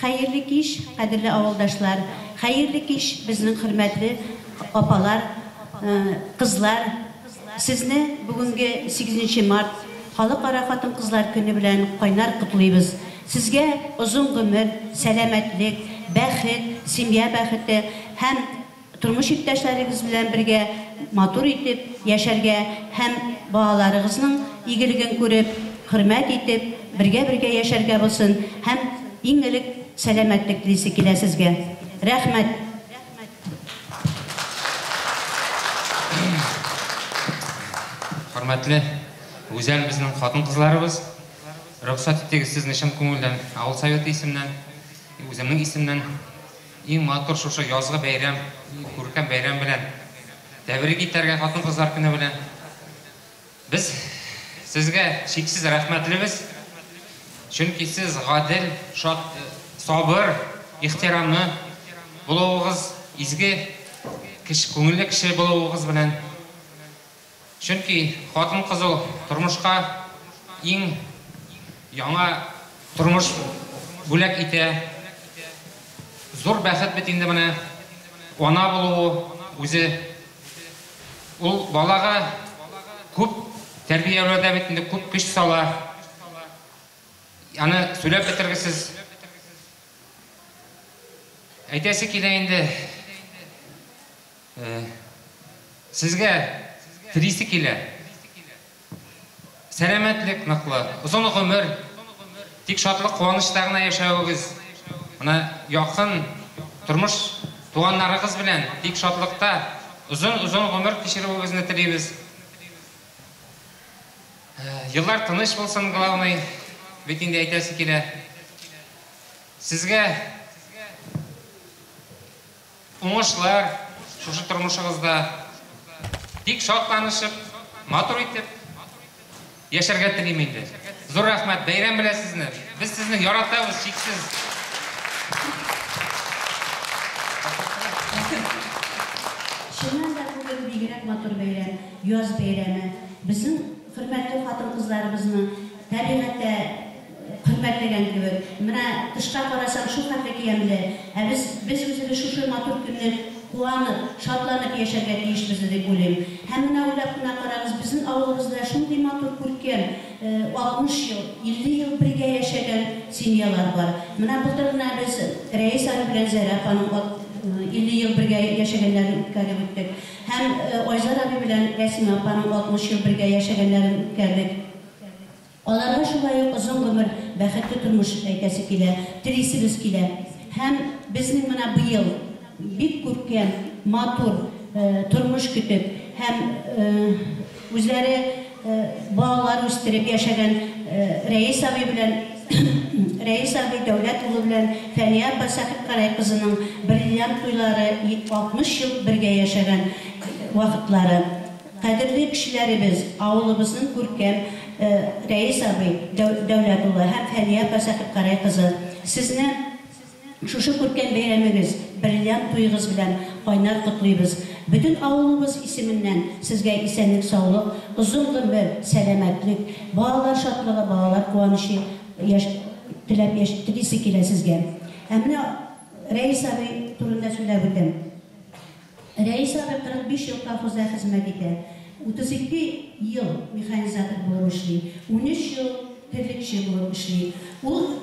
Хәйерле кич, кадерле авылдашлар, хәерле кич, безнең хөрмәтле апалар, кызлар. Сезне бүгенге 8 март Халыкара хатын-кызлар көне белән кайнар котлыйбыз. Сезгә озын гомер, сәламәтлек, бәхет, семья бәхете һәм тормыш иптәшләрегез белән бергә матур итеп яшәргә һәм балаларыгызның игелеген күреп, хөрмәт итеп, бергә-бергә яшәргә булсын һәм иң элек сәламәтлек телисе килә сезгә. Рәхмәт. Хөрмәтле гүзәл безнең хатын-кызларыбыз, рөхсәт итегез сезне чын күңелдән авыл советы исеменнән, үземнең исемнән иң матур шушы язгы бәйрәм, күркәм бәйрәм белән тәбрик итәргә хатын-кызлар көне белән. Без сезгә чиксез рәхмәтлебез, чөнки сез гадел, шат, сабыр, ихтирамлы булуыгыз, изге, кеше, күңелле кеше булуыгыз белән. Чөнки хатын-кыз ул тормышка иң яңа тормыш бүләк итә. Зур бәхет бит инде менә ана булуы үзе. Ул балага күп тәрбияләүдә бит инде күп көч сала. Аны сөйләп бетергесез. Әйтәсе килә инде, сезгә телисе килә. Сәламәтлек ныклы, озын гомер, тик шатлык куанычта гына яшәвегез. Менә якын тормыш туганнарыгыз белән тик шатлыкта озын-озын гомер кичерүегезне телибез. Еллар тыныч булсын, главный, бит инде әйтәсе килә. Сезгә уңышлар шушы тормышыгызда. Тик шатланышып, матур итеп яшәргә телим инде. Зур рәхмәт, бәйрәм белән сезне. Без сезне яратабыз чиксез. Чыннан да бүген бигрәк матур бәйрәм, яз бәйрәме. Безнең хөрмәтле хатын-кызларыбызны табигатьтә хөрмәтләгән кебек. Менә тышка карасаң, шул хәтле ямьле. Ә без үзебез шушы матур көнне куанып, шатланып яшәргә тиешбез дип уйлыйм. Һәм менә уйлап кына карагыз, безнең авылыбызда шундый матур күркәм 60 ел, 50 ел бергә яшәгән семьялар бар. Менә былтыр гына без Рәис абый белән Зәрә апаның 50 ел бергә яшәгәннәрен үткәреп үттек. Һәм Айзар абый белән Рәсимә апаның 60 ел бергә яшәгәннәрен үткәрдек. Аларга шулай ук озын гомер, бәхетле тормыш әйтәсе килә, телисебез килә. Һәм безнең менә быел бик күркәм, матур тормыш көтеп һәм үзләре балалар үстереп яшәгән Рәис абый белән Рәис абый Дәүләт улы белән Фәния апа Сәхипкарай кызының бриллиант туйлары 60 ел бергә яшәгән вакытлары. Кадерле кешеләребез, авылыбызның күркәм Рәис абый Дәүләт улы һәм Фәния апа Сәхипкарай кызы, сезне шушы күркәм бәйрәмегез, бриллиант туегыз белән кайнар котлыйбыз. Бөтен авылыбыз исеменнән сезгә исәнлек, саулык, озын гомер, сәламәтлек, балалар шатлыгы, балалар куанычы теләп телисе килә сезгә. Ә менә Рәис абый турында сөйләп үтәм. Рәис абый 45 ел колхозда хезмәт итә. 32 ел механизатор булып эшли, 13 ел терлекче булып эшли. Ул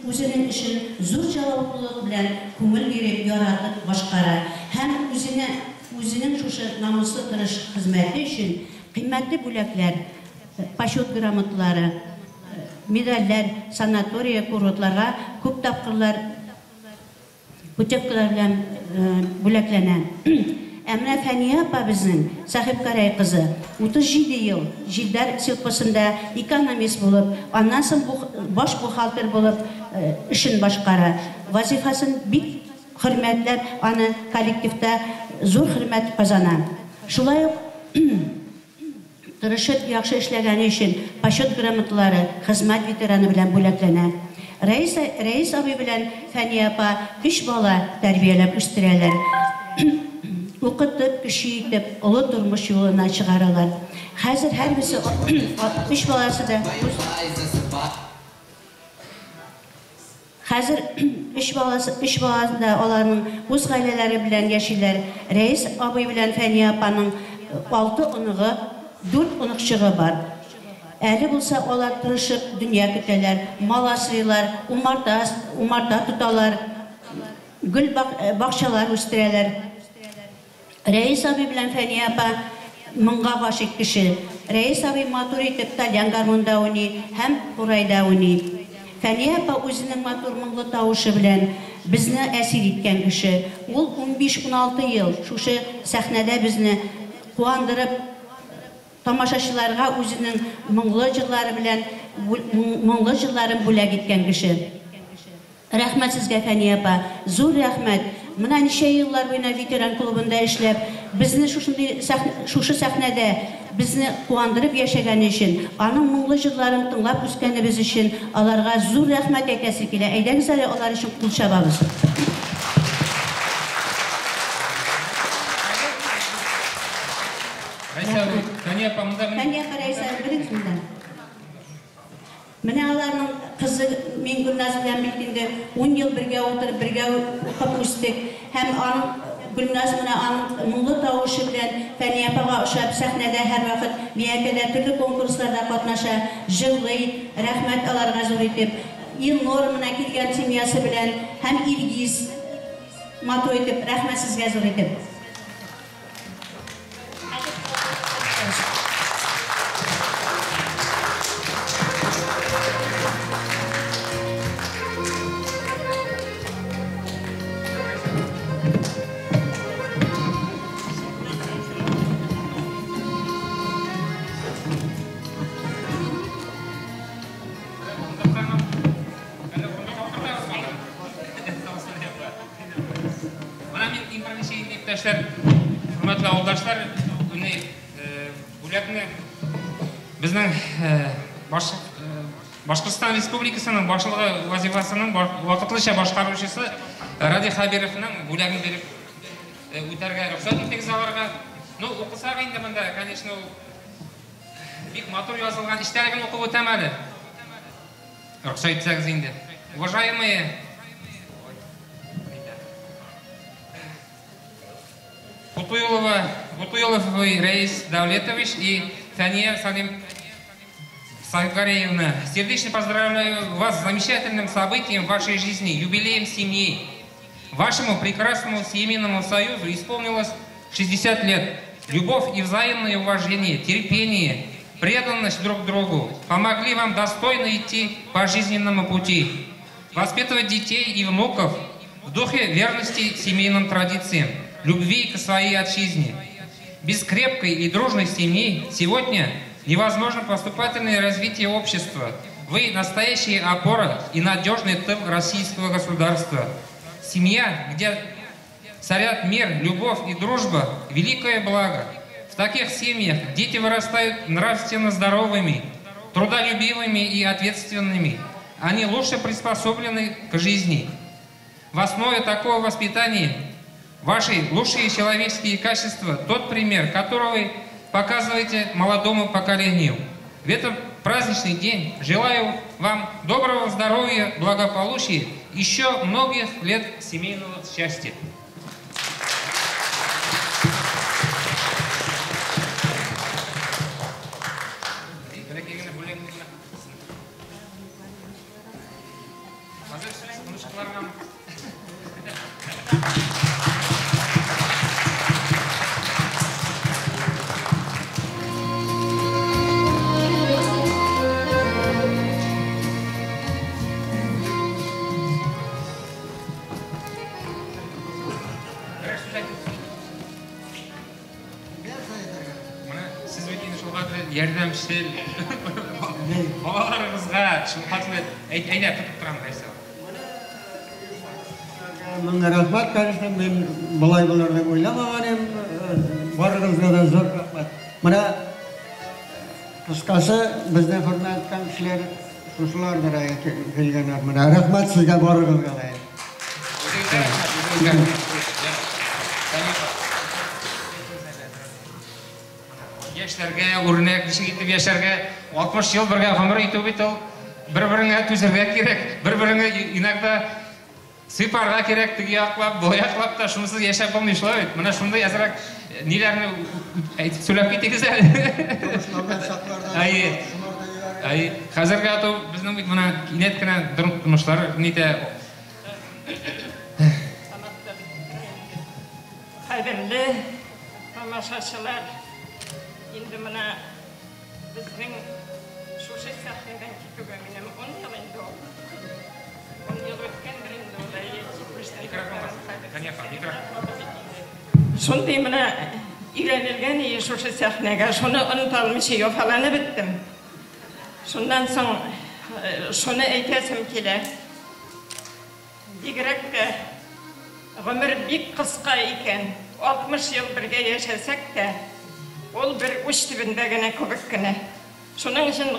үзенең эшен зур җаваплылык белән күңел биреп, яратып башкара. Һәм үзенең шушы намуслы тырыш хезмәте өчен кыйммәтле бүләкләр, почет грамоталары, медальләр, санатория, курортларга күп тапкырлар путевкалар белән бүләкләнә. Ә менә Фәния апа безнең Сәхипкарай кызы 37 ел Җилдәр сельхозында экономист булып, аннан соң баш бухгалтер булып эшен башкара. Вазифасын бик хөрмәтләп, аны коллективта зур хөрмәт казана. Шулай ук тырышып яхшы эшләгәне өчен почет грамоталары, хезмәт ветераны белән бүләкләнә. Рәис абый белән Фәния апа өч бала тәрбияләп үстерәләр. Укытып, кеше итеп, олы тормыш юлына чыгаралар. Хәзер һәрберсе өч баласы да үз Хәзер өч баласы, өч баласы да аларның үз гаиләләре белән яшиләр. Рәис абый белән Фәния апаның алты оныгы, дүрт оныкчыгы бар. Әле булса алар тырышып дөнья көтәләр, мал асрыйлар, умарта, умарта тоталар, гөл бакчалар үстерәләр. Рәис абый белән Фәния апа моңга гашыйк кеше. Рәис абый матур итеп тальян гармунда уйный һәм курайда уйный. Фәния апа үзенең матур моңлы тавышы белән безне әсир иткән кеше. Ул 15-16 ел шушы сәхнәдә безне куандырып, тамашачыларга үзенең моңлы җырлары белән моңлы җырларын бүләк иткән кеше. Рәхмәт сезгә, Фәния апа, зур рәхмәт. Менә ничә еллар буена ветеран клубында эшләп, безне шушындый шушы сәхнәдә безне куандырып яшәгәне өчен, аның моңлы җырларын тыңлап үскәнебез өчен аларга зур рәхмәт әйтәсе килә. Әйдәгез әле алар өчен кул чабабыз. Рәйсә абый, Фәния апа монда. Фәния апа, Рәйсә абый, берегез монда. Менә аларның кызы мин Гөлназ белән бит инде 10 ел бергә утырып, бергә укып үстек. Һәм аның Гөлназ менә аның моңлы тавышы белән Фәния апага ошап сәхнәдә һәрвакыт Миякәдә төрле конкурсларда катнаша, җырлый. Рәхмәт аларга зур итеп. Илнур менә килгән семьясы белән һәм Илгиз матур итеп, рәхмәт сезгә зур итеп. Менә мин иң беренче инде иптәшләр, хөрмәтле авылдашлар, менә бүләкне безнең Башкортстан Республикасының башлыгы вазифасының вакытлыча башкаручысы Радий Хәбировның бүләген биреп үтәргә рөхсәт итегез аларга. Ну, укысак инде монда, конечно, ул бик матур язылган эчтәлеген укып үтәм әле. Рөхсәт итсәгез инде. Уважаемые Кутуйлова, Кутуйлов Рәис Давлетович и Фәния Салим Сахибгареевна, сердечно поздравляю вас с замечательным событием в вашей жизни, юбилеем семьи. Вашему прекрасному семейному союзу исполнилось 60 лет. Любовь и взаимное уважение, терпение, преданность друг другу помогли вам достойно идти по жизненному пути, воспитывать детей и внуков в духе верности семейным традициям, любви к своей отчизне. Без крепкой и дружной семьи сегодня невозможно поступательное развитие общества. Вы настоящая опора и надежный тыл российского государства. Семья, где царят мир, любовь и дружба – великое благо. В таких семьях дети вырастают нравственно здоровыми, трудолюбивыми и ответственными. Они лучше приспособлены к жизни. В основе такого воспитания ваши лучшие человеческие качества – тот пример, которого вы показываете молодому поколению. В этот праздничный день желаю вам доброго здоровья, благополучия, еще многих лет семейного счастья. Сез бит инде шулкадәр ярдәмчел балаларыгызга шулкадәр әйдә тотып торам, Рәйсә. Мең рәхмәт, конечно, мин болай булыр дип уйламаган идем. Барыгызга да зур рәхмәт. Менә кыскасы, безне хөрмәт иткән кешеләр шушылардыр килгәннәр. Менә рәхмәт сезгә барыгызга да. Үзегезгә рәхмәт, үзегезгә. Яшьләргә үрнәк, ничек итеп яшәргә, 60 ел бергә гомер итү бит ул Бер-береңә түзергә кирәк, бер-береңә иногда сыйпарга кирәк, теге яклап, бу яклап та шунсыз яшәп булмый шулай бит. Менә шундый әзрәк ниләрне әйтеп сөйләп китегез әле. Әйе. Әйе. Хәзергә ато безнең бит менә кинәт кенә тормышлар нитә. Кадерле тамашачылар, инде менә безнең шушы сәхнәдән китүгә минем 10 ел инде ул. 10 ел үткәндер инде ул, әйе, 70-тән. Шундый менә өйрәнелгән ие шушы сәхнәгә, шуны оныта алмыйча яфаланып беттем. Шуннан соң шуны әйтәсем килә. Бигрәк тә гомер бик кыска икән. 60 ел бергә яшәсәк тә, ул бер уч төбендә генә кебек кенә. Шуның өчен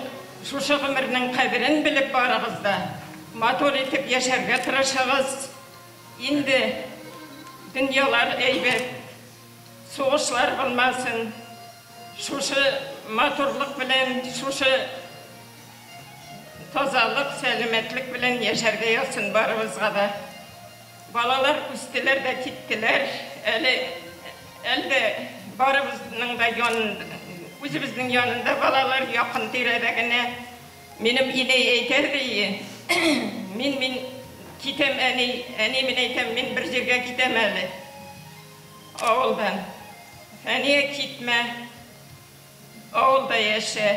шушы гомернең кадерен белеп барыгыз да, матур итеп яшәргә тырышыгыз. Инде дөньялар әйбәт, сугышлар булмасын. Шушы матурлык белән, шушы тазалык, сәламәтлек белән яшәргә язсын барыбызга да. Балалар үстеләр дә киттеләр. Әле әлдә барыбызның да янында, үзебезнең янында балалар якын тирәдә генә. Минем инәй әйтер ди, мин китәм әни, әни мин әйтәм, мин бер җиргә китәм әле. Авылдан. Фәния китмә. Авылда яшә.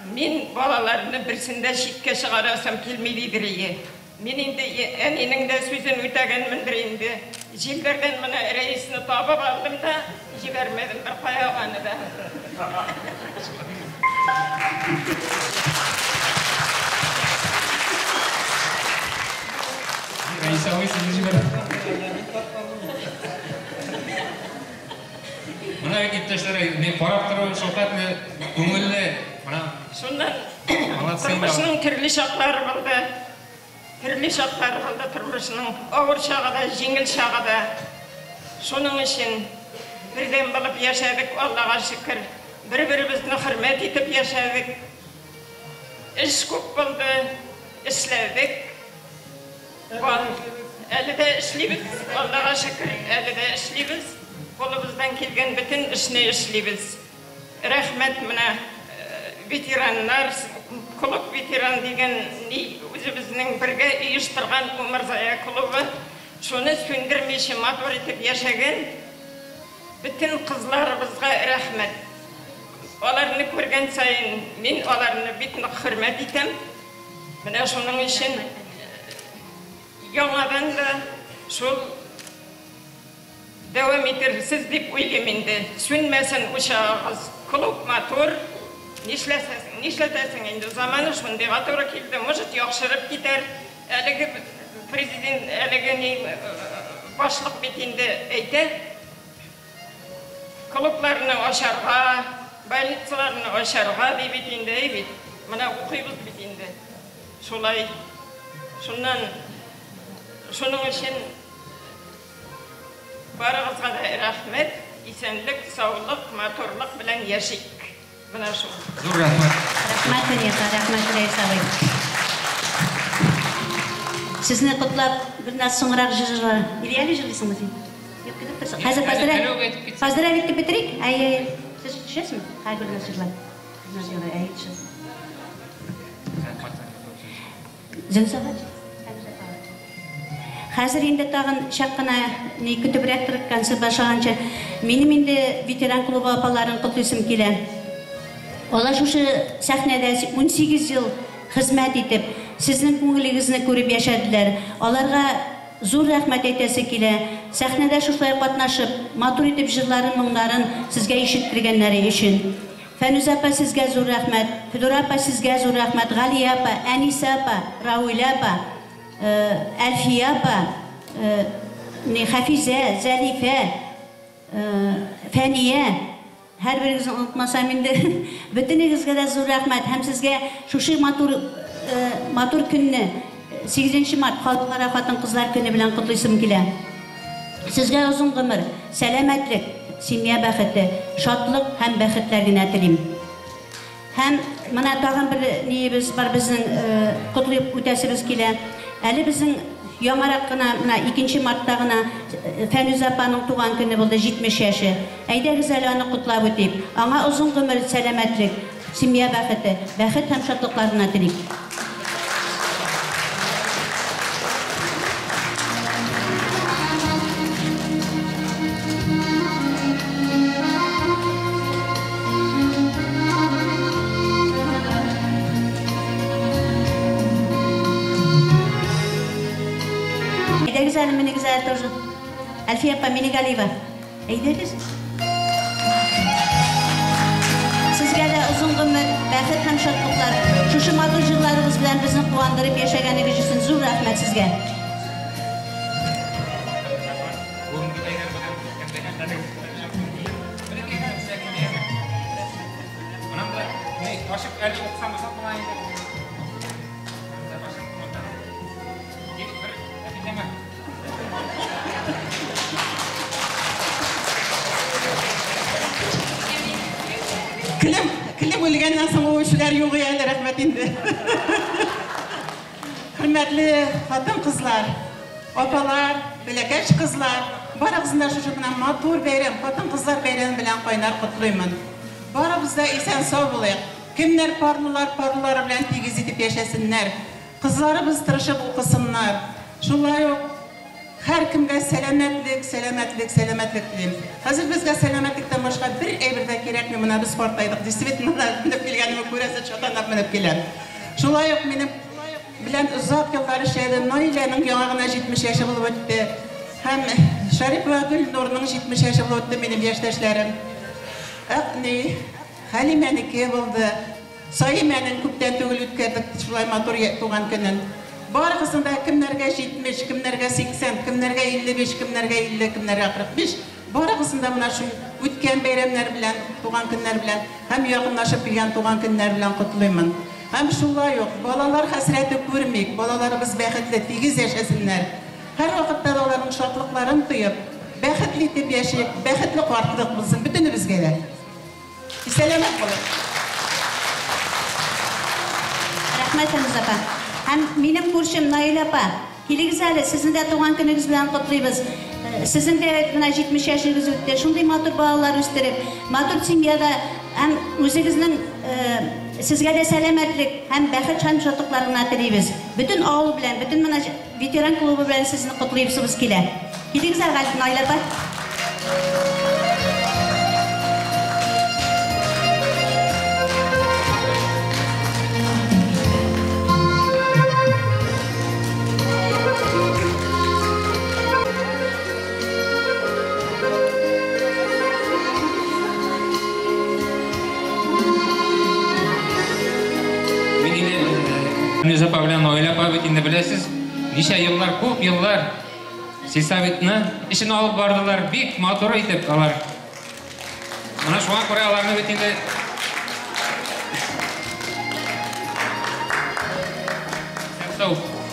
Мин балаларны берсендә читкә чыгарасым килми дидер ие. Мин инде әнинең дә сүзен үтәгәнмендер инде. Җилдәрдән менә рәисне табып алдым да, җибәрмәдем бер кая аны да. Рәис абый сезне җибәрә. Менә бит иптәшләр, мин карап тору шулкадәр күңелле. Менә шуннан тормышның төрле чаклары булды. Төрле чаклары булды тормышның, авыр чагы да, җиңел чагы да. Шуның өчен бердәм булып яшәдек, Аллага шөкер. Бер-беребезне хөрмәт итеп яшәдек. Эш күп булды, эшләдек. Әле дә эшлибез, Аллага шөкер, әле дә эшлибез. Кулыбыздан килгән бөтен эшне эшлибез. Рәхмәт менә ветераннар, клуб ветеран дигән үзебезнең бергә оештырган Умырзая клубы, шуны сүндермичә матур итеп яшәгән бөтен кызларыбызга рәхмәт. Аларны күргән саен мин аларны бик нык хөрмәт итәм. Менә шуның өчен яңадан да шул дәвам итерсез дип уйлыйм инде. Сүнмәсен учагыгыз. Клуб матур. Нишләтәсең инде? Заманы шундыйга туры килде. Может, яхшырып китәр. Әлеге президент, әлеге ни башлык бит инде әйтә. Клубларны ачарга, больницаларны ачарга ди бит инде, әй бит. Менә укыйбыз бит инде. Шулай. Шуннан шуның өчен барыгызга да рәхмәт, исәнлек, саулык, матурлык белән яшик. Менә шул. Зур рәхмәт. Рәхмәт, Фәния, рәхмәт, Рәис абый. Сезне котлап, бераз соңрак җырлар. Или әле җырлыйсыңмы син? Юк, көтеп торсың. Хәзер поздравить итеп бетерик. Әй, әй. Сез төшәсезме? Хәй, Гөлназ җырлар. Гөлназ җырлар, әй, төшәс. Зөлфия. Хәзер инде тагын чак кына ни көтебрәк торып концерт башлаганча, минем инде ветеран клубы апаларын котлыйсым килә. Алар шушы сәхнәдә 18 ел хезмәт итеп, сезнең күңелегезне күреп яшәделәр. Аларга зур рәхмәт әйтәсе килә. Сәхнәдә шушылай катнашып, матур итеп җырларын, моңнарын сезгә ишеттергәннәре өчен. Фәнүзә апа, сезгә зур рәхмәт. Федора апа, сезгә зур рәхмәт. Галия апа, Әнисә апа, Рауилә апа, Әлфия апа, Хафизә, Зәлифә, Фәния, һәр берегезне онытмасам инде, бөтенегезгә дә зур рәхмәт. Һәм сезгә шушы матур матур көнне, 8 март Халыкара хатын-кызлар көне белән котлыйсым килә. Сезгә озын гомер, сәламәтлек, семья бәхете, шатлык һәм бәхетләр генә телим. Һәм Менә тагын бер ниебез бар безнең котлап үтәсебез килә. Әле безнең яңарак кына менә 2 мартта гына Фәнүзә апаның туган көне булды, 70 яше. Әйдәгез әле аны котлап үтик. Аңа озын гомер, сәламәтлек, семья бәхете, бәхет һәм шатлыкларына телик. Әйдәгез әле, менегез әле тоже. Әлфия апа, Минегалиева. Әйдәгез. Сезгә дә озын гомер, бәхет һәм шатлыклар. Шушы матур җырларыгыз белән безне куандырып яшәгәнегез өчен зур рәхмәт сезгә. Килем үлгәннән соң ул эшләр юк әле, рәхмәт инде. Хөрмәтле хатын-кызлар, апалар, бәләкәч кызлар, барыгызны да шушы менә матур бәйрәм, хатын-кызлар бәйрәме белән кайнар котлыймын. Барыбыз да исән-сау булыйк. Кемнәр парлылар, парлылары белән тигез итеп яшәсеннәр. Кызларыбыз тырышып укысыннар. Шулай ук һәркемгә сәламәтлек, сәламәтлек, сәламәтлек телим. Хәзер безгә сәламәтлектән башка бер әйбер дә кирәкми. Менә без картайдык. Действительно, менеп килгәнемне күрәсез, чатанлап менеп киләм. Шулай ук минем белән озак еллар эшләде. Наиләнең яңа гына 70 яше булып үтте. Һәм Шәрипова Гөлнурның 70 яше булып үтте, минем яшьтәшләрем. Әкни, Хәлимәнеке булды. Саимәнең күптән түгел үткәрдек шулай матур туган көнен. Барыгызның да кемнәргә 70, кемнәргә 80, кемнәргә 55, кемнәргә 50, кемнәргә 45. Барыгызның да менә шул үткән бәйрәмнәр белән, туган көннәр белән һәм якынлашып килгән туган көннәр белән котлыймын. Һәм шулай ук балалар хәсрәте күрмик, балаларыбыз бәхетле, тигез яшәсеннәр. Һәр вакытта да аларның шатлыкларын тоеп, бәхетле итеп яшәп, бәхетле картлык булсын бөтенебезгә дә. Сәламәт булыгыз. Рәхмәт, Фәнүзә апа. Һәм минем күршем Наилә апа, килегез әле, сезнең дә туган көнегез белән котлыйбыз. Сезнең дә менә 70 яшегез үтте. Шундый матур балалар үстереп, матур семьяда һәм үзегезнең сезгә дә сәламәтлек һәм бәхет һәм шатлыклар гына телибез. Бөтен авыл белән, бөтен менә ветеран клубы белән сезне котлыйбыз килә. Килегез әле, Наилә апа. Фәнүзә апа белән Наилә апа бит инде беләсез, ничә еллар, күп еллар сельсоветны эшен алып бардылар, бик матур итеп алар. Менә шуңа күрә аларны бит инде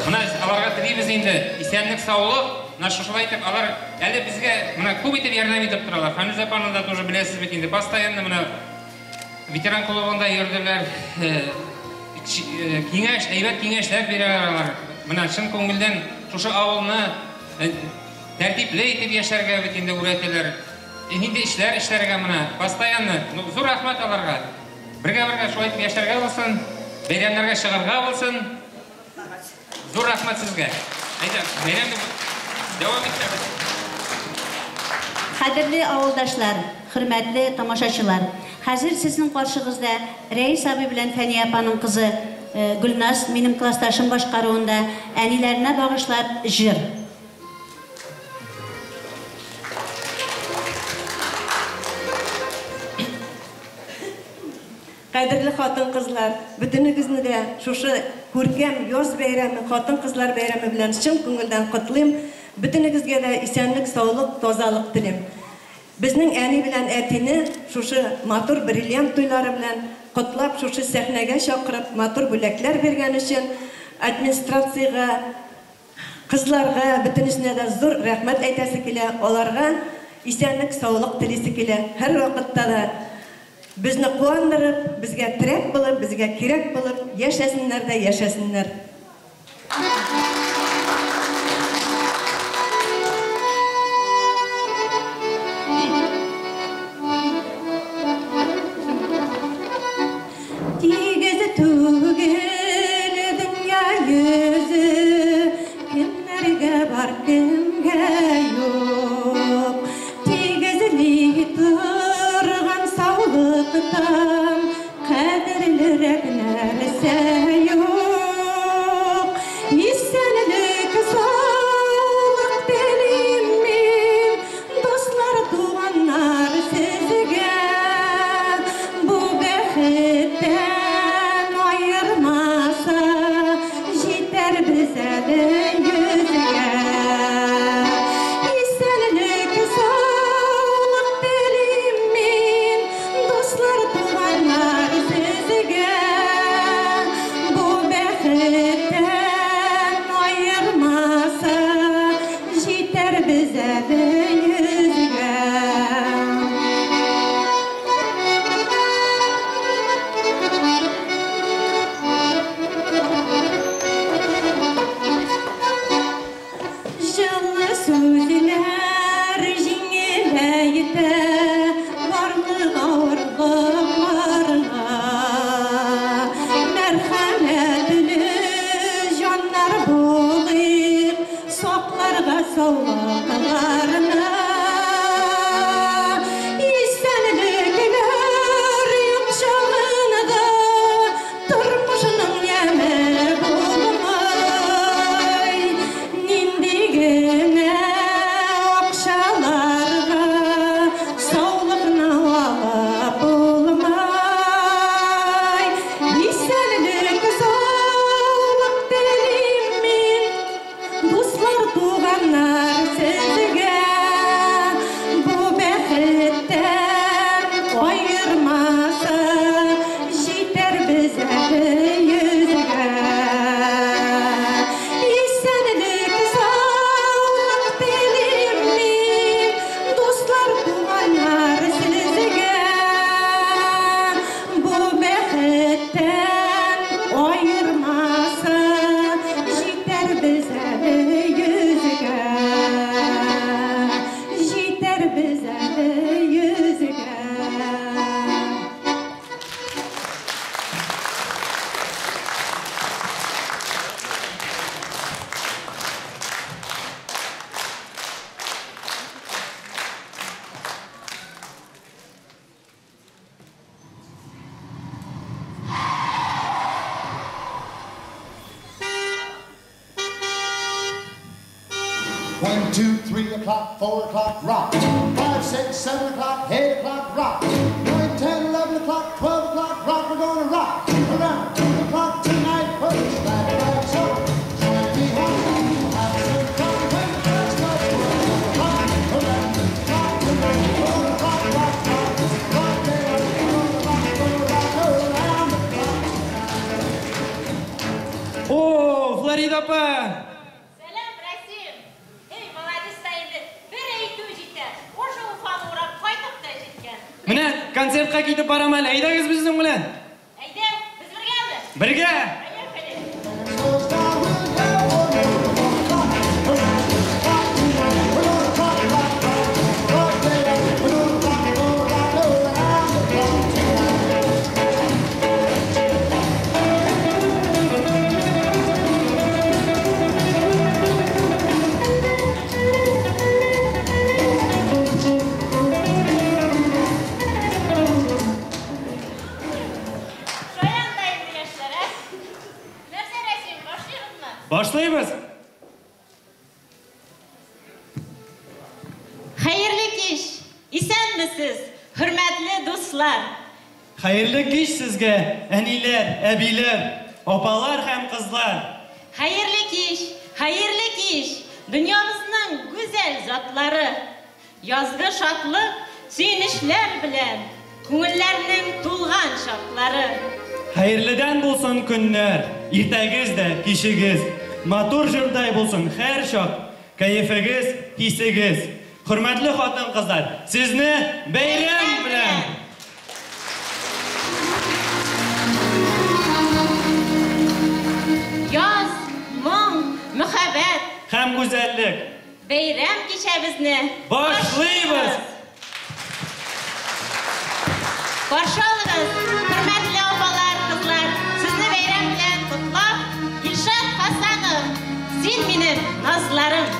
менә аларга телибез инде исәнлек, саулык. Менә шушылай итеп алар әле безгә менә күп итеп ярдәм итеп торалар. Фәнүзә апаны да тоже беләсез бит инде, постоянно менә ветеран клубында йөрделәр. Киңәш, әйбәт киңәшләр бирәләр алар. Менә чын күңелдән шушы авылны тәртипле итеп яшәргә бит инде үрәтәләр. Нинди эшләр эшләргә менә постоянно. Зур рәхмәт аларга. Бергә-бергә шулай итеп яшәргә булсын, бәйрәмнәргә чыгарга булсын. Зур рәхмәт сезгә. Әйдә, бәйрәмне дәвам итәбез. Хәдерле авылдашлар, хөрмәтле тамашачылар. Хәзер сезнең каршыгызда Рәис абый белән Фәния апаның кызы Гөлназ, минем классташым башкаруында әниләренә багышлап җыр. Кадерле хатын-кызлар, бөтенегезне дә шушы күркәм яз бәйрәме, хатын-кызлар бәйрәме белән чын күңелдән котлыйм. Бөтенегезгә дә исәнлек, саулык, тазалык телим. Безнең әни белән әтине шушы матур бриллиант туйлары белән котлап, шушы сәхнәгә чакырып, матур бүләкләр биргән өчен администрациягә, кызларга, бөтенесенә дә зур рәхмәт әйтәсе килә. Аларга исәнлек, саулык телисе килә. Һәр вакытта да Безне куандырып, безгә терәк булып, безгә кирәк булып яшәсеннәр дә яшәсеннәр. Тигез түгел дөнья йөзе, кемнәргә бар, кемгә юк. Тигезли торган саулыктан кадерлерәк нәрсә юк. Исәнлек, саулык телим мин, дуслар, туганнар сезгә. Бу бәхеттән аермаса, җитәрбез әле йөзгә. Исәнлек, саулык телим мин, дуслар, туганнар сезгә. Бу бәхеттән аермаса, җитәрбез әле йөзгә. Җылы сүзләр җиңеләйтә барлык авырлыкларны. Мәрхәмәтле җаннар булыйк, сакларга саулыкларны. Исәнлекләр юк чагында тормышның яме булмай. Нинди генә акчаларга саулыкны алып булмай. Исәнлек, саулык телим мин, дуслар, туганнар сезгә. Бу бәхеттән аермаса, җитәрбез әле йөзгә. Исәнлек, саулык телим мин, дуслар, туганнар сезгә. Бу бәхеттән аермаса, җитәрбез әле йөзгә. Җитәрбез әле йөзгә. One, 2, 3 o'clock, 4 o'clock, rock. 5, 6, 7 o'clock, 8 o'clock, rock. 9, 10, 11 o'clock, 12 o'clock, rock. We're gonna rock around the clock tonight. Push that lights up. Join me home. Have some fun when the clock strikes 12. Rock around the clock tonight. We're gonna rock, rock, rock, rock, yeah. We're gonna rock, gonna rock around the clock. О, Флорида апа! Сәлам, Рәсим! Эй, молодец та инде. Бер әйтү җитә. Уже Уфаны урап кайтып та җиткән. Менә концертка китеп барам әле. Әйдәгез безнең белән. Әйдә, без бергәме? Бергә! Поехали! Шаян да инде яшьләр, ә? Нәрсә, Рәсим, башлыйбызмы? Башлыйбыз. Хәерле кич! Исәнмесез, хөрмәтле дуслар! Хәерле кич сезгә, әниләр, әбиләр, апалар һәм кызлар. Хәерле кич, хәерле кич, дөньябызның гүзәл затлары. Язгы шатлык, сөенечләр белән күңелләрнең тулган чаклары. Хәерледән булсын көннәр, иртәгез дә кичегез. Матур җырдай булсын һәр чак, кәефегез, хисегез. Хөрмәтле хатын-кызлар, сезне бәйрәм белән! гүзәллек. Бәйрәм кичәбезне башлыйбыз. Каршы алыгыз, хөрмәтле апалар, кызлар, сезне бәйрәм белән котлап, Илшат Хасанов, син минем назларым.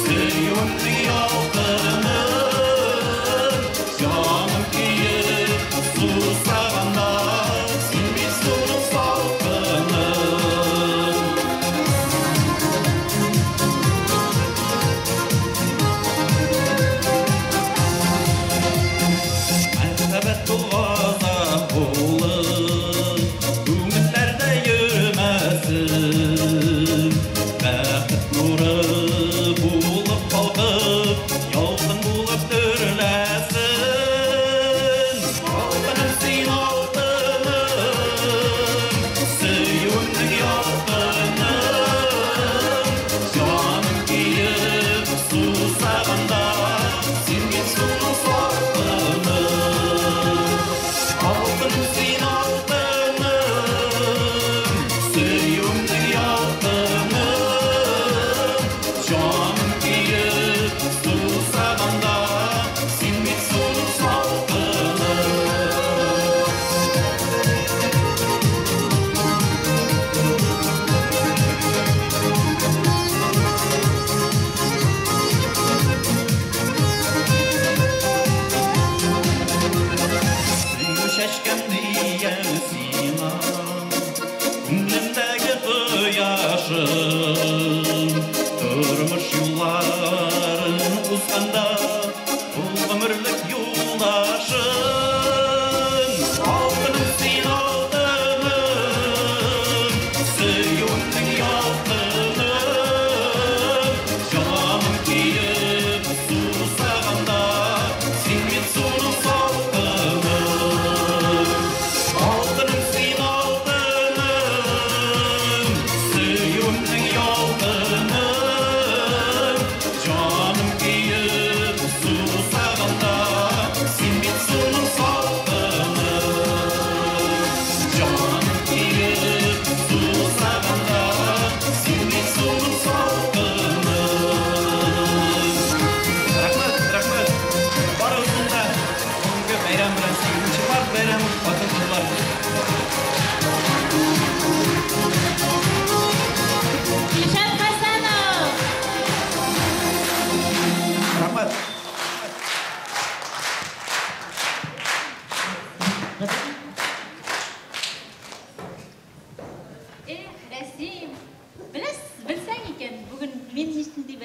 Söğümlü yalqınım.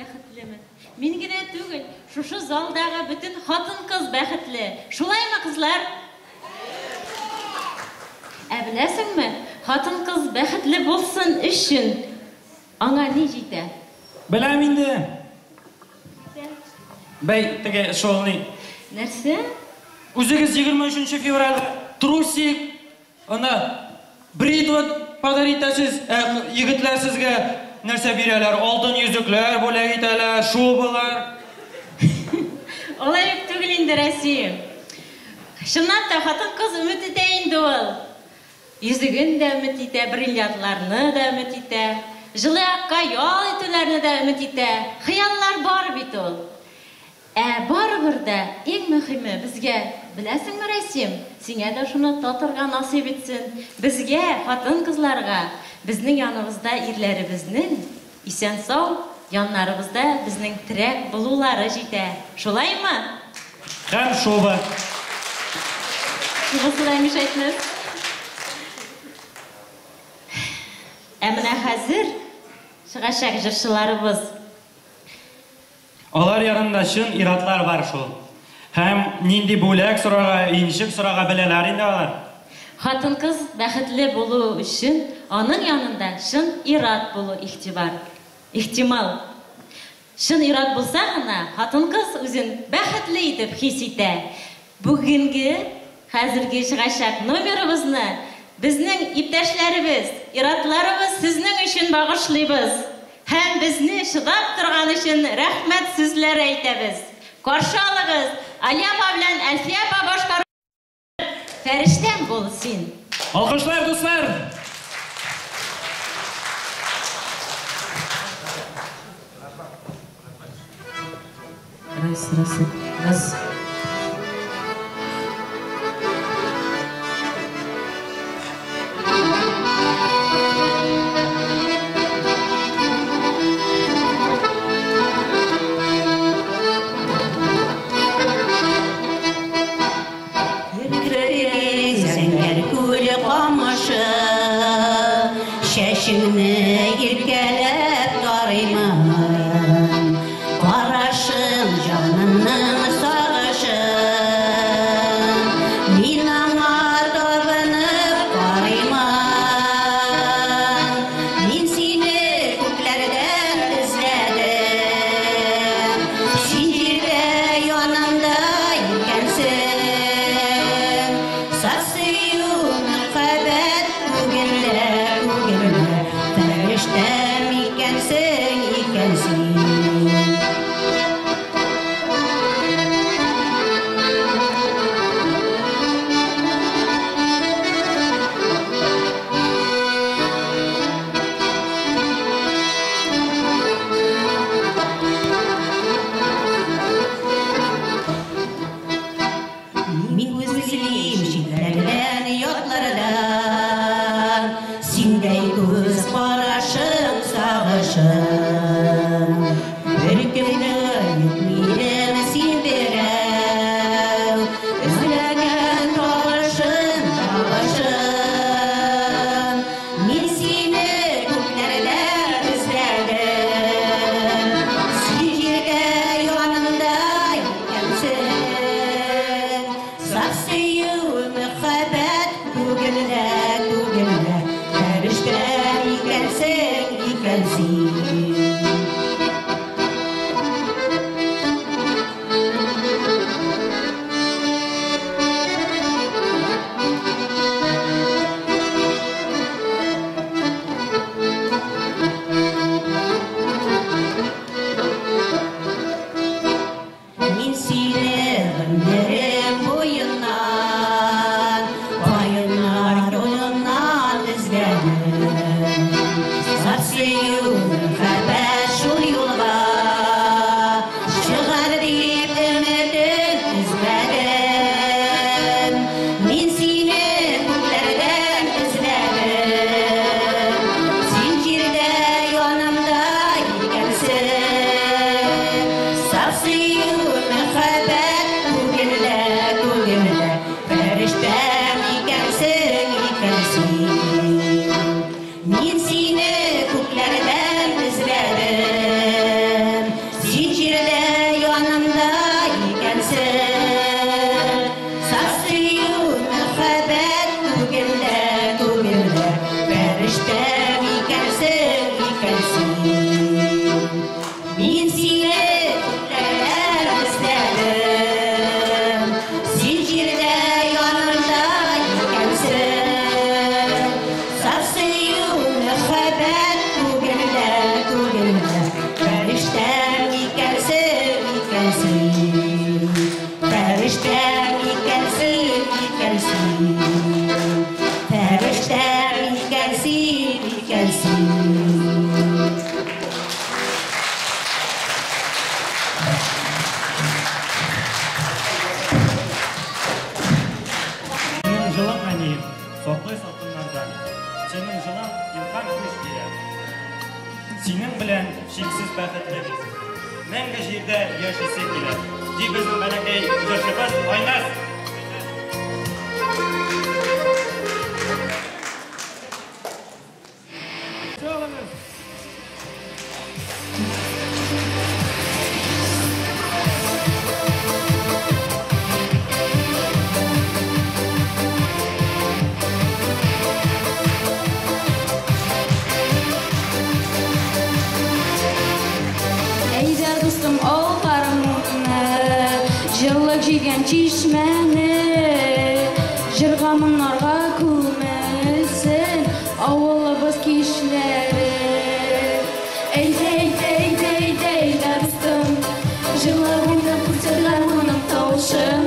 бәхетлемен. Мин генә түгел, шушы залдагы бөтен хатын-кыз бәхетле. Шулаймы, кызлар? Ә беләсеңме, хатын-кыз бәхетле булсын өчен аңа ни җитә? Беләм инде. Бәй, теге шул ни? Нәрсә? Үзегез 23 февральдә трусик, ана бритва подарить итәсез, егетләр сезгә нәрсә бирәләр? Алтын йөзекләр бүләк итәләр, шубалар. Алай ук түгел инде, Рәсим. Чынлап та хатын-кыз өмет итә инде ул. Йөзеген дә өмет итә, бриллиантларны да өмет итә, җылы якка ял итүләрне дә өмет итә. Хыяллар бар бит ул. Ә барыбер дә иң мөһиме безгә, беләсеңме, Рәсим, сиңа да шуны татырга насыйп итсен. Безгә, хатын-кызларга, безнең яныбызда ирләребезнең исән-сау яннарыбызда безнең терәк булулары җитә. Шулаймы? Һәм шуба. Шубасы да мешайтмас. Ә менә хәзер чыгачак җырчыларыбыз. Алар янында чын иратлар бар шул. Һәм нинди бүләк сорарга, ничек сорарга беләләр инде алар. Хатын-кыз бәхетле булу өчен аның янында чын ират булу ихтибар. Ихтимал. Чын ират булса гына хатын-кыз үзен бәхетле итеп хис итә. Бүгенге, хәзерге чыгачак номерыбызны безнең иптәшләребез, иратларыбыз сезнең өчен багышлыйбыз. Һәм безне чыдап торган өчен рәхмәт сүзләре әйтәбез. Каршы алыгыз, Алия апа белән Әлфия апа башкарып Фәрештәм бул син. Алкышлар, дуслар! Раз, раз, раз. Зәңгәр күл камышы, чәчеңне иркәләп тарыймын. Карашың җанымның сагышы, мин аңа табынып карыймын. Мин сине күкләрдән эзләдем, син җирдә янымда икәнсең. Саф сөю мәхәббәт күңелдә, күңелдә, фәрештәм икәнсең, икәнсең. Мин күзлим читләрдән, ятлардан, синдәй күз карашың, сагышың. Беркемне юк минем син берәү, эзләгән табышым, табышым. Мин сине күкләрдә эзләдем, син җирдә янымда икәнсең. Саф сөю мәхәббәт күңелдә, күңелдә, фәрештәм икәнсең, икәнсең. Мин сине гомерем буеннан, кайнар юлыңнан эзләдем. Саф сөю Синең җылың, әнием, саклый салкыннардан. Синең җылың илһам көч бирә. Синең белән чиксез бәхетле без. Мәңге җирдә яшисе килә. Ди безнең бәләкәй җырчыбыз Айназ. Әйдә, дустым, ал гармунны, җырлык җыйган чишмәне, җырга моңнарга күмелсен авылыбыз кичләре. Әйдә, әйдә, әйдә, әйдә, әйдә, дустым, җырлап уйнап күрсәт гармунның тавышын.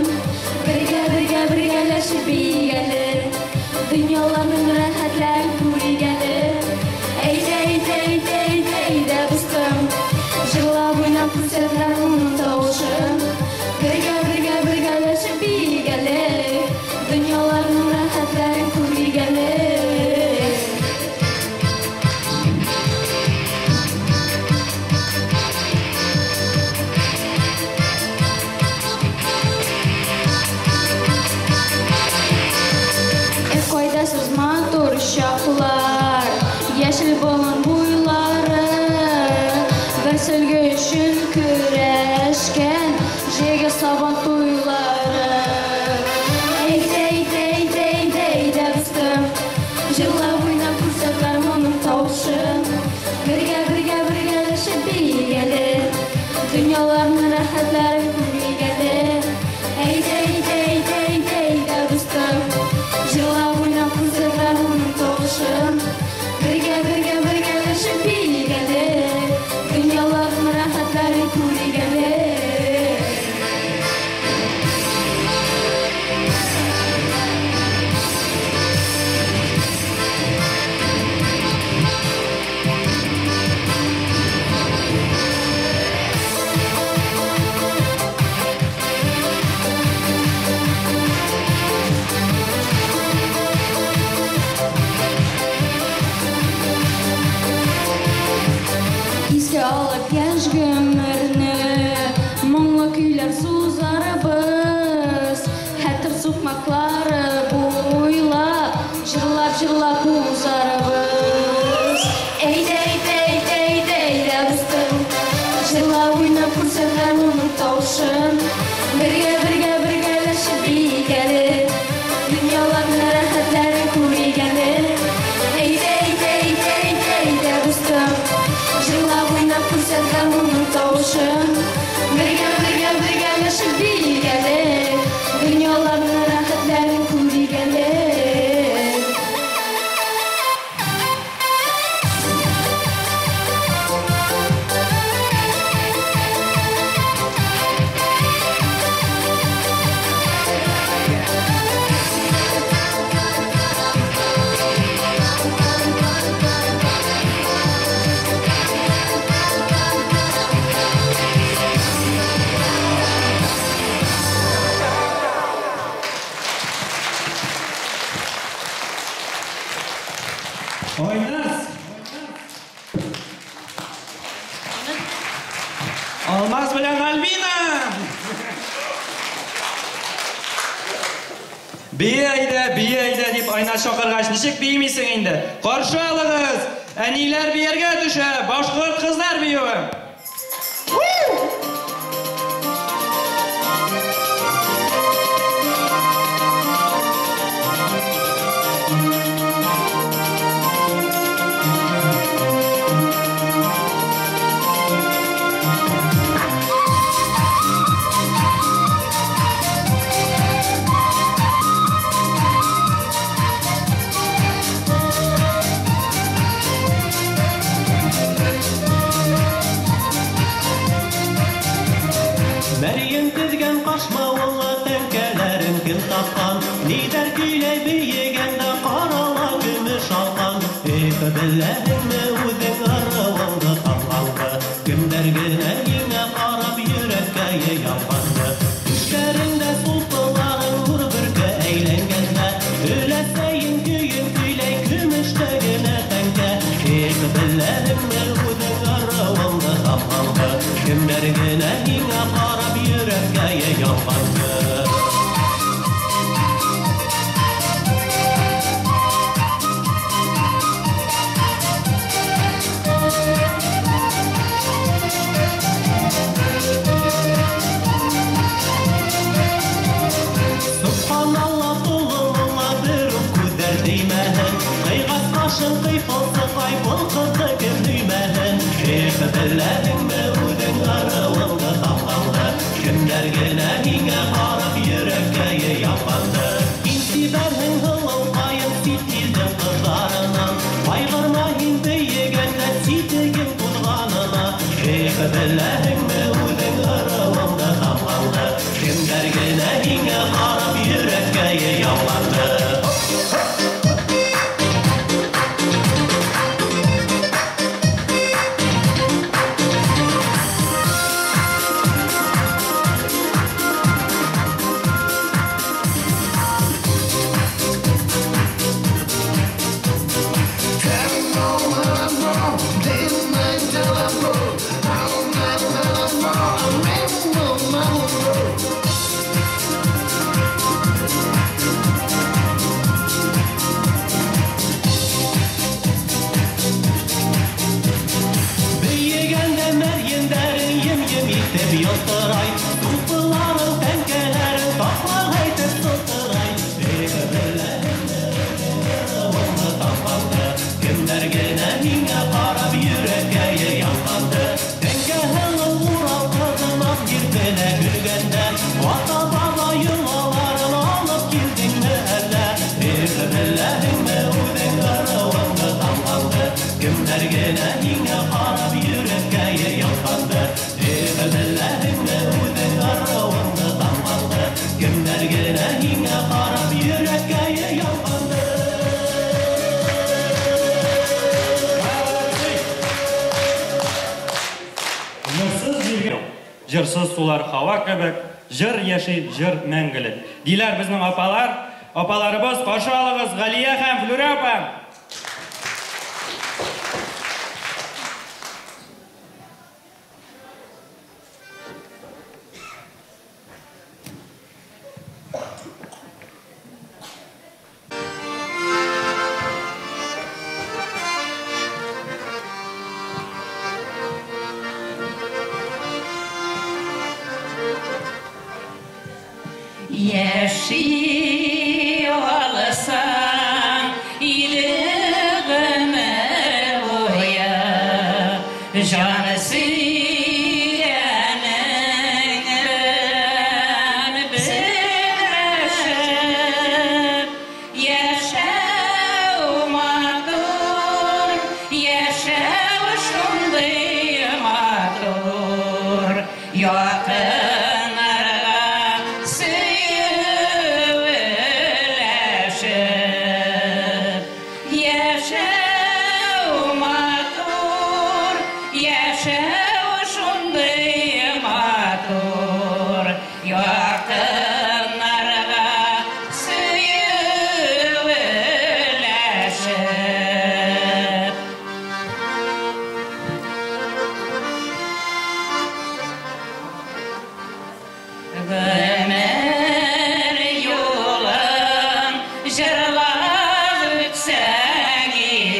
Бергә, бергә, бергәләшеп биегәле, дөньяларның рәхәтләрен күрик әле. Әйдә, әйдә, әйдә, әйдә, әйдә, дустым, җырлап уйнап күрсәт гармунның тавышын. Бергә, бергә, бергәләшеп биик әле, дөньяларның рәхәтләрен күрик әле. Эх, кайда сез матур чаклар, яшел болын буйлары, бер сөлге өчен көрәшкән җәйге сабан туйлары. Әйдә, әйдә, әйдә, әйдә, әйдә, дустым, җырлап уйнап күрсәт гармунның тавышын. Бергә, бергә, бергәләшеп биик әле, дөньяларның рәхәтләрен күрик әле. Әйдә, әйдә, әйдә, әйдә, әйдә, дустым, җырлап уйнап күрсәт гармунның тавышын. Бергә, бергә, бергәләшеп биик әле, дөньяларның рәхәтләрен күрик әле. Искә алып яшь гомерне, моңлы көйләр сузарбыз, хәтер сукмаклары буйлап, җырлап-җырлап узарбыз. Әйдә, әйдә, әйдә, әйдә, әйдә, дустым, җырлап уйнап күрсәт гармунның тавышын. Бергә, бергә, бергәләшеп биик әле, дөньяларның рәхәтләрен күрик әле. Әйдә, әйдә, әйдә, әйдә, әйдә, дустым, җырлап уйнап күрсәт гармунның тавышын. Бергә, бергә, бергәләшеп биик әле, дөньяларның рәхәтләрен күрик әле. Айназ! Алмаз белән Альбина! Бие әйдә, бие әйдә дип Айназ чакыргач, ничек биемисең инде? Каршы алыгыз! Әниләр биергә төшә, башкорт кызлар биюе! Thank you. Эх, беләһеңме үҙең ырыуыңды тамғаңды, кемдәр генә һиңә ҡарап йөрәккә ялғанды. Түштәреңдә сулпыларың нур бөркә әйләнгәндә, өләсәйең көйөн көйләй көмөштә генә тәңкә. Эх, беләһеңме үҙең ырыуыңды тамғаңды, кемдәр генә һиңә ҡарап йөрәккә ялғанды. Субханалла, толымыңа бер үк күҙҙәр теймәһен, ҡыйғас ҡашың ҡыйпылсыҡай, был ҡыҙҙы кем һөймәһен. Эх, беләһеңме үҙең ырыуыңды тамғаңды, кемдәр генә һиңә ҡарап йөрәккә ялғанды. Һин сибәрһең һылыуҡайым сит илдең ҡыҙҙарынан, ҡайғырма һин бейегәндә ситегең туҙғанына. Эх, беләһеңме үҙең ырыуыңды тамғаңды, кемдәр генә һиңә ҡарап йөрәккә ялғанды. Бейегәндә мәрйендәрең ем-ем итеп ялтырай, сулпыларың, тәңкәләрең ташлап әйтеп сылтырай. Эх, беләһеңме ырыуыңды тамғаңды, кемдәр генә һиңә ҡарап йөрәккә ялғанды. Тәңкә һылыу Урал ҡыҙым аҡ иртенә көлгәндә, ата-баба йолаларын алып килдеңме әллә? Эх, беләһеңме үҙең ырыуыңды тамғаңды, кемдәр генә һиңә ҡарап йөрәккә ялғанды. Эх, беләһеңме үҙең ырыуыңды тамғаңды, кемдәр генә һиңә ҡарап йөрәккә ялғанды. Нурсыз җиргә җырсыз сулар һава кебек, җыр яши, җыр мәңгелек. Диләр безнең апалар, апаларыбыз, каршы алыгыз Галия һәм Флүрә апа. Яши алсаң иле гомер буе, җан сөйгәнең белән берләшеп, яшәү матур, яшәү шундый матур, якыннарга сөю өләшеп. Яшәү матур, яшәү шундый матур, якыннарга сөю өләшеп. Гомер юлын җырлап үтсәң иде.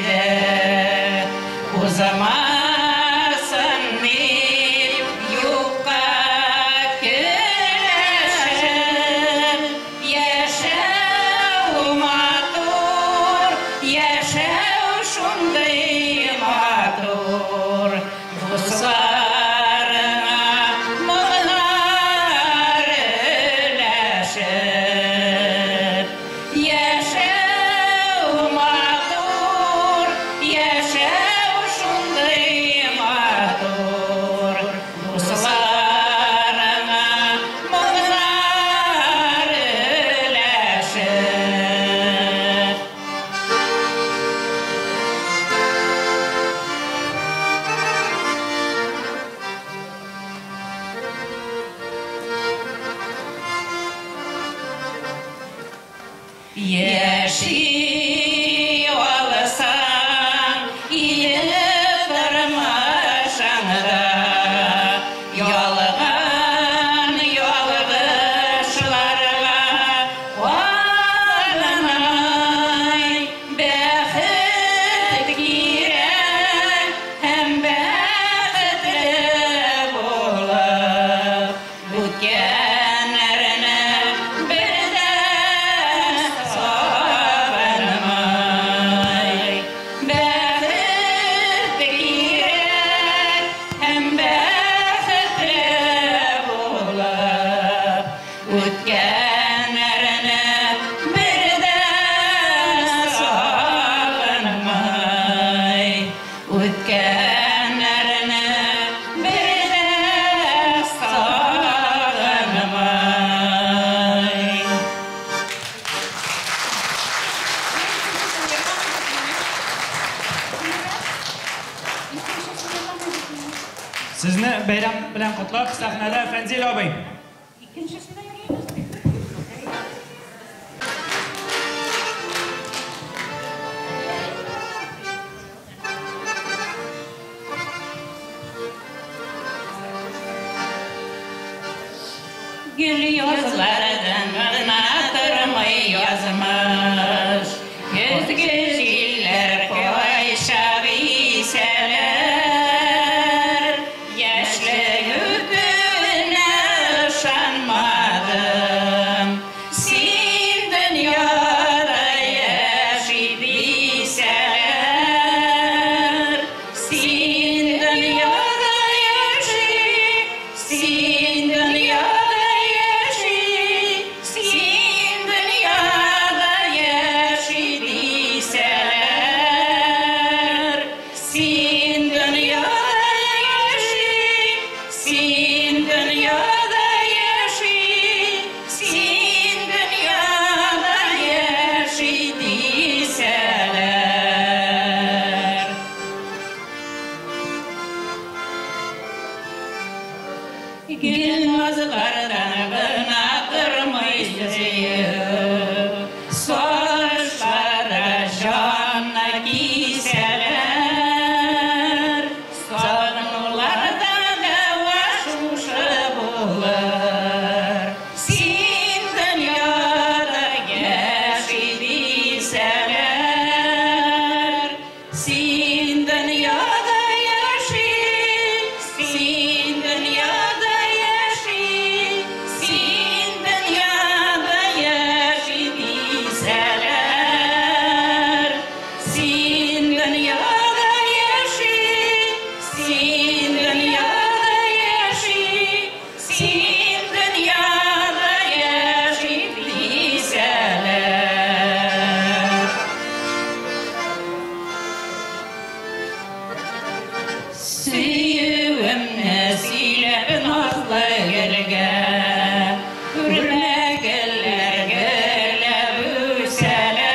Сезне бәйрәм белән котлап, сәхнәдә Фәнзил абый. Икенчесендә йөрибез. Гөл язлардан гына тормый язмыш, Көзге җилләр кайчак исәләр, Яшьлек үтүенә ышанмадым, Син дөньяда яши дисәләр, Син дөньяда яши, син дөньяда яши, син дөньяда яши дисәләр, Син дөньяда яши, син дөньяда яши, син дөньяда яши дисәләр. Гөлназлардан гына тормый сөю, Сагышлары җанны кисәләр, Сагынулардан дәва шушы булыр. Син дөньяда яши дисәләр, Син дөньяда яши, син дөньяда яши, син дөньяда яши дисәләр, Син дөньяда яши, син дөньяда яши, син дөньяда яши дисәләр. Сөюемне сөйләп назлы гөлгә, Үрмәгелләр гөлләп үсәләр.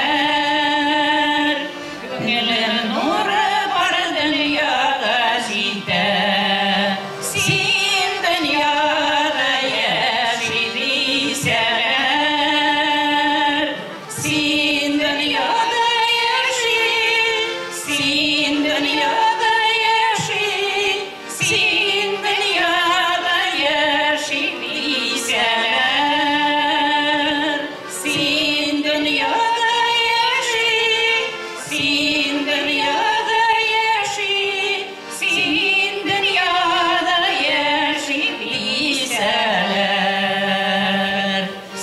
Күңелем нуры бар дөньяда җитә, Син дөньяда яши дисәләр, Син дөньяда яши, син дөньяда яши, син дөньяда яши дисәләр, Син дөньяда яши, син дөньяда яши, син дөньяда яши дисәләр,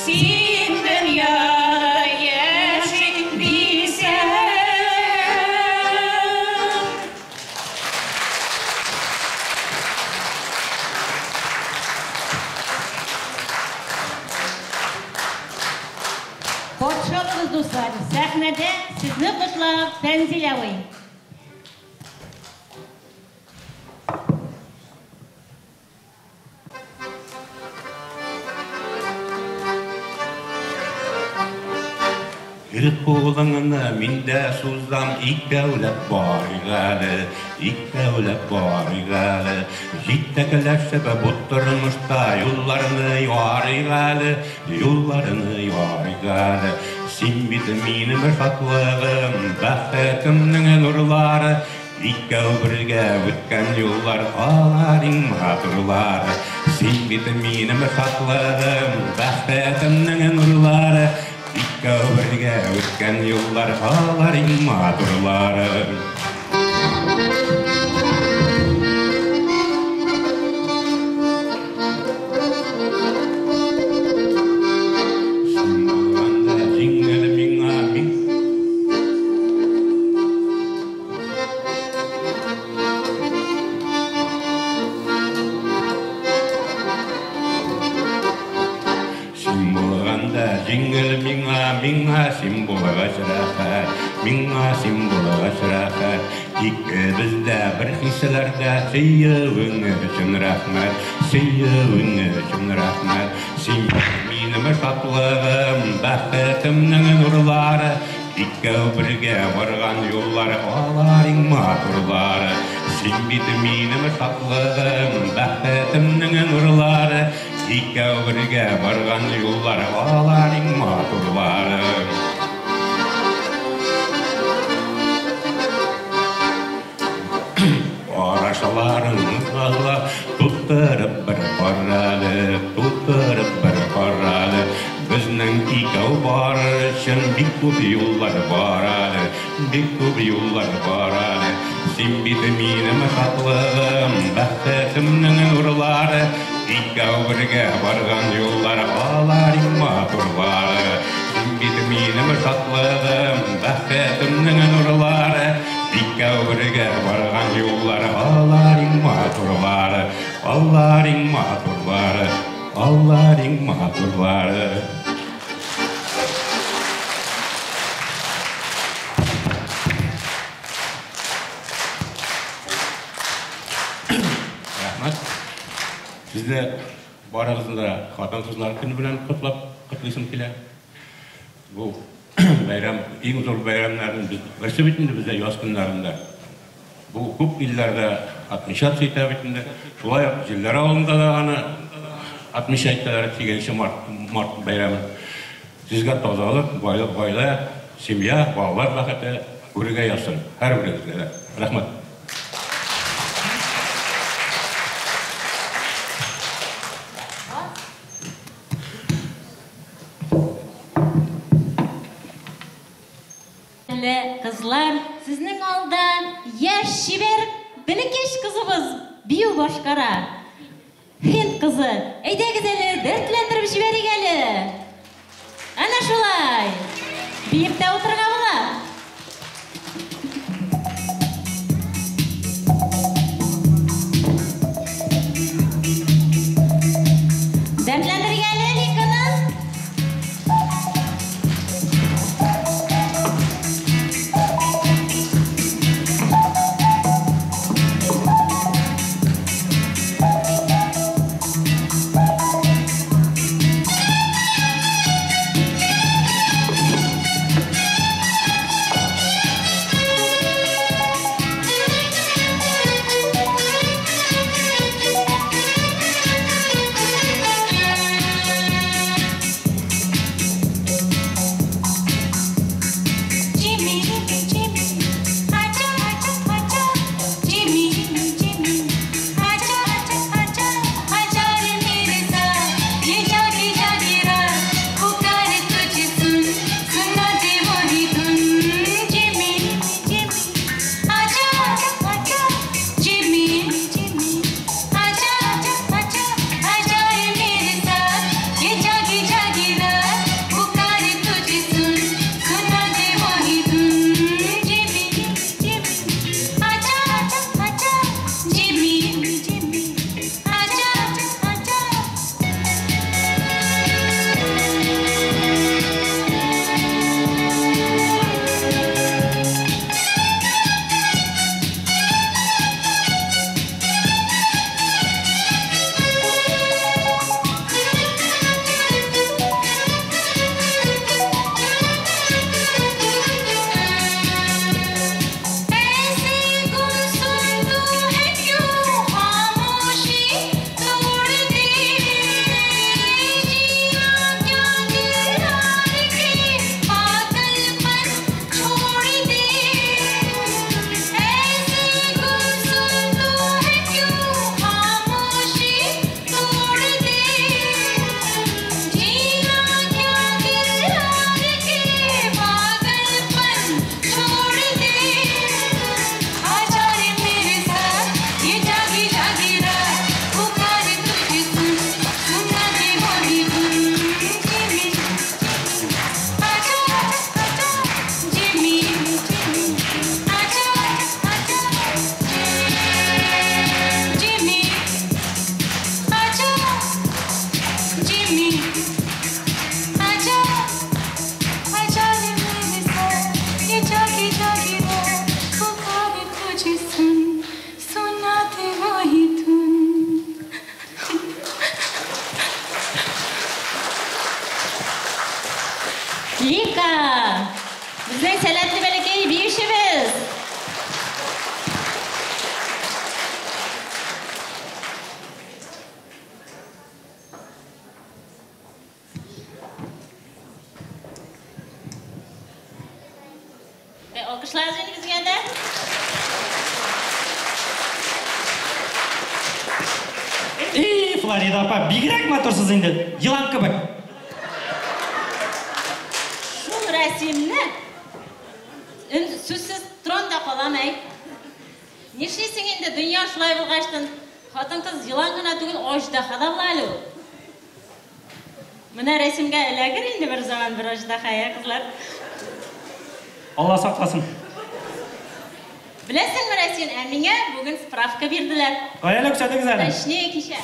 Син дөньяда яши дисәләр. Каршы алыгыз, дуслар, сәхнәдә сезне котлап Фәнзил абый. Бир кулыңны мин дә сузам, икәүләп барыйк әле, икәүләп барыйк әле. Җитәкләшеп бу тормышта юлларны ярыйк әле, юлларны ярыйк әле. Син бит минем шатлыгым, бәхетемнең нурлары, Икәү бергә үткән юллар алар иң матурлары. Син бит минем шатлыгым, бәхетемнең нурлары, Икәү бергә үткән юллар алар иң матурлары. Син булганда җиңел миңа, мин Син булганда җиңел миңа, миңа син булгач рәхәт, миңа син булгач рәхәт. Икебез дә бер хисләрдә, сөюең өчен рәхмәт, сөюең өчен рәхмәт. Син минем шатлыгым, бәхетемнең нурлары, Икәү бергә барган юллар алар иң матурлары. Син бит минем шатлыгым, бәхетемнең нурлары. Икәү бергә барган юллар, алар иң матурлары. Карашларың назлы, тутырып бер карале, тутырып бер карале. Безнең икәү барыр өчен бик күп юллар бар әле, бик күп юллар бар әле. Син бит минем шатлыгым, бәхетемнең нурлары. Икәү бергә барган юллар, алар иң матурлары. Син бит минем шатлыгым, бәхетемнең нурлары. Икәү бергә барган юллар, алар иң матурлары. Алар иң матурлары, алар иң матурлары. Рәхмәт. Сезне барыгызны да хатын-кызлар көне белән котлап котлыйсым килә. Бу бәйрәм иң зур бәйрәмнәрнең берсе бит инде бездә яз көннәрендә. Бу күп илләрдә отмечаться итә бит инде. Шулай ук Җилләр авылында да аны отмечать итәләр 8 март бәйрәмен. Сезгә тазалык, байлык, гаилә, семья, балалар бәхете күрергә язсын. Һәрберегезгә дә. Рәхмәт. Кызлар, сезнең алда яшь чибәр бәләкәч кызыбыз бию башкара. Һинд кызы, әйдәгез әле, дәртләндереп җибәрик әле. Әнә шулай. Биеп тә утырырга була. Дәртләндерик әле Ликаны. Флорида апа, бигерәк матурһыҙ инде, йылан кебек. Шул Рәсимне сүзсез торам да ҡалам, әй. Нишлисең инде, донъя шулай булғастын, ҡатын-ҡыҙ йылан ғына түгел, аждаһа ла була әле ул. Менә Рәсимгә эләгер инде бер заман бер аждаһа, ә, ҡыҙлар? Алла саҡласын. Беләсеңме, Рәсим, ә миңә бөгөн справка бирҙеләр. Ҡайҙа әле күрһәтегеҙ әле? Точнее, кисә.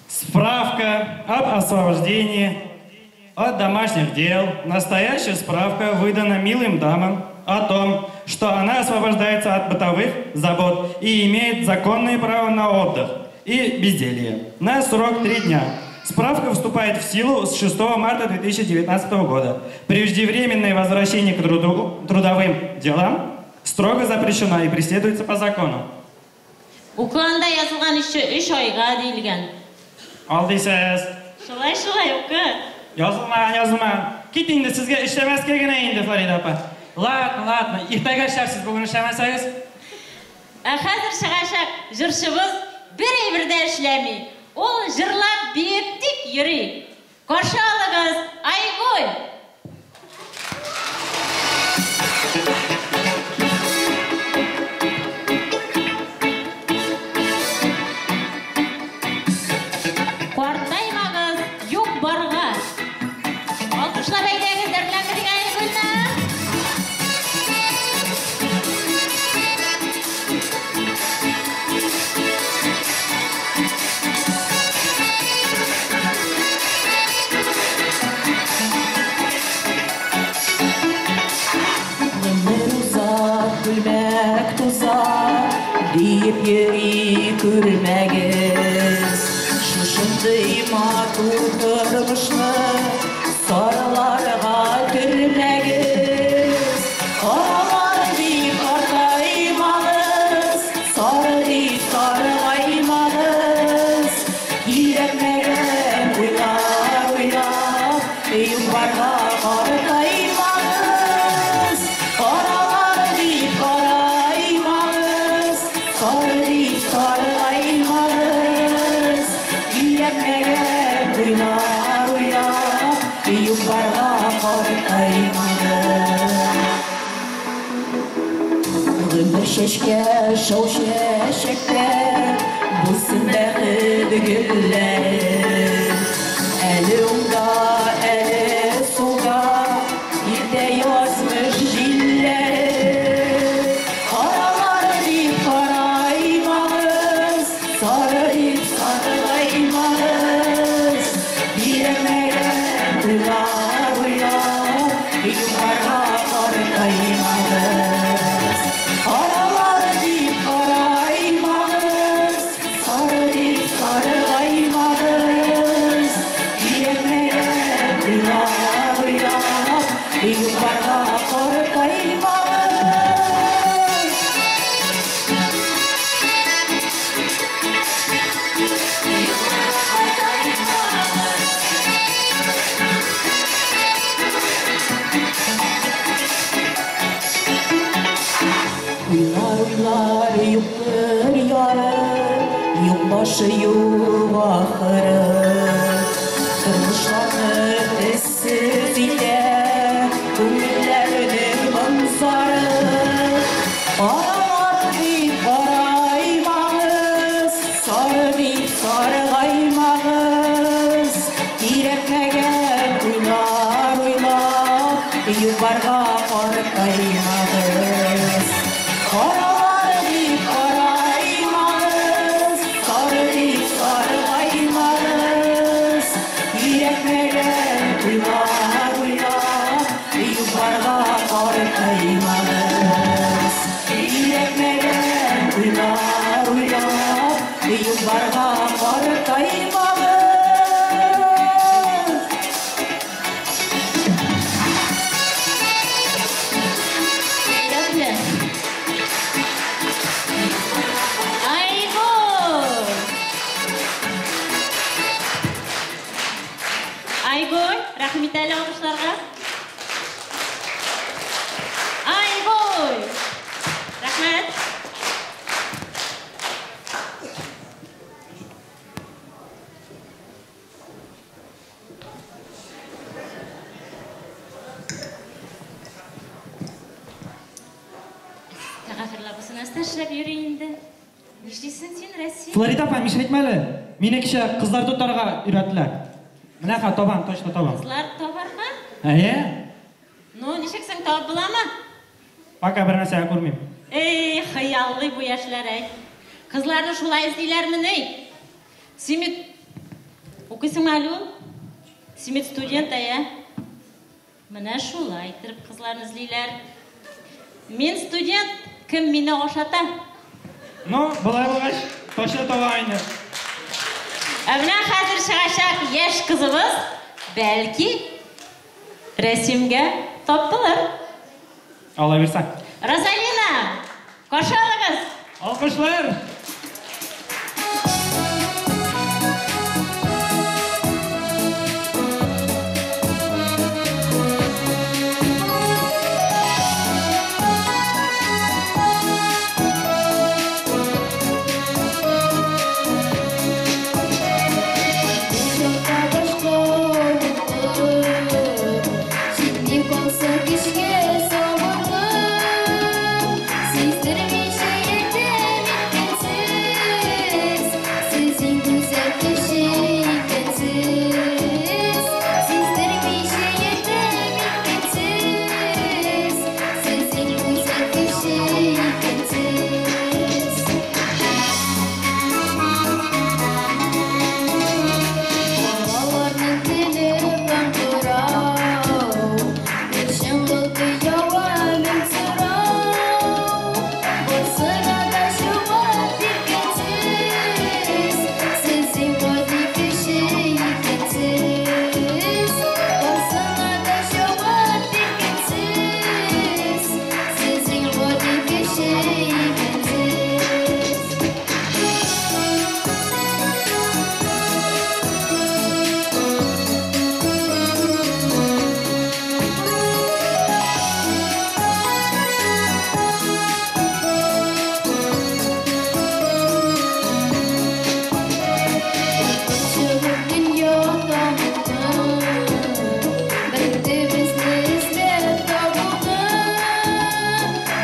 Справка об освобождении от домашних дел. Настоящая справка выдана милым дамам о том, что она освобождается от бытовых забот и имеет законное право на отдых и безделье на срок 3 дня. Справка вступает в силу с 6 марта 2019 года. Преждевременное возвращение к трудовым делам строго запрещено и преследуется по закону. Уҡығанда яҙылған еще 3 айға тейелгән. Алдайһыҙ. Шулай, шулай, уҡы. Яҙылмаған, яҙылмаған. Кит инде, һеҙгә эшләмәҫкә генә инде, Флорида апа. Ладно, ладно, иртәгә эшләрһеҙ, бөгөн эшләмәһәгеҙ. Ә хәҙер сығасаҡ йырсыбыҙ бер әйбер ҙә эшләмәй. Ул йырлап, бейеп тик йөрөй. Ҡаршы алығыҙ, Айгөл! Ҡартаймағыҙ, юҡ барға. Алҡышлап әйҙәгеҙ, дәртләндерегеҙ Айгөлне. Ғүмер уҙа, күлмәк туҙа, диеп йөрөй күрмәгеҙ. Шушындай матур тормошно сарыларға төрмәгеҙ. Ҡаралар дип ҡартаймағыҙ, сары дип сарғаймағыҙ. Кирәкмәгән уйлар уйлап, юҡ-барға ҡартаймағыҙ. Ҡаралар тип ҡараймағыҙ, сары дип сарғаймағыҙ. Кирәкмәгән уйлар уйлап, юҡ-барға ҡартаймағыҙ. Ғүмер сәскә, шау сәсәктә, булсын бәхет гөлләре. Әле уңда, әле сулда, иртә яҙмыш елләре. Ҡаралар тип ҡараймағыҙ, сары тип сарғаймағыҙ. Бирмәгән уйлар уйлап, юҡ-барға ҡартаймағыҙ. Ҡаралар тип ҡараймағыҙ, сары тип сарғаймағыҙ. Бирмәгән уйлар уйлап, юҡ-барға ҡартаймағыҙ. Уйлар, уйлар, юҡтыр яры, юҡ башы, юҡ ахыры. Тормошларны төҫһөҙ итә күңелдәрҙең моң-зары. Ҡаралар тип ҡараймағыҙ, сары тип сарғаймағыҙ. Кирәкмәгән уйлар уйлап, юҡ-барға ҡартаймағыҙ. Ҡаралар тип ҡараймағыҙ, сары тип сарғаймағыҙ. Кирәкмәгән уйлар уйлап, юҡ-барға ҡартаймағыҙ. Кирәкмәгән уйлар уйлап, юҡ-барға ҡартаймағыҙ. Бәйрәм белән. Нәрсә эшләп йөри инде? Нишлисең син, Рәсим? Флорида апа, миңа әйтмә әле. Мине кичә кызлар тотарга өйрәттеләр. Менә ха, табам, точно табам. Кызлар табарга? Әйе. Ну, ничек соң табып буламы? Пока бер нәрсә күрмим. Эй, хыяллый бу яшьләр, әй. Кызларны шулай эзлиләрмени? Син бит укыйсыңмы әле ул? Син бит студент, әйе. Менә шулай итеп кызларны эзлиләр. Мин студент, кем мине ашата? Ну, болай булгач, точно табам инде. Ә менә хәзер чыгачак яшь кызыбыз, бәлки, Рәсимгә тап булыр. Алла бирсә. Розалина, каршы алыгыз. Алкышлар! Җитми калса көчкә сабырлык, Сиздермичә ярдәм иткәнсез, Сез иң гүзәл кеше икәнсез. Сиздермичә ярдәм иткәнсез, Сез иң гүзәл кеше икәнсез. Балаларның көлеп аңгырау, Бер чыңгылды ява мең сорау, Барсына да җавап биргәнсез, Сез иң гади кеше икәнсез. Барсына да җавап биргәнсез, Сез иң гади кеше икәнсез. Чыгып дөнья танытты, Беректе безне эзләп табуны,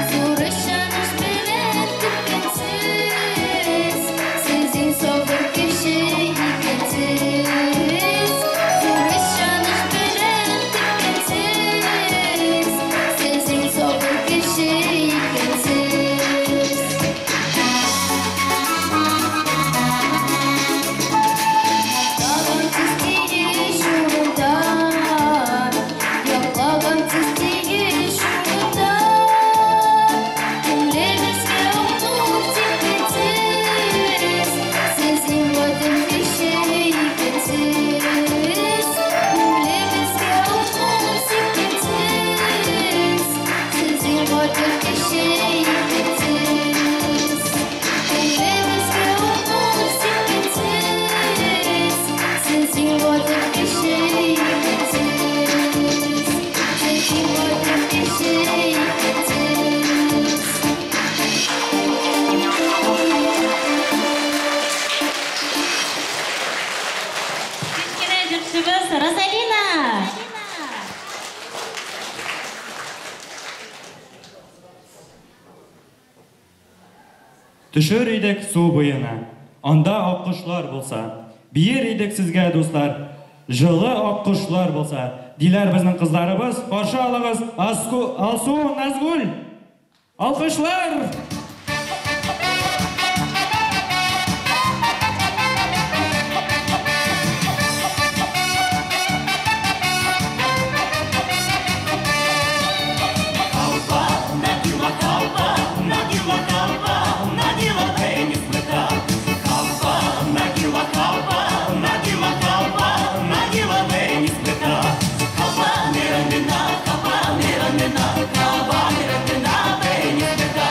Зур ышаныч белән көткәнсез, Сез иң сабыр кеше икәнсез. Зур ышаныч белән көткәнсез, Сез иң сабыр кеше икәнсез. Ятлагансыз тиеш урында, Ятлагансыз тиеш урында, Күңелебезгә нур сипкәнсез, Сез иң гадел кеше икәнсез. Күңелебезгә нур сипкәнсез, Сез иң гадел кеше икәнсез. Күңелебезгә нур сипкәнсез, Сез иң гадел кеше икәнсез. Сез иң гадел кеше икәнсез. Кечкенә җырчыбыз Розалина. Төшер идек су буена, анда аккошлар булса. Биер идек сезгә, дуслар, җылы аккошлар булса. Диләр безнең кызларыбыз, каршы алыгыз Аску, Алсу, Назгүл. Алкышлар! Наділа кава, наділа кава, наділа тенісника. Кава, наділа кава, наділа кава, наділа тенісника. Кава не ранена, кава не ранена, кава не ранена, тенісника.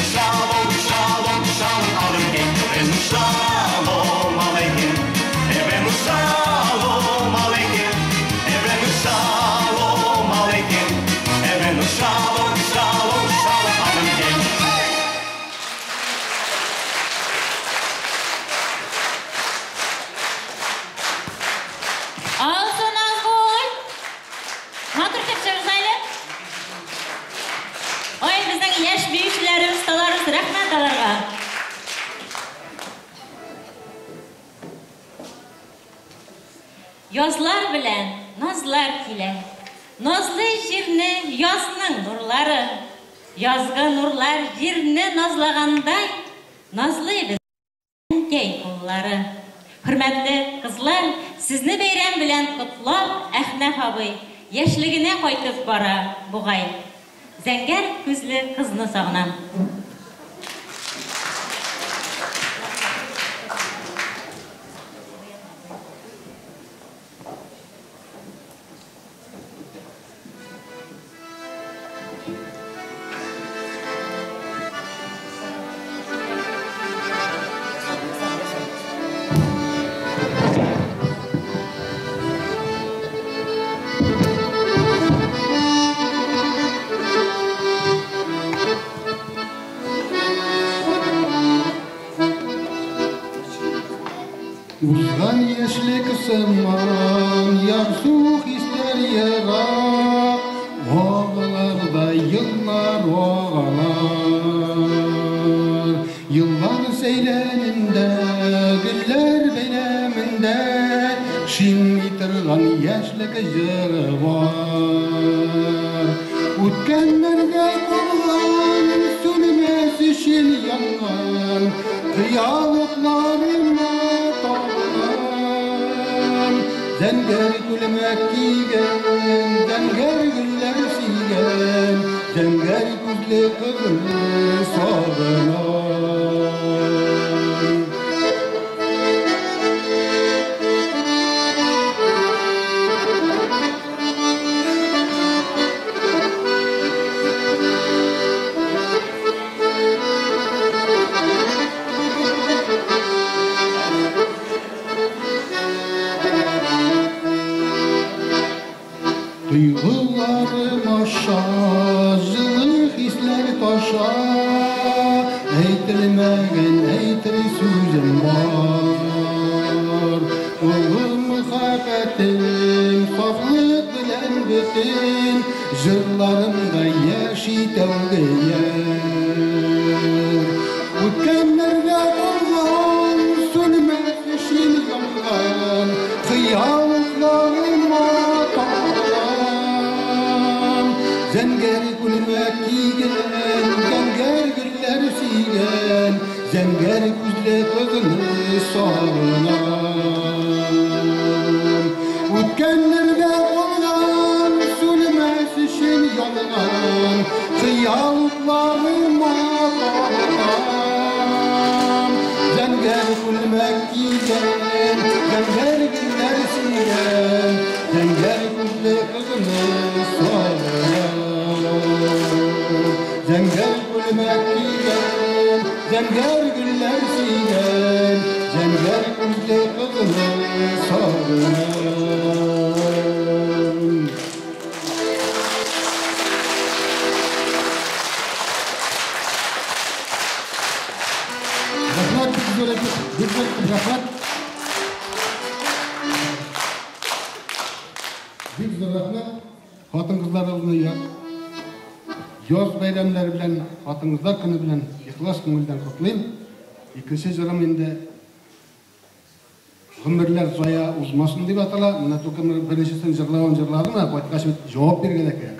Shalom, shalom, shalom aleichem. Evenu shalom aleichem. Evenu shalom aleichem. Evenu shalom aleichem. Evenu shalom, shalom, shalom aleichem. Алсу Назгүл. Матур итеп чыгыгыз әле. Ой, безнең яшь биючеләребез, осталарыбыз, рәхмәт аларга. Язлар белән назлар килә. Назлы җирне язның нурлары. Язгы нурлар җирне назлагандай, назлы безнең куллары. Хөрмәтле кызлар, сезне бәйрәм белән котлап, Әхнәф абый яшьлегенә кайтып бара бугай. Зәңгәр күзле кызны сагынам. Узган яшьлек сыман, ярсу хисләр ерак, Агаларда еллар агалар. Еллар сәйләнендә, гөлләр бәйләмендә, Шиңми торган яшьлек җыры бар. Үткәннәргә калган, сүнмәс өчен янган, Хыял утларына табынам. Зәңгәр күлмәк кигән, зәңгәр гөлләр сөйгән, Зәңгәр күзле кызны сагынам. Duygularım aşa, jıllı hisler taşa, Әйтелмәгән әйтер сүзем бар. Олы мөхәббәтем, сафлык белән бөтен, Җырларымда яши тәүге яр. Үткәннәргә калган, сүнмәс өчен янган, Хыял утларыма табынам. Зәңгәр күлмәк кигән, зәңгәр гөлләр сөйгән, Зәңгәр күзле кызны сагынам. Үткәннәргә калган, сүнмәс өчен янган, Хыял утларыма табынам. Зәңгәр күлмәк кигән, зәңгәр гөлләр сөйгән, Зәңгәр күзле кызны сагынам. Зәңгәр күлмәк кигән, зәңгәр гөлләр сөйгән, Зәңгәр күзле кызны сагынам. Рәхмәт, бик зур итеп, бик зур итеп рәхмәт. Бик зур рәхмәт. Хатын-кызларыбызны яз бәйрәмнәре белән, хатын-кызлар көне белән ихлас күңелдән котлыйм. Икенче җырым инде гомерләр зая узмасын дип атала. Менә только беренчесен җырлавын җырладым, ә кайткач бит җавап бирергә дә кирәк.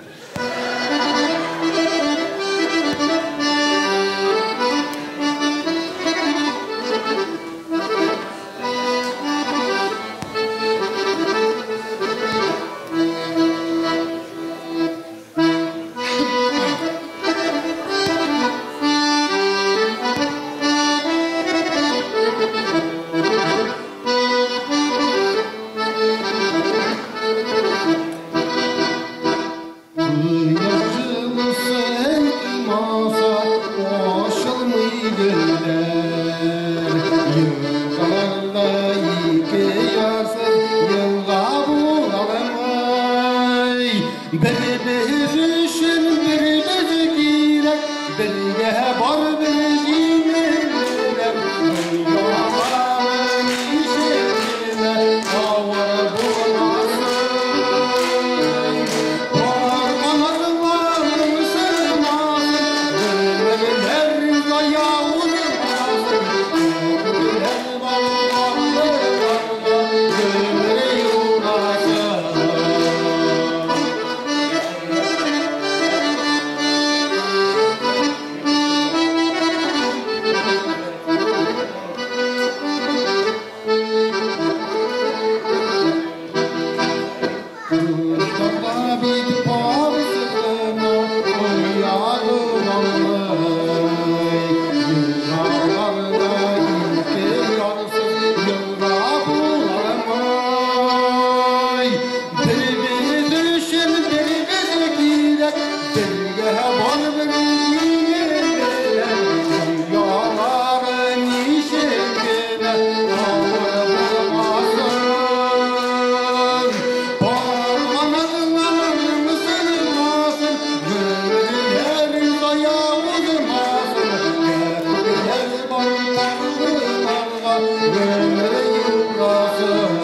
Гомер юрасын.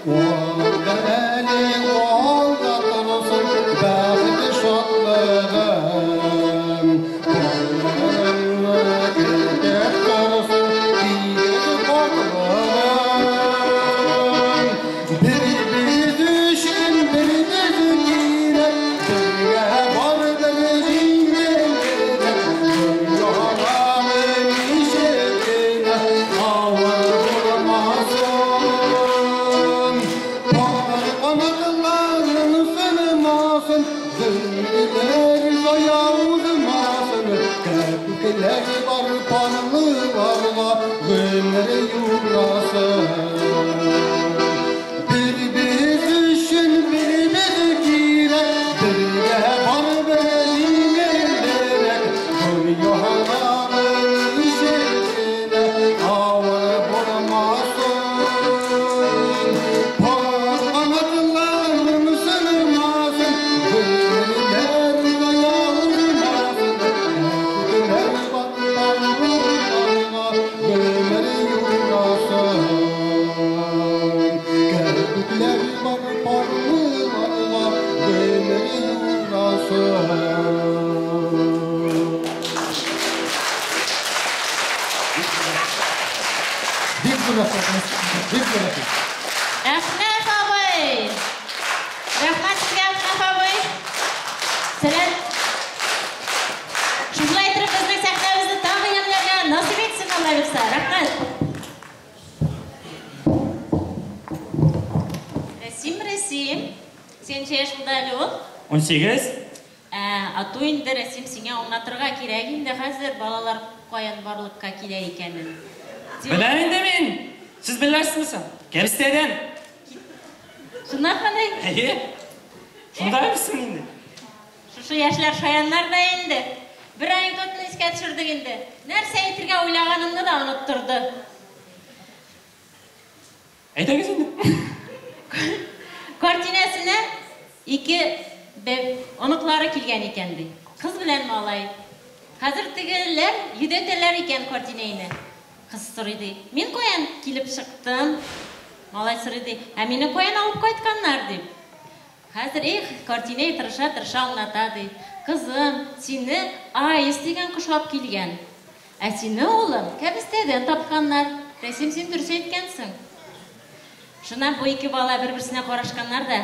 Olda eli olda dursun bəxti şadlığım. Qollarını gülgət dursun giyir qotlığım. Bir biz üçün bir biz girək, birgə vardır zingirək. Dünyaların işinə ağır olmasın. Qanatların sınmasın, zilgiler zayavuzmasın. Köpükler var parlılarla, gönül yurasın. Bir biz üçün bir biz girek, birge var bezingerek. Dünyaların işine ağır olmasın. Kanatların sınmasın, gönüller dayanmasın. Köpükler var parlılarla, gönül yurasın. Köpükler var parlılarla, gönül yurasın. Бик зур рәхмәт. Бик зур рәхмәт. Әхнәф абый! Рәхмәт сезгә, Әхнәф абый! Сәлам! Шулай итеп безнең сәхнәбезне тагы ямьләргә насыйп итсен Алла бирсә. Рәхмәт! Рәсим, Рәсим, син ничә яшь булды әле ул? 18. Ату инде, Рәсим, сиңа аңлатырга кирәк инде хәзер балалар каян барлыкка килә икәнен. Беләм инде мин. Сез беләсезме соң? Кәбестәдән. Шуннан ни? Әйе. Шундаймысың инде? Шушы яшьләр шаяннар да инде. Бер анекдотны искә төшердек инде. Нәрсә әйтергә уйлаганымны да оныттырды. Әйтәгез инде. Картинәсенә ике оныклары килгән икән ди. Кыз белән малай. Хәзер тегеләр йөдәтәләр икән картинәне. Кыз сорый ди. Мин каян килеп чыктым? Малай сорый ди. Ә мине каян алып кайтканнар дип. Хәзер эх, картинәй тырыша-тырыша аңлата ди. Кызым, сине аист дигән кош алып килгән. Ә сине, улым, кәбестәдән тапканнар. Рәсим, син дөрес әйткәнсең. Шуннан бу ике бала бер-берсенә карашканнар да.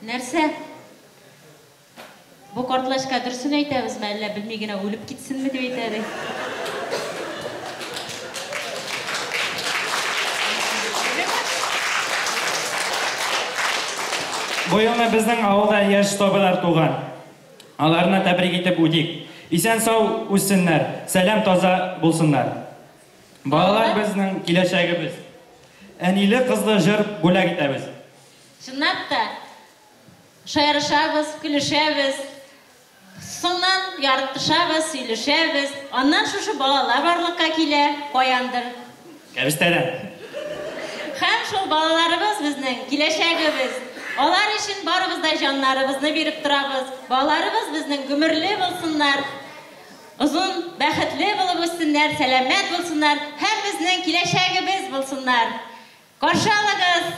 Нәрсә? Бу картлачка дөресен әйтәбезме, әллә белми генә үлеп китсенме дип әйтә ди. Бу елны безнең авылда яшь сабыйлар туган. Аларны тәбрик итеп үтик. Исән сау үссеннәр, сәлам таза булсыннар. Балалар безнең киләчәгебез. Әниле кызлы җыр бүләк итәбез. Чынлап та шаярышабыз, көлешәбез. Соңнан яртышабыз, сөйләшәбез. Аннан шушы балалар барлыкка килә, каяндыр. Кәбестәдән. Һәм шул балаларыбыз безнең киләчәгебез. Алар өчен барыбыз да җаннарыбызны биреп торабыз. Балаларыбыз безнең гомерле булсыннар, озын, бәхетле булып үссеннәр, сәламәт булсыннар һәм безнең киләчәгебез булсыннар. Каршы алыгыз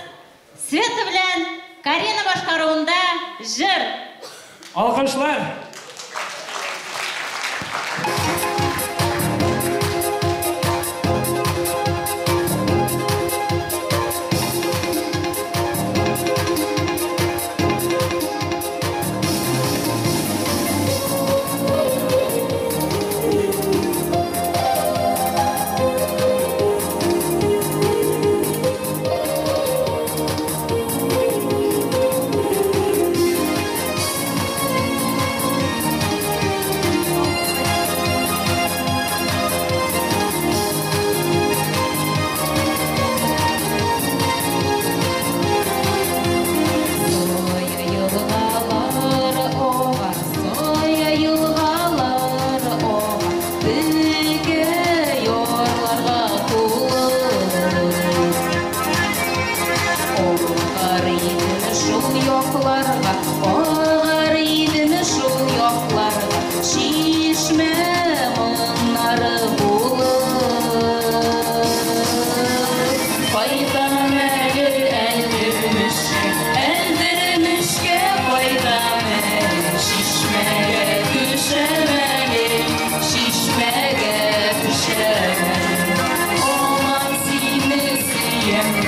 Света белән Карина башкаруында җыр. Алкышлар. Thank you.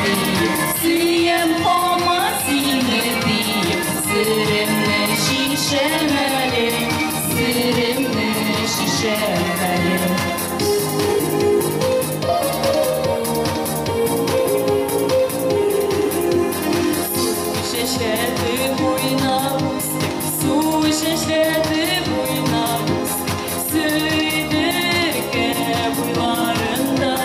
диеп, сөям һаман сине диеп, серемне шишәм әле, серемне шишәм әле. Чәчрәтеп уйнап үстек, су чәчрәтеп уйнап үстек, Сөйдеркә буйларында.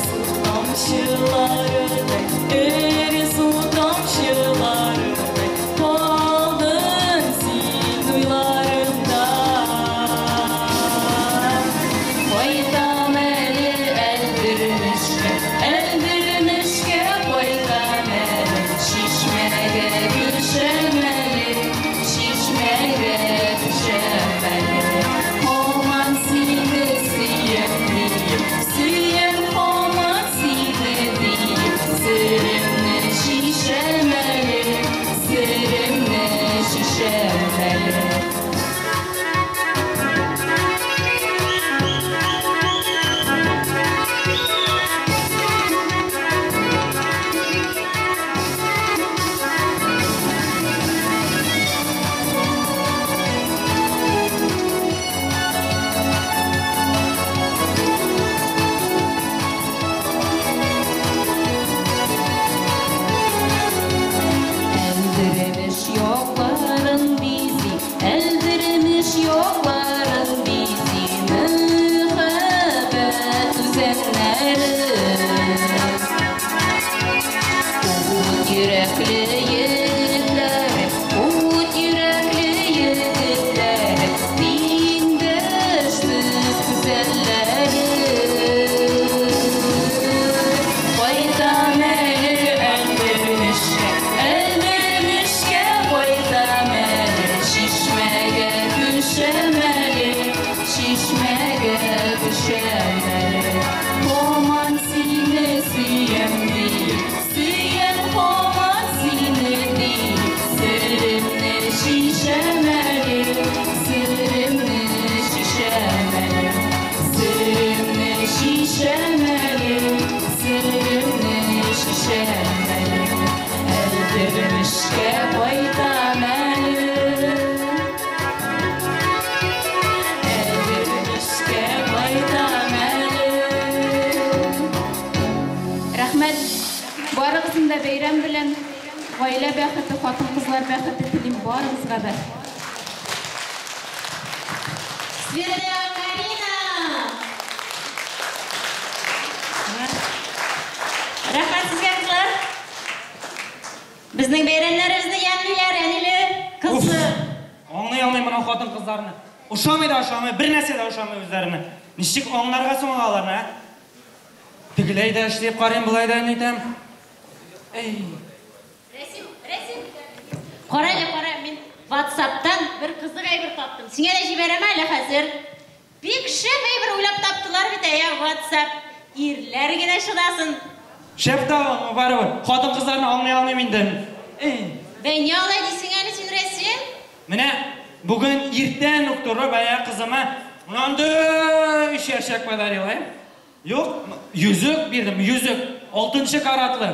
Су тамчыларыдай, эре су тамчыларыдай, калдың син уйларымда. Кайтам әле Әлдермешкә, Әлдермешкә кайтам әле, чишмәгә төшәм әле, чишмәгә төшәм әле. Һаман сине сөям диеп, сөям һаман сине диеп, серемне шишәм әле, серемне шишәм әле. Әлдеремеш якларын бизи, әлдеремеш якларын бизи, мәхәббәт үзәннәре. Ут йөрәкле егетләр, ут йөрәкле егетләр, тиңдәшсез гүзәлләре. Кайтам әле Әлдермешкә, Әлдермешкә кайтам әле, чишмәгә төшәм әле, чишмәгә төшәм әле. Һаман сине сөям диеп, сөям һаман сине диеп, серемне шишәм әле, серемне шишәм әле, серемне шишәм әле, серемне шишәм әле. Әлдермешкә кайтам әле, Әлдермешкә кайтам әле. Рәхмәт. Барыгызны да бәйрәм белән, гаилә бәхете, хатын-кызлар бәхете телим барыгызга да. Света Карина! Рәхмәт сезгә, кызлар. Безнең бәйрәмнәребезне ямьлиләр, әниле, кызлы. Аңлый алмыйм моның хатын-кызларны. Ошамый да ошамый, бер нәрсә дә ошамый үзләренә. Ничек аңларга соң аларны, ә? Тегеләй дә эшләп карыйм, болай да нитәм. Эй, Рәсим, Рәсим. Кара әле, кара, мин WhatsApp'тан бер кызык әйбер таптым. Сиңа да җибәрәм әле хәзер. Бик шәп әйбер уйлап таптылар бит, әйе, WhatsApp. Ирләр генә чыдасын. Шәп тә ул, барыбер. Хатын-кызларны аңлый алмыйм инде. Эй. Бәй, ни алай дисең әле син, Рәсим? Менә бүген иртән үк торып, әйе, кызыма мондый чәчәк подарил, әй. Юк, йөзек бирдем, йөзек. 6 каратлы.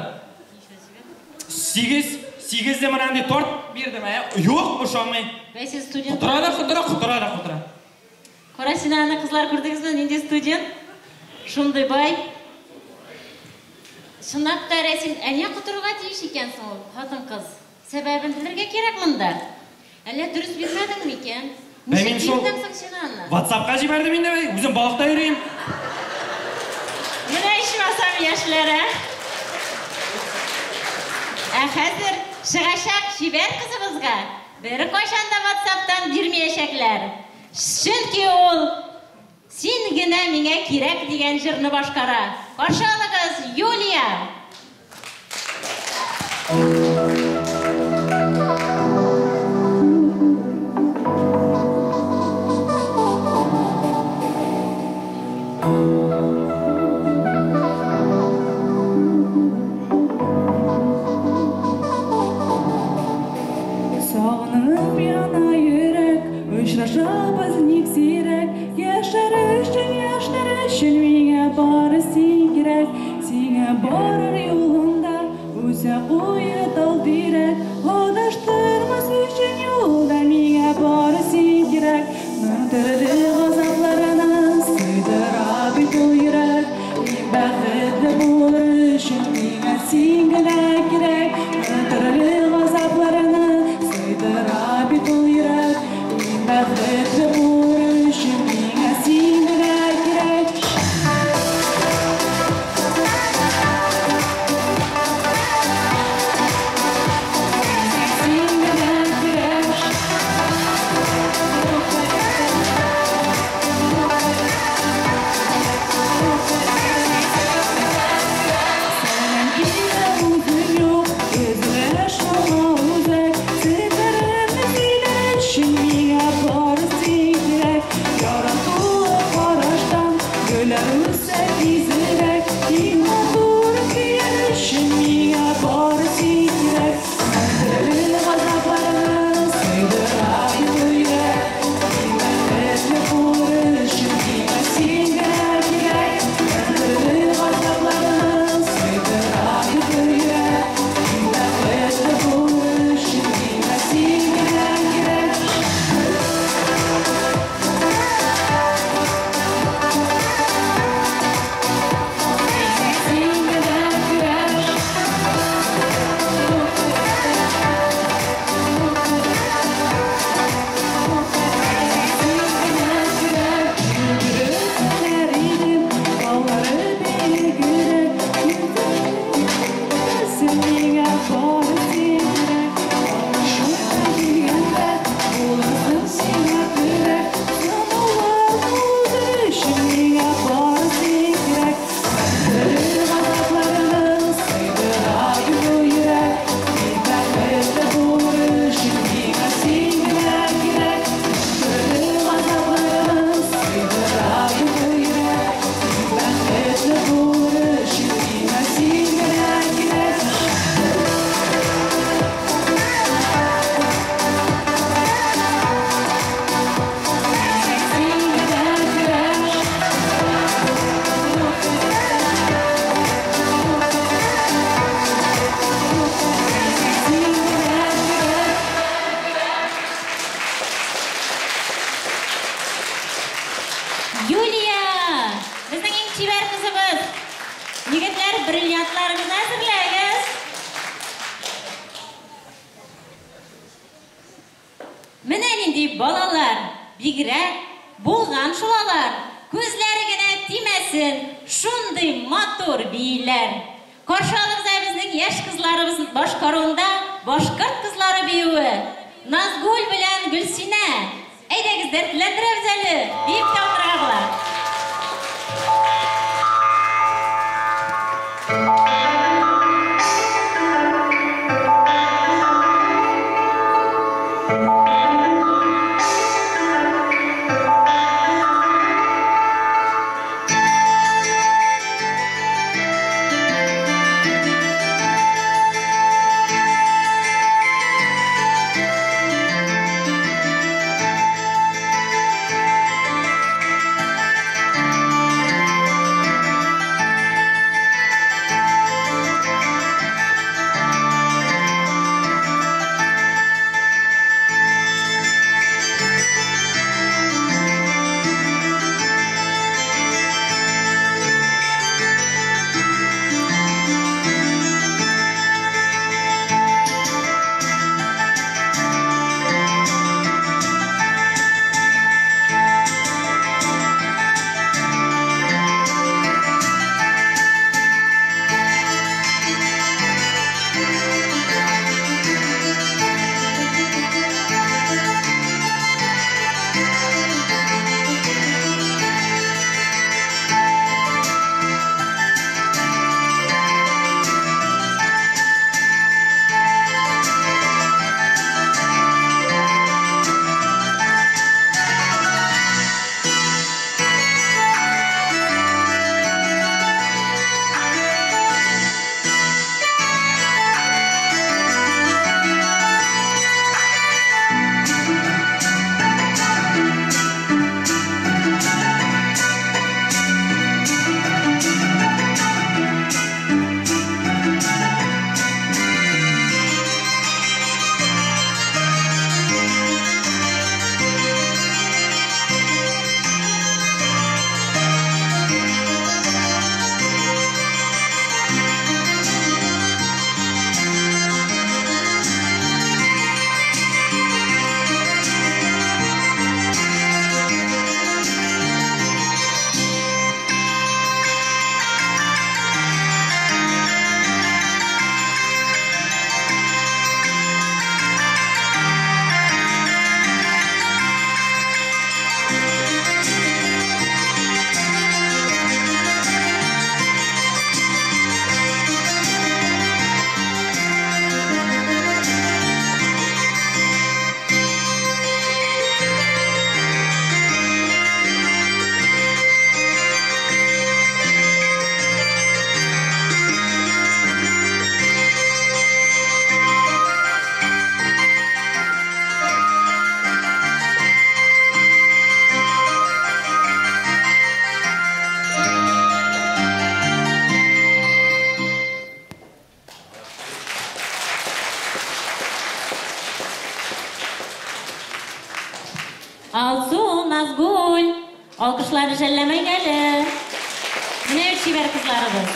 8 8-ле мондый торт бирдем, әйе. Юк, ошамый. Бәй, син студент. Котыра да котыра, котыра да котыра. Кара син аны, кызлар, күрдегезме, нинди студент? Шундый бай. Чынлап та, Рәсим, ә нигә котырырга тиеш икән соң ул хатын-кыз? Сәбәбен белергә кирәк монда. Әллә дөрес бирмәдең микән? Бәй, мин Ничек шул бирдең соң син аны? WhatsAppка җибәрдем инде, бәй. Үзем балыкта йөрим. Менә ичмасам яшьләр, ә? Ә хәзер чыгачак чибәр кызыбызга бер кайчан да WhatsApp'тан бирмәячәкләр. Чөнки ул Син генә миңа кирәк дигән җырны башкара. Каршы алыгыз, Юлия! Сагынып яна йөрәк, очрашабыз ник сирәк, яшәр өчен, яшьләр өчен миңа бары Барыр юлында үсә куе тал тирәк. Адаштырмас өчен юлда миңа бары син кирәк. Мең төрле газапларына сыйдыра бит ул йөрәк. Мин бәхетле булыр өчен миңа син генә кирәк. Мең төрле газапларына сыйдыра бит ул йөрәк. Мин бәхетле булыр өчен миңа син генә кирәк. Син генә кирәк. Сәләм килә үзең юк, өзелә шуңа үзәк. Серләремне сөйләр өчен миңа бары син кирәк. Яратулы караштан гөлләр үсә тизрәк. Иң матур көйләр өчен миңа бары син кирәк. Төрле газапларны сыйдыра бит йөрәк. Мин бәхетле булыр өчен миңа син генә кирәк. Төрле газапларны сыйдыра бит йөрәк. Мин бәхетле булыр өчен миңа син генә кирәк. Син генә кирәк. Юлия! Безнең иң чибәр кызыбыз. Егетләр, бриллиантларыгызны әзерләгез. Менә нинди балалар, бигрәк булган шул алар. Күзләре генә тимәсен, шундый матур бииләр. Каршы алыгыз ә безнең яшь кызларыбыз башкаруында башкорт кызлары биюе. Назгүл белән Гөлсинә. Әйдәгез, дәртләндерәбез әле. Биеп тә утырырга була. Алкышларны жәлләмәйк әле. Менә бит чибәр кызларыбыз.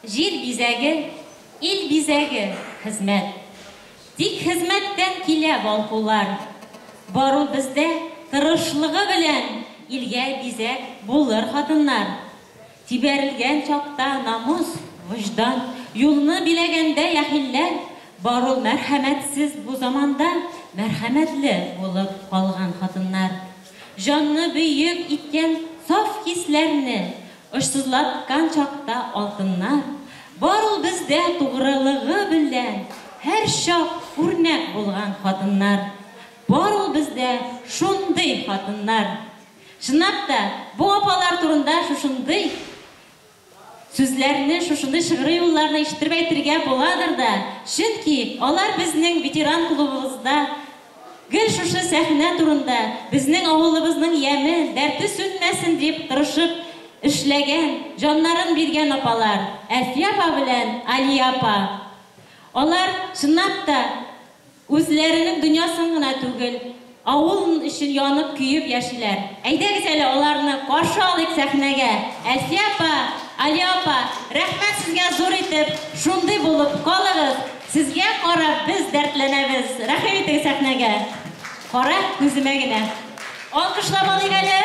Җир бизәге, ил бизәге, хезмәт. Тик хезмәттән килә балкулар. Бар ул бездә тырышлыгы белән илгә бизәк булыр хатыннар. Тибәрелгән чакта намус, вөҗдан, юлны биләгәндә яхилләр, бар ул мәрхәмәтсез бу заманда мәрхәмәтле булып калган хатыннар. Җанны бөек иткән саф хисләрне очсызлаткан чакта алтыннар, бар ул бездә тугрылыгы белән һәрчак үрнәк булган хатыннар. Бар ул бездә шундый хатыннар. Чынлап та, бу апалар турында шушындый сүзләрне, шушындый шигъри юлларны ишеттереп әйтергә буладыр да. Чөнки алар безнең ветеран клубыбызда гел шушы сәхнә турында, безнең авылыбызның яме, дәрте сүнмәсен дип тырышып эшләгән, җаннарын биргән апалар, Әлфия апа белән Алия апа. Алар, чынлап та, үзләренең дөньясын гына түгел, авыл өчен янып-көеп яшиләр. Әйдәгез әле аларны каршы алыйк сәхнәгә. Әлфия апа, Алия апа, рәхмәт сезгә зур итеп, шундый булып калыгыз. Сезгә карап без дәртләнәбез. Рәхим итегез сәхнәгә. Кара күземә генә. Алкышлап алыйк әле.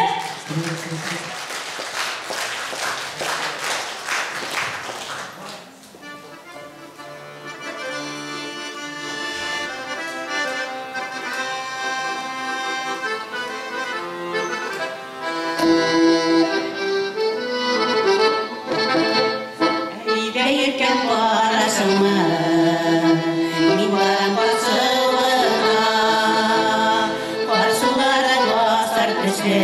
Әйдә иркәм барасыңмы? Мин барам карсуына, карсулары басар төсле.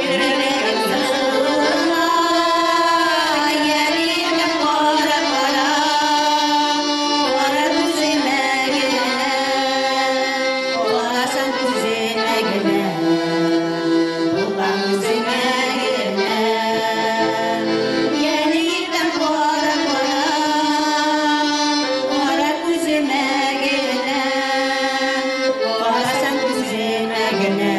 Йөрәгем сызына, йәриркәм кара кара, кара күземә генә, карасаң күземә генә, булган үзеңә генә. Йәриркәм кара кара, кара күземә генә, карасаң күземә генә,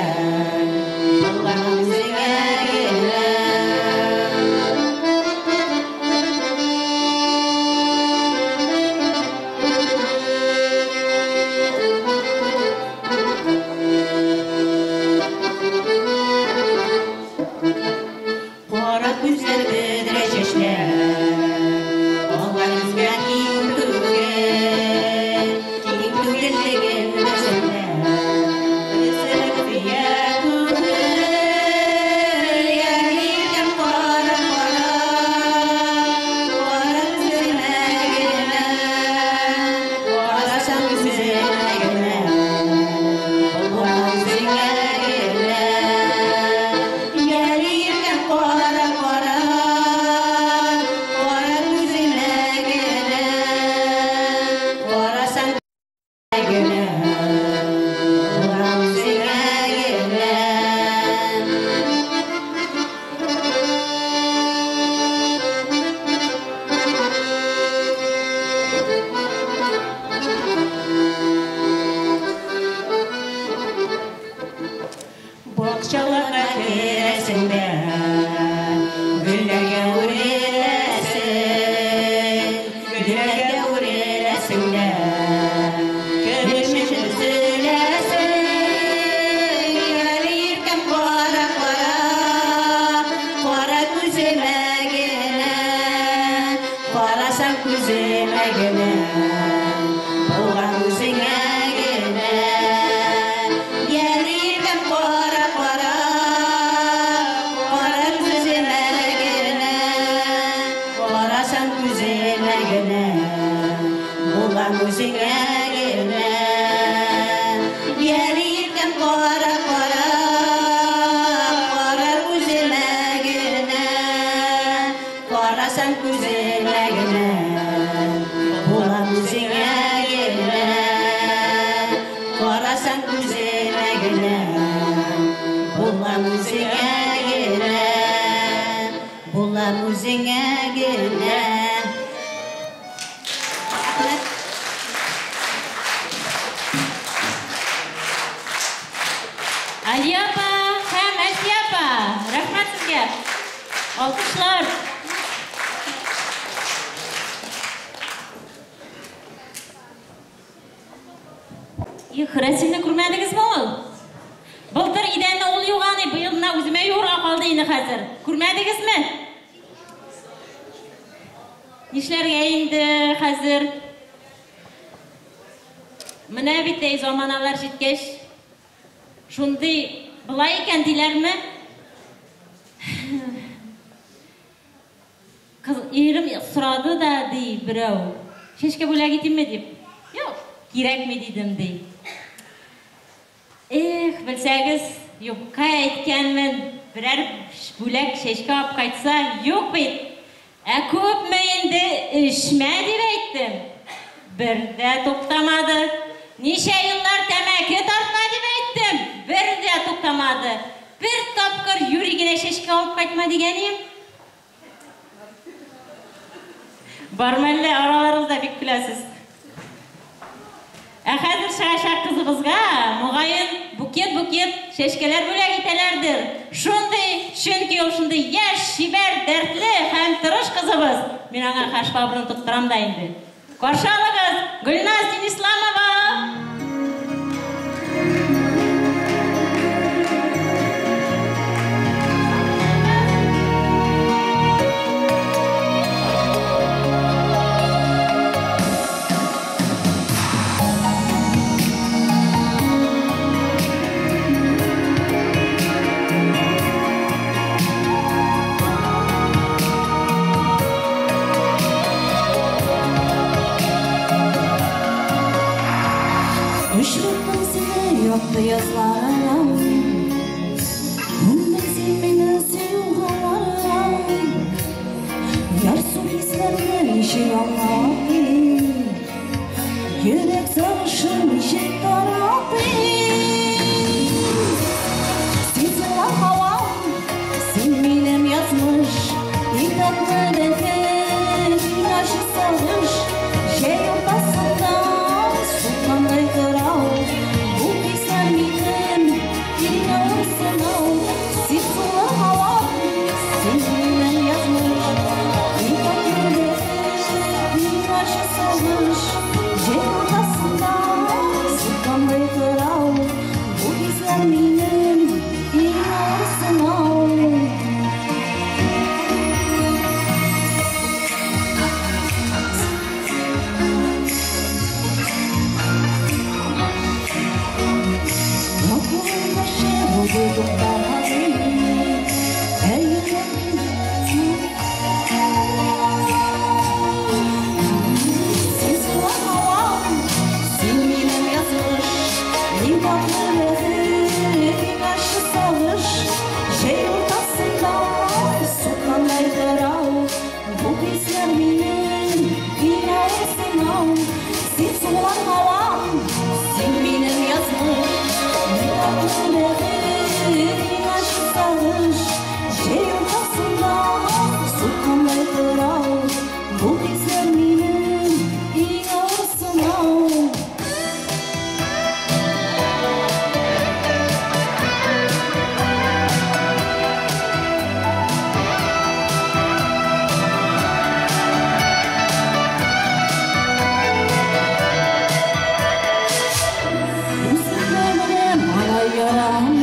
булган үзеңә генә. Кара күзләр бөдрә чәчләр, алар үзгә тиң түгел, тиң түгеллеген белсәләр, белсәләр сөя күңел. Йәриркәм кара кара, кара күземә генә, карасаң күземә генә, булган үзеңә генә. Йәриркәм кара кара, кара күземә генә, карасаң генә, булган үзеңә генә. Бакчаларга керәсең дә, гөлләргә үреләсең, гөлләргә үреләсең дә, көмеш өзеләсең. Йәриркәм кара кара, кара күземә генә, карасаң күземә генә, булган үзеңә генә. Йәриркәм кара кара, кара күземә генә, карасаң күземә генә, булган үзеңә генә. Йәриркәм кара кара, кара күземә генә, карасаң күземә генә, булган үзеңә генә. Карасаң күземә генә, булган үзеңә генә, булган үзеңә генә. Рәхмәт. Алия апа һәм Әлфиә апа, рәхмәт сезгә. Алкышлар. Их, Рәсимне күрмәдегезме ул? Былтыр идәнне ул юган, быел менә үземә юырга калды инде хәзер. Күрмәдегезме? Нишләргә инде хәзер? Менә бит әй заманалар җиткәч, шундый былай икән диләрме? Кыз ирем сорады да ди берәү. Чәчкә бүләк итимме дип. Юк, кирәкми дидем ди. Эх, белсәгез, юкка әйткәнмен, берәр бүләк чәчкә алып кайтса, юк бит. Ә күпме инде эчмә дип әйттем. Бер дә туктамады. Ничә еллар тәмәке тартма дип әйттем. Бер дә туктамады. Бер тапкыр юри генә чәчкә алып кайтма дигәнем. Бармы әллә араларыгызда бик көләсез. Ә хәзер чыгачак кызыбызга мөгаен букет-букет чәчкәләр бүләк итәләрдер. Шундый, чөнки ул шундый яшь, чибәр, дәртле һәм тырыш кызыбыз. Мин аңа хашпабрын тоттырам да инде. Каршы алыгыз, Гөлназ Динисламова! Очраттым сине якты язларым, Күндең син мине сөю һаваларым. Ярсу хисләрне ничек аңлатыйм, Йөрәк сагышын ничек таратыйм. Син сулар һавам, син минем язмыш, Иң татлы бәхет, иң ачы сагыш. Җәй уртасында сулгандай кырау, Бу хисләр минем иң авыр сынау. Син сулар һавам, син минем язмыш, Иң татлы бәхет, иң ачы сагыш. Җәй уртасында сулгандай кырау, Бу хисләр минем иң авыр сынау. Син сулар һавам, син минем язмыш, Иң татлы бәхет, иң ачы сагыш. Җәй уртасында суккандай кырау, Бу хисләр минем иң авыр сынау. Син сулар һавам, син минем язмыш, Иң татлы бәхет, иң ачы сагыш. Җәй уртасында суккандай кырау, Бу хисләр минем иң авыр сынау. Үзеңне менә малай ярамый.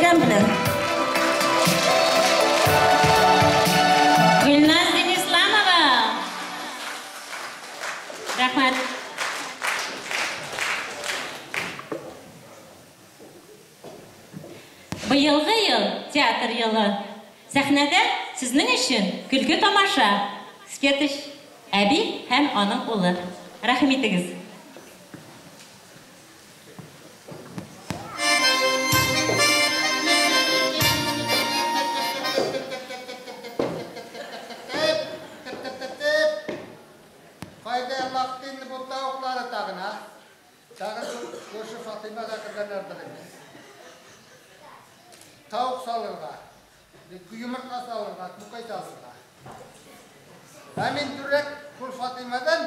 Бәйрәм белән! Гөлназ Динисламова. Рәхмәт. Быелгы ел театр елы. Сәхнәдә сезнең өчен көлке тамаша. Скетч әби һәм аның улы. Рәхим итегез. Кайда эләкте инде бу тавыклары тагын, а? Тагын шул күрше Фатыйма да кергәннәрдер инде. Тавык салырга, йомырка салырга, күкәй салырга. Ә мин дөрәк шул Фатыймадан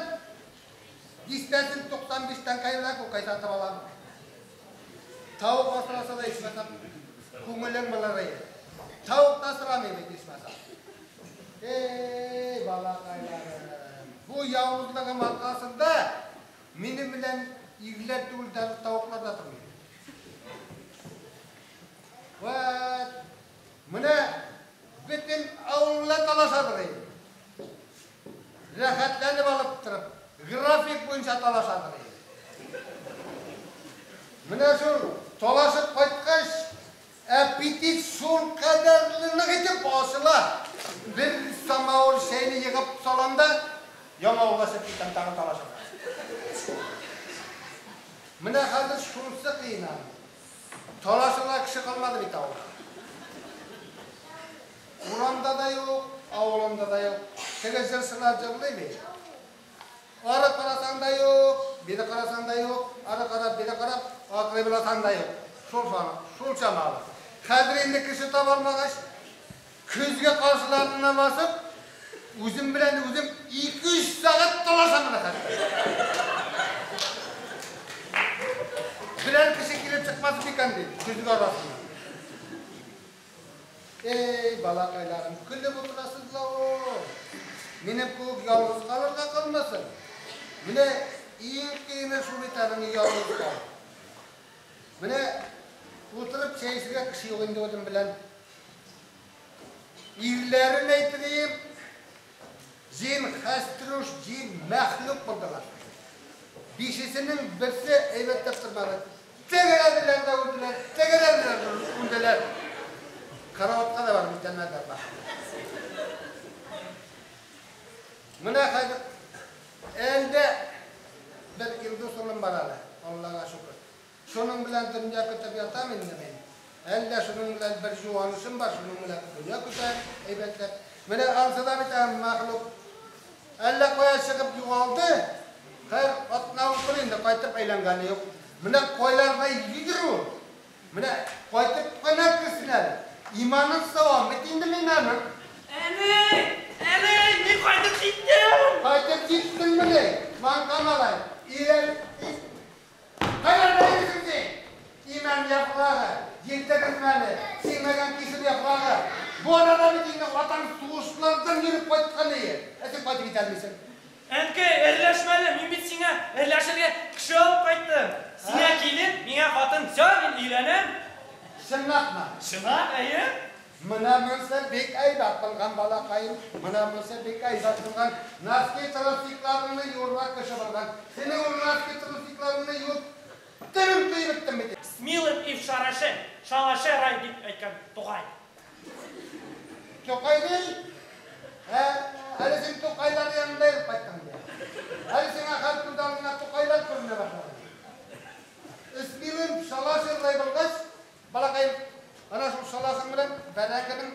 дистәсен 95 тәңкә күкәй сатып алам. Тавык асраса да ичмасам, күңелең булыр иде. Тавык та сорамыйм бит ичмасам. Эй, балакайларым, бу явызлыгым аркасында минем белән ирләр түгел, даже тавыклар да тормый. Вот, менә бөтен авыл белән талашадыр инде. Рәхәтләнеп алып торып, график буенча талашадыр инде. Менә шул талашып кайткач, аппетит шул кадәрле нык итеп ачыла. Бер самавыр чәйне егып салам да, яңа авылга чыгып китәм тагын талашырга. Менә хәзер шунысы кыен аның. Талашырга кеше калмады бит авылда. Урамда да юк, авылымда да юк. Теге җырчылар җырлый бит. Ары карасаң да юк, бире карасаң да юк, ары карап, бире карап, акыры буласаң да юк. Шул саны, шул чамалы. Хәзер инде кеше таба алмагач, көзгә каршыларына басып, үзем белән үзем 2-3 сәгать талашам менә хәзер. Берәр кеше килеп чыкмас микән дип, көзгә арасыннан. Эй, балакайларым, көлеп утырасыз ла ул. Минем кебек ялгыз калырга калмасын. Менә иң кыены шул бит аның ялгыз калу. Менә утырып чәй эчәргә кеше юк инде үзем белән. Ирләрен әйтелим, җин хәстрүш, җин мәхлук булдылар. Бишесенең берсе әйбәтләп тормады. Тегерәделәр дә үлделәр, тегерәделәр дә үлделәр. Караватка да барып җитәмәделәр. Менә хәзер әлдә бер Илдус улым бар әле, Аллага шөкер. Шуның белән дөнья көтеп ятам инде мин. Әлдә шуның белән бер юанышым бар, шуның белән дөнья көтәм, әйбәтләп. Менә ансы да бит мәхлук. Әллә кая чыгып югалды. Һәр атна укыр инде кайтып әйләнгәне юк. Менә кайларга йөгерү ул. Менә кайтып кына керсен әле. Иманын савам бит инде мин аның. Әни, әни, мин кайтып җиттем. Кайтып җиттеңмени? Маңка малай. Иләр, кайларда йөрисең син? Имән яфрагы, җир тегермәне, сиңмәгән кишер яфрагы. Бу арада бит инде атаң сугышлардан йөреп кайткан ие. Ә син кайтып җитә алмыйсың. Әнкәй, әрләшмә әле, мин бит сиңа әрләшергә кеше алып кайттым. Сиңа килен, миңа хатын, всё, мин өйләнәм. Чынлапмы? Чынлап, әйе. Менә монысы бик әйбәт булган, балакаем. Менә монысы бик әйбәт булган. Носки трусикларыңны юырга кеше булган. Синең ул носки трусикларыңны юып, телем туеп беттем бит. С милым и в шараше, шалаше рай дип әйткән Тукай. Тукай ди? Ә, әле син Тукайлар янында йөреп кайттың ди. Әле сиңа хәл күз алдыңа Тукайлар күренә башлады. С милым в шалаше рай булгач, балакаем, ана шул шалашың белән бәрәңгенең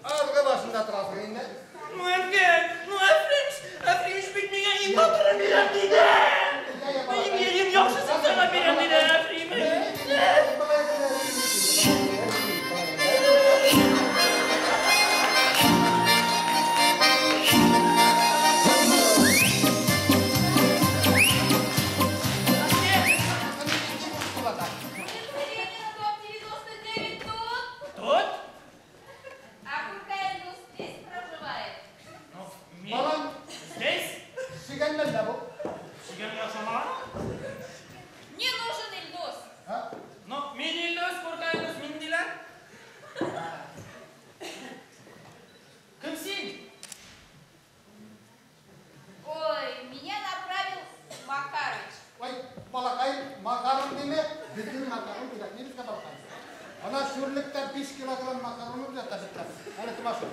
аргы башында торасың инде. Ну, әнкәй, ну, Әфримш, Әфримш бит миңа иң батырын бирәм диде. Иң иң яхшысын сиңа бирәм диде, Әфримш. Ленина, дом 99 тут? Тут? А Куркай Илдус здесь проживает? Мин Балам, здесь? Чегән мәллә бу? Чегән 5 килограмм макароны ята бит. Әле томашы.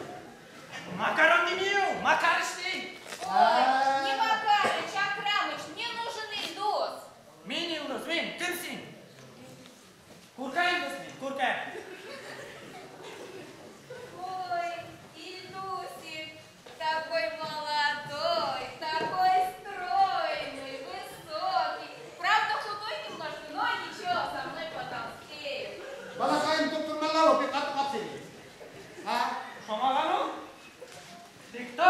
Макарон не мил, Макарыч ди. Ой, не Макарыч, а Крамыч, мне нужен Илдус. Мин Илдус, мин, кем син? Курка Илдус мин, курка. Ой, Илдусик, такой молодой, такой стройный, высокий. Правда, худой немножко, но ничего, со мной потолстеет. Балакайым топтырмалау, бик каты капсың. А? Ошамаган ул? Ты кто?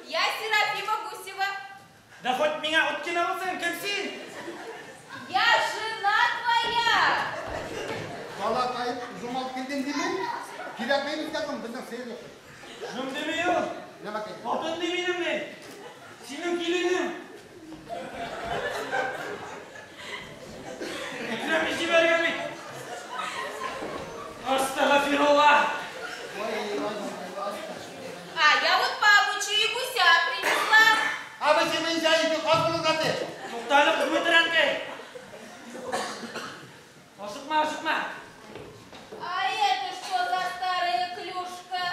Я Серафима Гусева. Да хоть миңа уткина булсын, кем син? Я жена твоя. Балакайым, жумалып килдең димәй? Кирәкмәй бит ятым, безнең сыер юк. Жум димәй ул. Нәмәкәй? Хатын ди минем мин. Синең киленең. Әкрәм җибәргән бит. Астагфирулла. А, я вот по обычаю гуся принесла. Абычы мин җәйге каз булыр. Туктале, кыз әнкәй. Ашыкма, ашыкма. А это что за старая клюшка?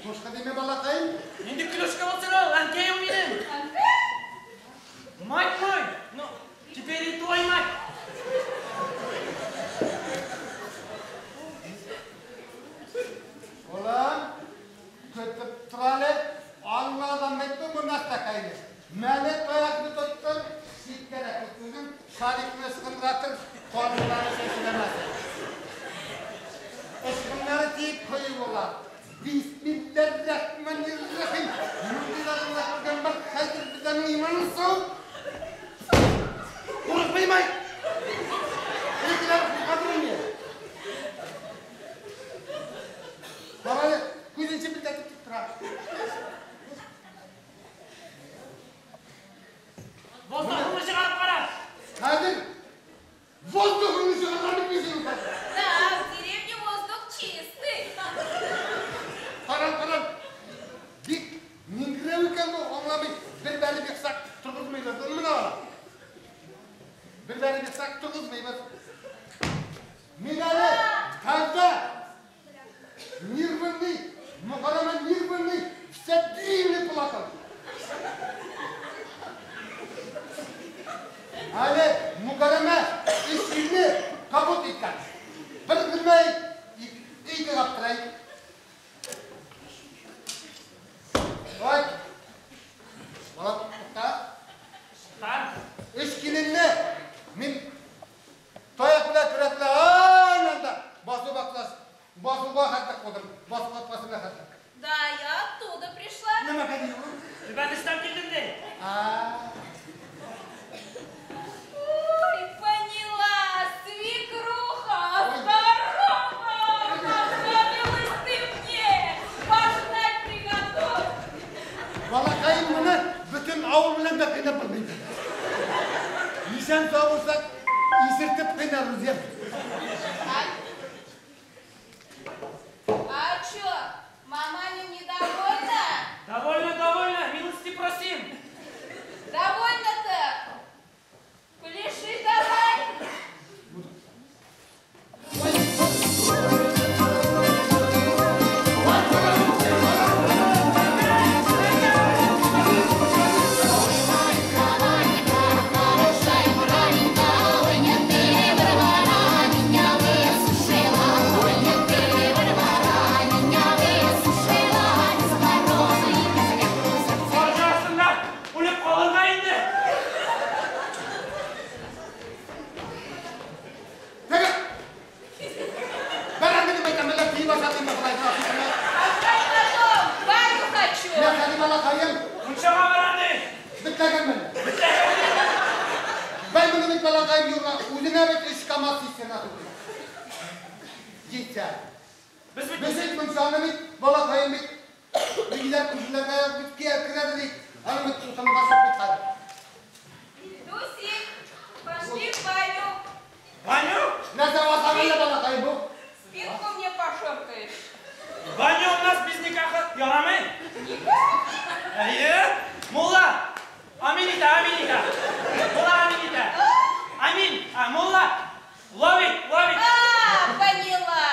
Клюшка димә, балакайым? Нинди клюшка булсын ул, әнкәем минем. Әнкәй? Мать мой, ну, теперь и твой мать. Улым, көтеп тор әле, аңладым бит бу нәрсәкәйне. Мәле таякны тоттым, читкәрәк үткүзем, шарикны ычкындыратыр, кануннары чәчеләмәсен. Ычкыннары тиеп куеп була. Бисмилләһир-рахманир-рахим. Мундыйларны күргән бар, хәзер безнең иманын сау. Курыкмыйм ай. Икеләр куркадыр. Бабай, күзен чемпелдәтеп тик тора. Воздухыңны чыгарып кара. Хәзер воздухыңны чыгарган бит мин синең хәзер. Да, в деревне воздух чистый. Каран, каран. Бик миңгерәү икән бу, аңламый. Бер бәреп ексак торгызмыйбыз. Менә ала. Бер бәреп ексак торгызмыйбыз. Мин әле таза нервный, Мөхәррәмә нервный, вся дивный плакал. Әле Мөхәррәмә эшне кабул иткән. Бер белмәй, ике каптырай. Ой. Бала тукта. Эш киленне мин таяк белән көрәк белән анда басу баклас. Басуга хәтлек кудым. Басу катмасына хәтлек. Да, я оттуда пришла. Нәмә кәди ул? Түбән эштән килдем ди. Ой, поняла, свекруха, здорово! Понравилась ты мне! Пожрать приготовь! Балакайым моны бөтен авыл белән дә кыйнап белмәйде. Исән сау булсак, исертеп кыйнарбыз, я. А чё, маманя недовольна? Довольно, довольно, милости просим. Довольно-то? Пляши давай. Үлеп калырга инде. Бәрәңгене бәйтәм, әллә тиеп ашатыйм ба шулай? Отдай потом, баню хочу. Я хәли балакаем. Мунчага барам ди. Бетләгәнмен. Бәй моны бит балакаем юрга, үзенә бит өч КамАЗ сисенә түгел. Җитсә. Без бит Без бит мунчаны бит, балакаем бит. Билгеләр күршеләргә бит керәдер бит. Аның бит утынга чыгып бит хәзер. Дусик, пошли в баню. Баню? Нәрсә васам әллә балакаем бу? Спинку мне пошоркаешь. Баню у нас без никаха ярамый. Әйе. Мулла. Амин итә, амин итә. Мулла амин итә. Амин. А, мулла. Ловит, ловит. А, поняла.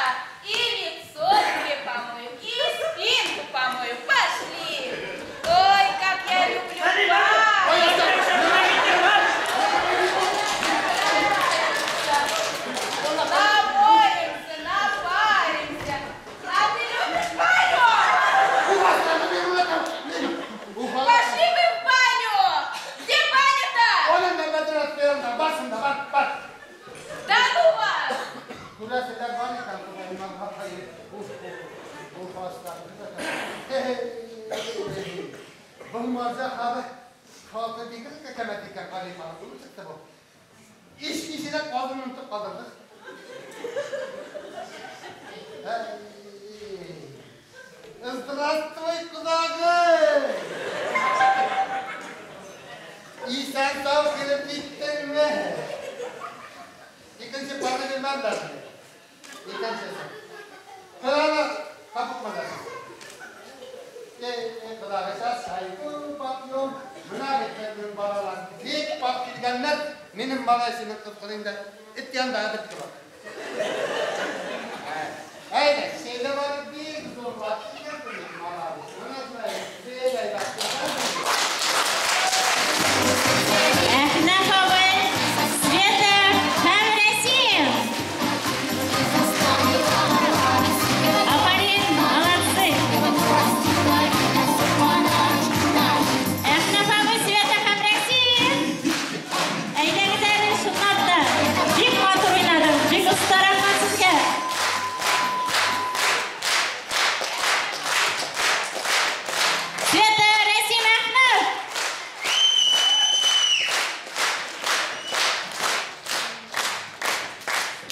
Был маржа хабы халқы бигрәк кәмәт икән, Галимә, булып чыкты бу. Эш ишенә казын онытып калдырдык. Здравствуй, кодагый! Исән сау килеп киттеңме? Икенче парны бирмәм дә. Икенчесе. Кыраны капытмады. Кодагый, сайгы папьем. Менә бит минем балалар. Бик пап килгәннәр. Минем малай синең кыз эт янында бит тора. Әйдә, сине бар бик зурлап килгән малай. Менә шулай, бик әйбәт. Әхнәф абый, Света һәм Рәсим. Афарин, молодцы. Әхнәф абый, Света һәм Рәсим. Әйдәгез әле, чынлап та. Бик матур уйнадың, бик оста, рәхмәт сезгә. Света, Рәсим, Әхнәф.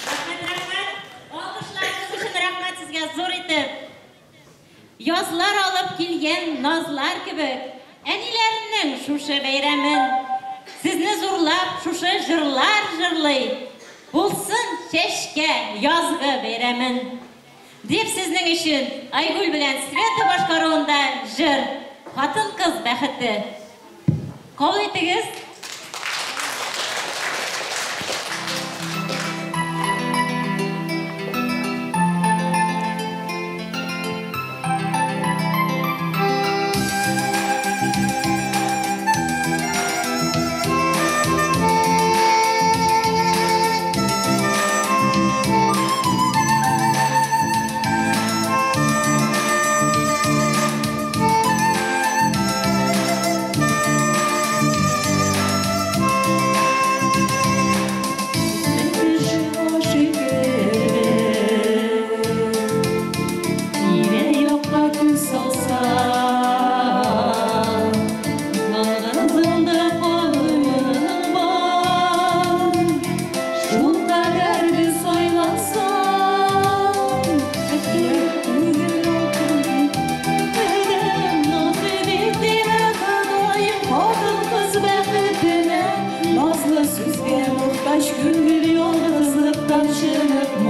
Рәхмәт, рәхмәт. Алкышларыгыз өчен рәхмәт сезгә зур итеп. Язлар алып килгән назлар кебек, әниләрнең шушы бәйрәмен. Сезне зурлап шушы җырлар җырлый. Булсын чәчкә язгы бәйрәмен. Дип сезнең өчен Айгөл белән Света башкаруында җыр Хатын-кыз бәхете. Кабул итегез.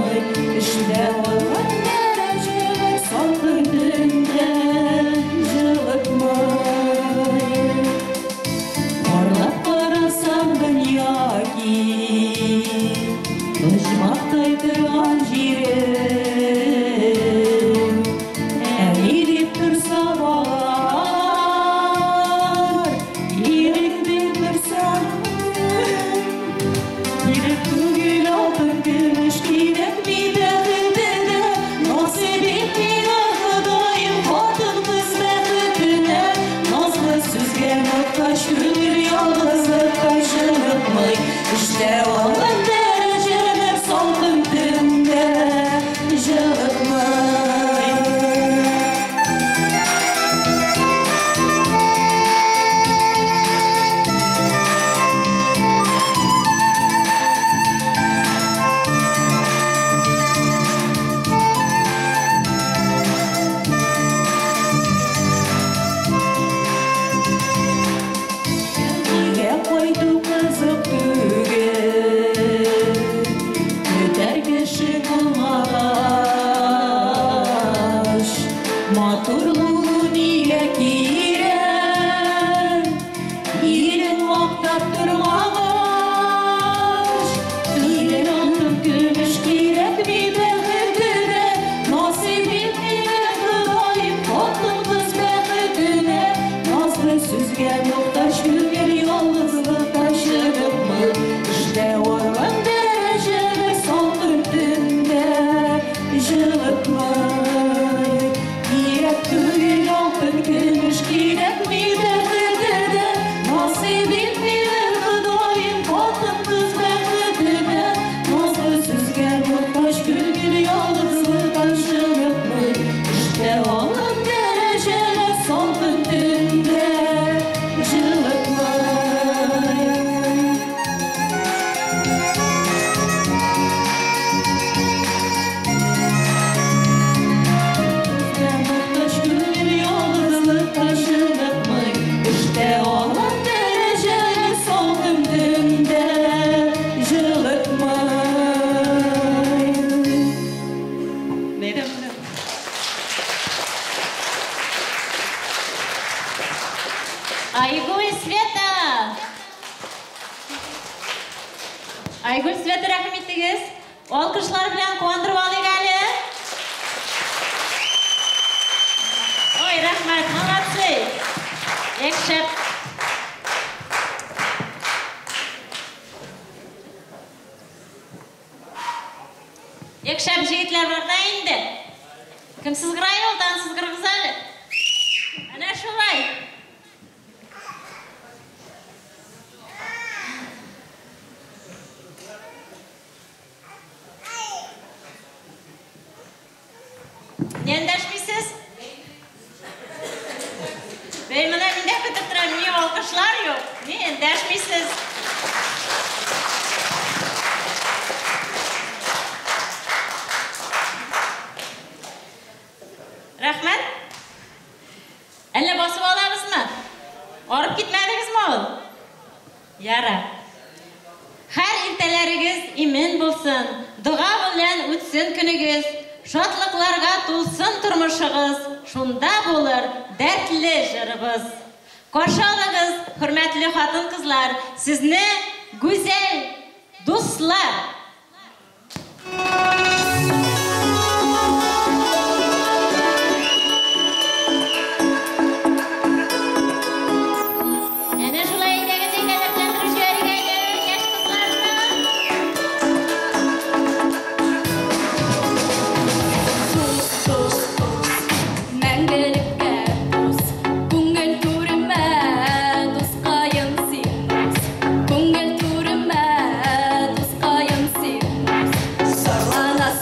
Yalnızlıktan. Бәйрәм белән. Айгуль Света! Айгуль Света, рәхим итегез. Алкышлар белән куандырып алыйк әле. Ой, рәхмәт, молодцы. Бик шәп. Бик шәп җегетләр бар да инде. Кем сызгыра ул, тагын сызгырыгыз әле. Әнә шулай. Ни эндәшмисез? Бәй, менә мин дә көтеп торам, ни алкышлар юк, ни эндәшмисез? Рәхмәт. Әллә басып алабызмы? Арып китмәдегезме ул? Яра. Һәр иртәләрегез имен булсын, дога белән үтсен көнегез, шатлыкларга тулсын тормышыгыз, шунда булыр дәртле җырыбыз. Каршы алыгыз, хөрмәтле хатын-кызлар, сезне гүзәл дуслар. Әнә шулай әйдәгез, әйдәләпләндереп җибәрик әле яшь кызларны. Дус, дус, дус, мәңгелеккә дус, күңел түремә, дускаем син дус, күңел түремә, дускаем син дус. Зарланасың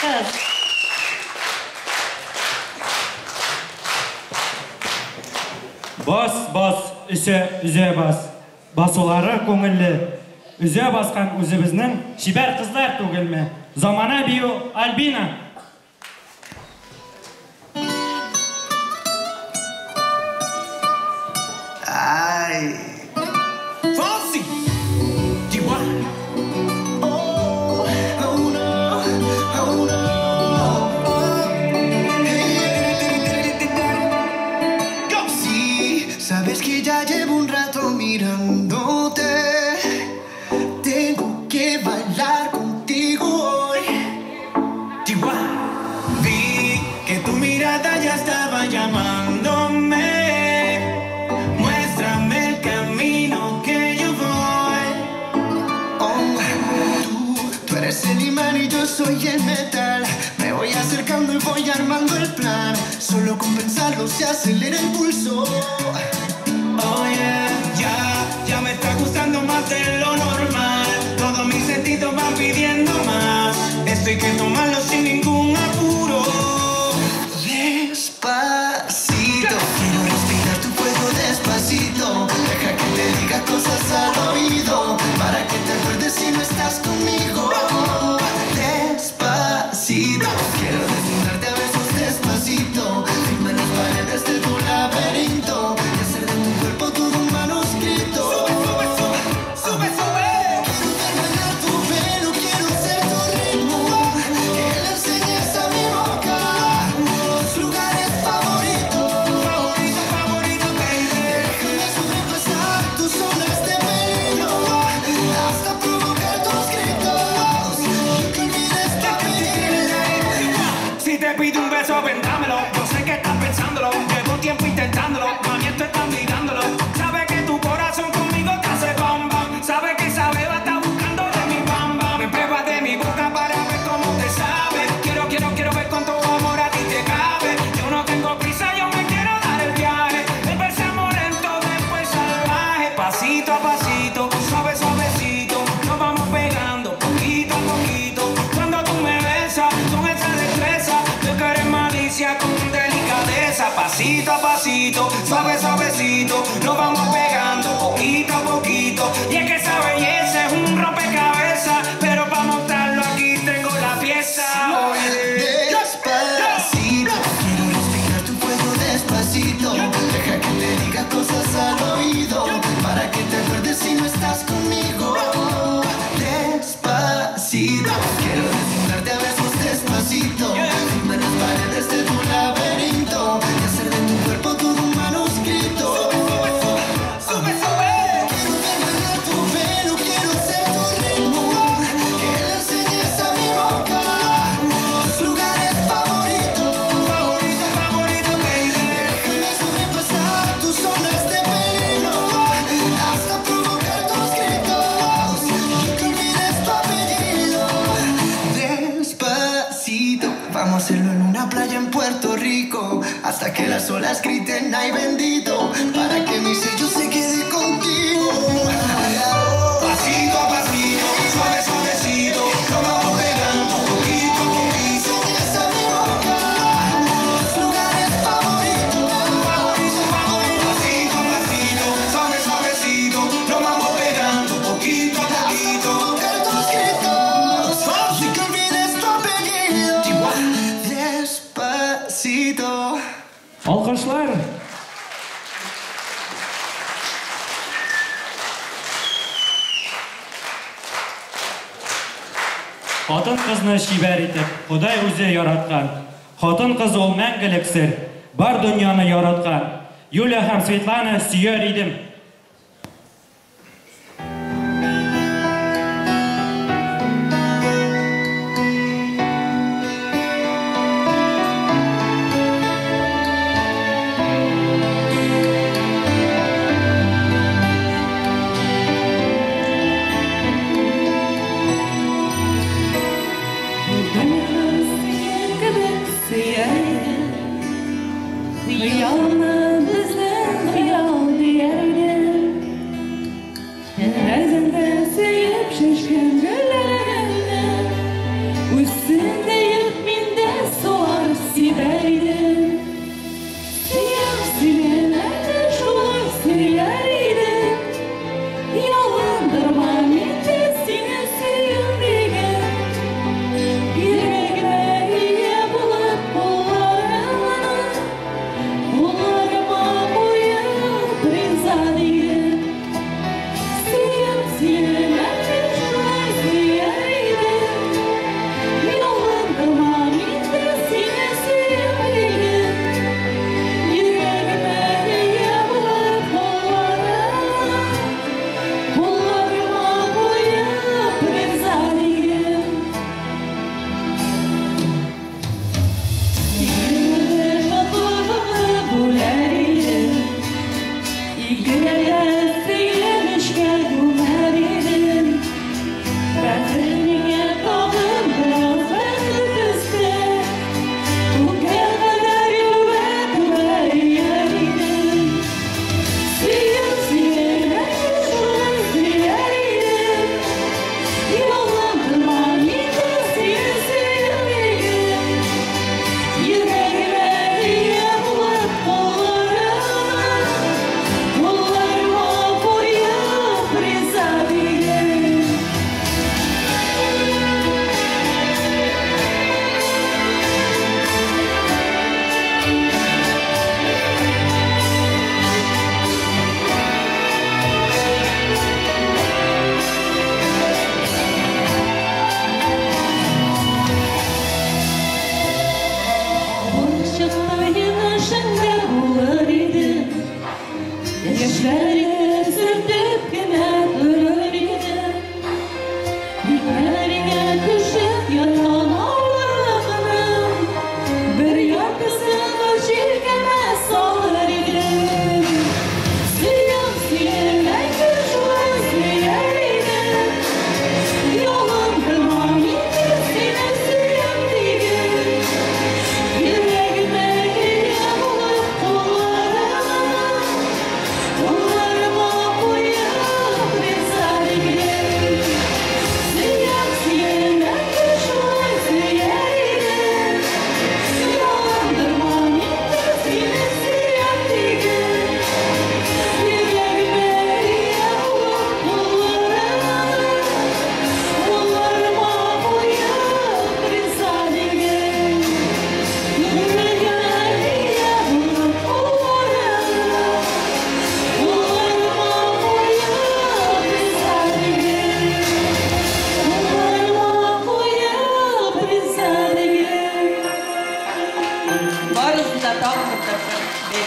кыз. Бас, бас, өсә, өзә бас. Басулары күңелле. Өзә баскан үзебезнең чибәр кызлар түгелме? Замана бию Альбина. Ay. Fonsi. Chihuahua. Oh, oh no, oh no. Go. Sí, sabes que ya llevo un rato mirándote. Tengo que bailar contigo hoy. Chihuahua. Vi que tu mirada ya estaba llamándome. Muéstrame el camino que yo voy. Oh, tú eres el imán y yo soy el metal. Me voy acercando y voy armando el plan. Solo con pensarlo se acelera el pulso. Oh yeah, ya me está gustando más de lo normal. Todos mis sentidos van pidiendo más. Esto hay que tomarlo sin ningún apuro. Despacito, quiero respirar tu fuego despacito. Deja que te diga cosas al oído, para que te acuerdes si no estás conmigo. Despacito, quiero desnudarte a besos despacito. Firma las paredes de tu laberinto y hacer de tu cuerpo todo un manuscrito. Sube, sube, sube, sube. Quiero ver bailar tu pelo, quiero ser tu ritmo. Que le enseñes a mi boca tus lugares favoritos. Favorito, favorito, baby. Déjame sobrepasar tus zonas de peligro, hasta provocar tus gritos y que olvides tu apellido. Si te pido un beso, vendámelo. Yo sé que estás pensándolo. Llevo tiempo intentándolo. Mami, esto está mirándolo. Sabe que tu corazón conmigo te hace bam bam. Sabe que esa beba está buscando de mi bam bam. Me pruebas de mi boca para ver cómo te sabe. Quiero, quiero, quiero ver cuánto amor a ti te cabe. Yo no tengo prisa, yo me quiero dar el viaje. Empezamos lento, después salvaje. Pasito a pasito, suave, suavecito. Nos vamos pegando poquito a poquito. Cuando tú me besas con esa destreza, yo quiero malicia con delicadeza. Pasito a pasito, suave, suavecito. Nos vamos pegando poquito a poquito. Y es que esa belleza es un rompecabezas, pero para montarlo aquí tengo la pieza. Oye. Despacito, quiero respirar tu fuego despacito. Deja que te diga cosas al oído, para que te acuerdes si no estás conmigo. Despacito, quiero desnudarte a besos despacito. Firma las paredes de tu laberinto y hacer de tu cuerpo todo un manuscrito. Sube, sube. Quiero ver bailar tu pelo, quiero ser tu ritmo. Que le enseñes a mi boca tus lugares favoritos. Favorito, favorito, baby. Déjame sobrepasar tus zonas de peligro, hasta provocar tus gritos y que olvides tu apellido. Despacito, vamos a hacerlo en una playa en Puerto Rico, hasta que las olas griten ay bendito, para que mi sello se quede contigo. Pasito a pasito, suave, suavecito, nos vamos pegando poquito a poquito. Enseñas a mi boca tus lugares favoritos. Favorito, favorito, pasito a pasito, suave, suavecito, nos vamos pegando poquito a poquito. Provocar tus gritos y que olvides tu apellido. Despacito. Алкышлар. Хатын-кызны чибәр итеп, Ходай үзе яраткан. Хатын-кыз ул мәңгелек сер, бар дөньяны яраткан. Юлия һәм Светлана сөяр идем. Дөньяны сөйгән кебек сөяр идем. Хыялны безнең хыял дияр идем.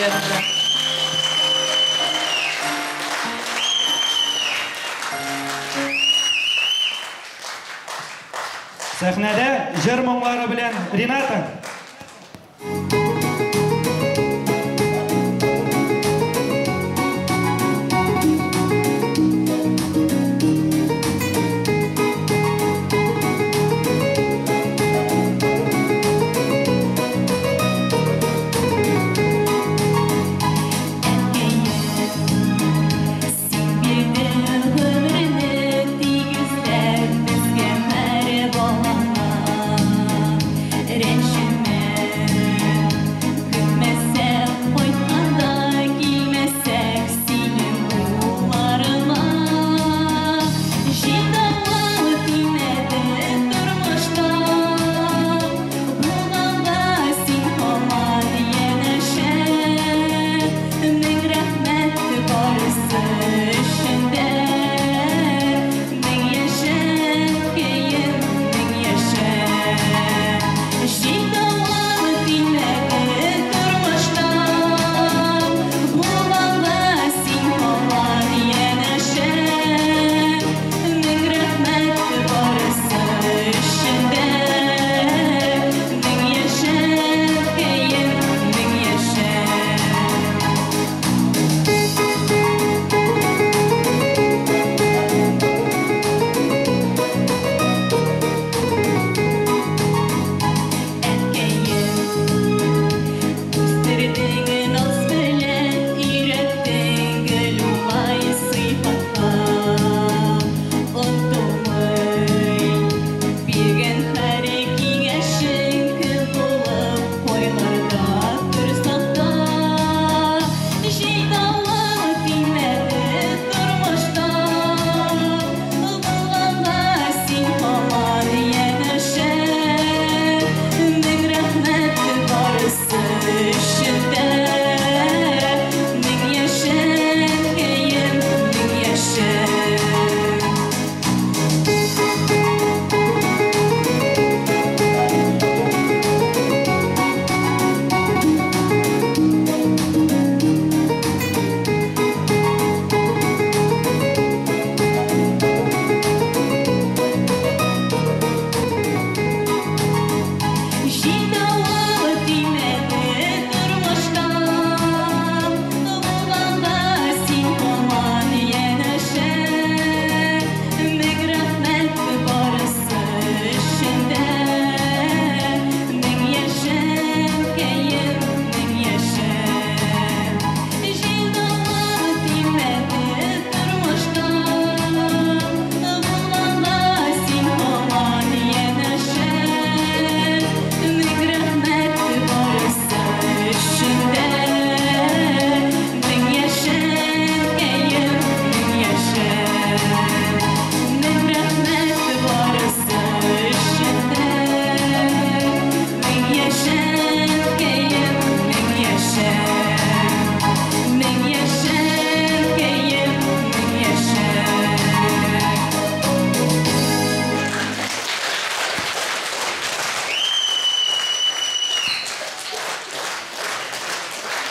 бәйрәме белән. Сәхнәдә җыр моңлары белән Рената.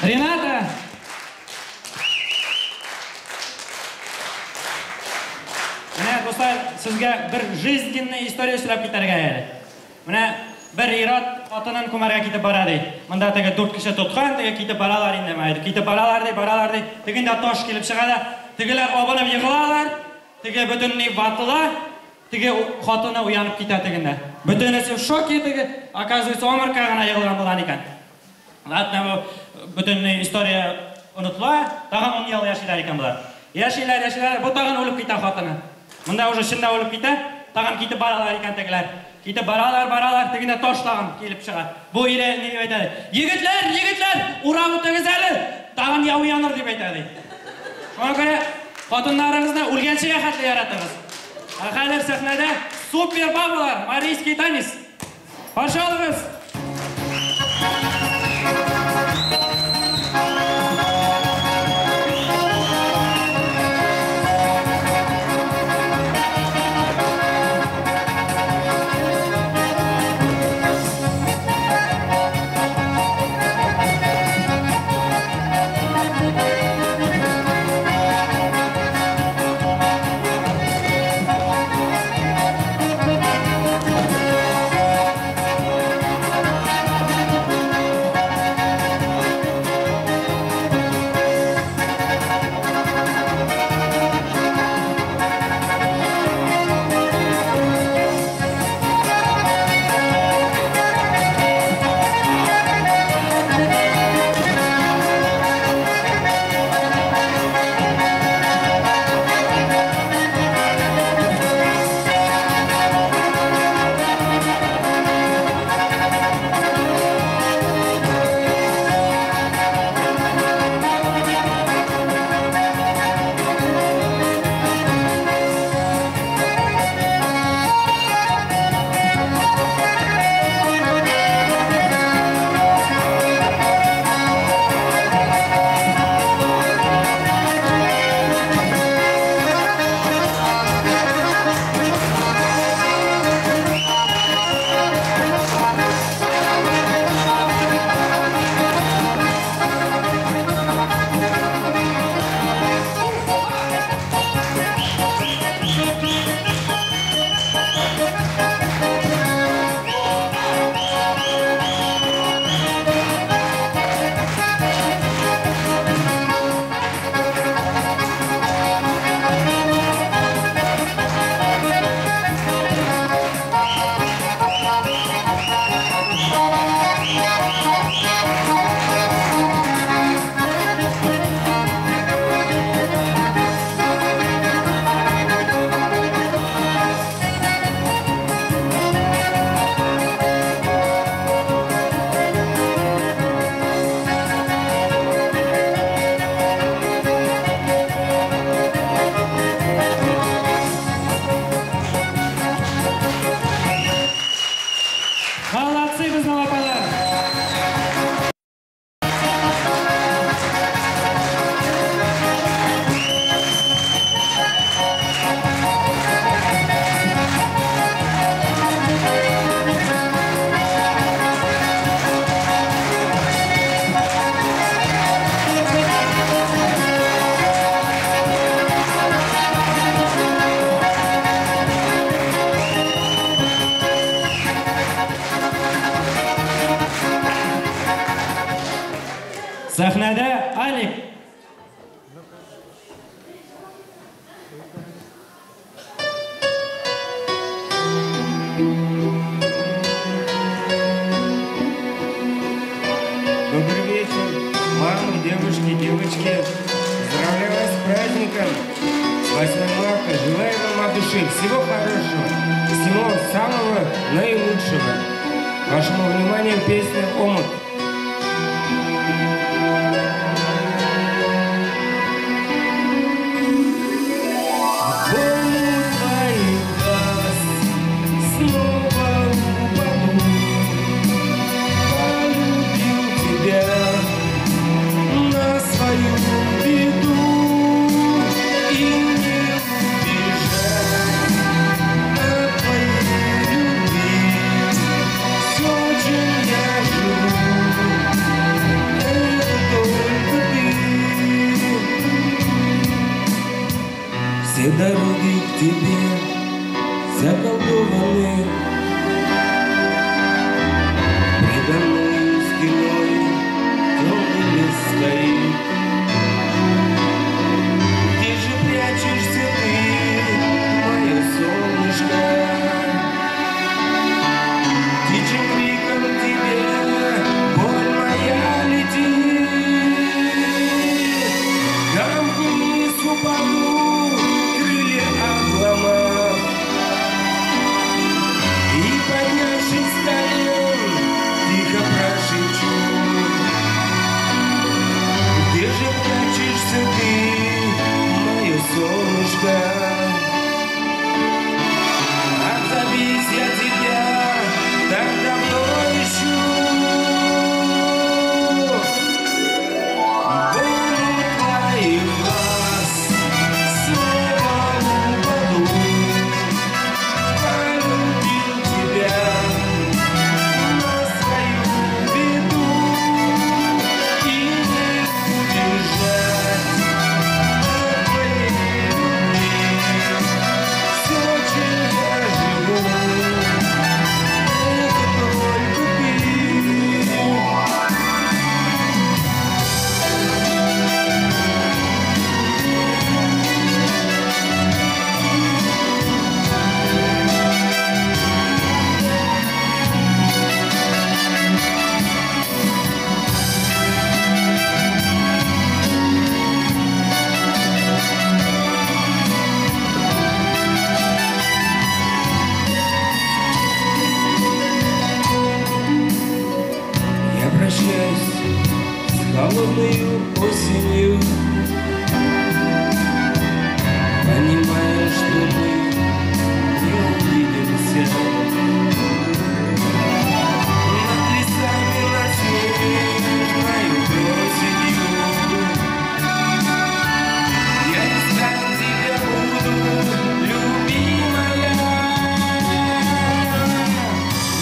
Рената! Менә, дуслар, сезгә бер жизненный история сөйләп китәргә әле. Менә бер ир-ат хатынын күмәргә китеп бара ди. Монда теге дүрт кеше тоткан, теге китеп баралар инде, мәйде. Китеп баралар ди, баралар ди. Тегендә таш килеп чыга да, тегеләр абынып егылалар, теге бөтенләй ватыла, теге хатыны уянып китә тегендә. Бөтенесе в шоке теге, оказывается, омырка гына егылган булган икән. Ладно, бу бөтенләй история онытыла, тагын 10 ел яшиләр икән болар. Яшиләр, яшиләр, бу тагын үлеп китә хатыны. Монда уже чында үлеп китә, тагын китеп баралар икән тегеләр. Китеп баралар, баралар, тегендә таш тагын килеп чыга. Бу ире ни дип әйтә? Егетләр, егетләр, урап үтегез әле, тагын яу яныр дип әйтә ди. Шуңа күрә хатыннарыгызны үлгәнчегә хәтле яратыгыз. Ә хәзер сәхнәдә супер бабалар, марийский танец. Каршы алыгыз. безнең апайлар. Сәхнәдә Алик. Добрый вечер, мамы, девушки, девочки. Поздравляю вас с праздником, с 8 марта. Желаю вам от души всего хорошего, всего самого наилучшего. Вашему вниманию песня «Омут». Все дороги к тебе заколдованы, предо мною стеной темный лес стоит. Где же прячешься ты, мое солнышко? Птичьим криком тебе боль моя летит. Там вниз упаду, обломав, и, поднявшись с колен, тихо прошепчу: где же прячешься ты, мое солнышко? Отзовись, я тебя так давно ищу. Боль твоих глаз снова упаду, полюбил тебя на свою беду и не убежать от твоей любви. Все, чем я живу, это только ты. Я прощаюсь с холодною осенью, понимая, что мы не увидимся. Над лесами, над снежною осенью я искать тебя буду, любимая.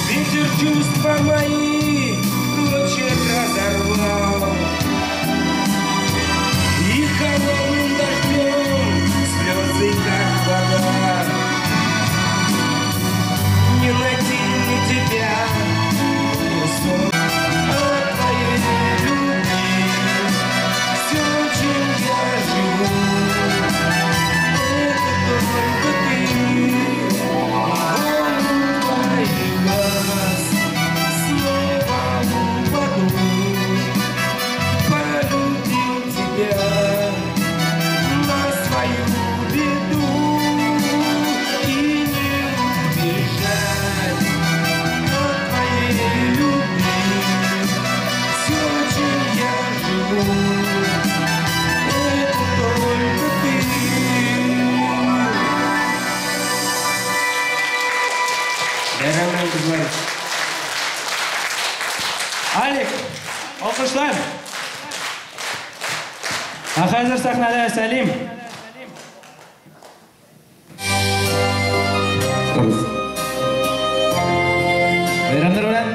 Ветер чувства мои клочья разорвал, и холодным дождем слезы, как вода. Не найти мне тебя, мое солнце, от твоей любви. Все, чем я живу, это только ты. Боль твоих глаз снова упаду, полюбил тебя на свою беду и не убежать от твоей любви. Все, чем я живу, это только ты. Бәйрәм белән, кызлар! Алик, алҡышлар. Ә хәҙер сәхнәлә Сәлим. Бәйрәмдәр белән.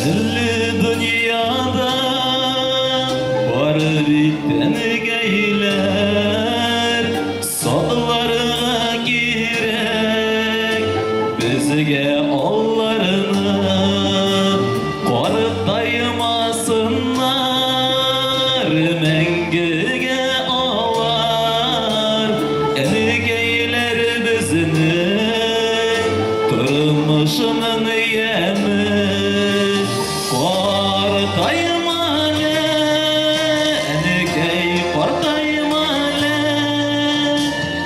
Әле дөньяда бар бит әнкәйләр, сакларга кирәк безгә аларны, картаймасыннар мәңгегә алар. Әнкәйләр безнең тормышның яме. Картайма әле, әнкәй, картайма әле,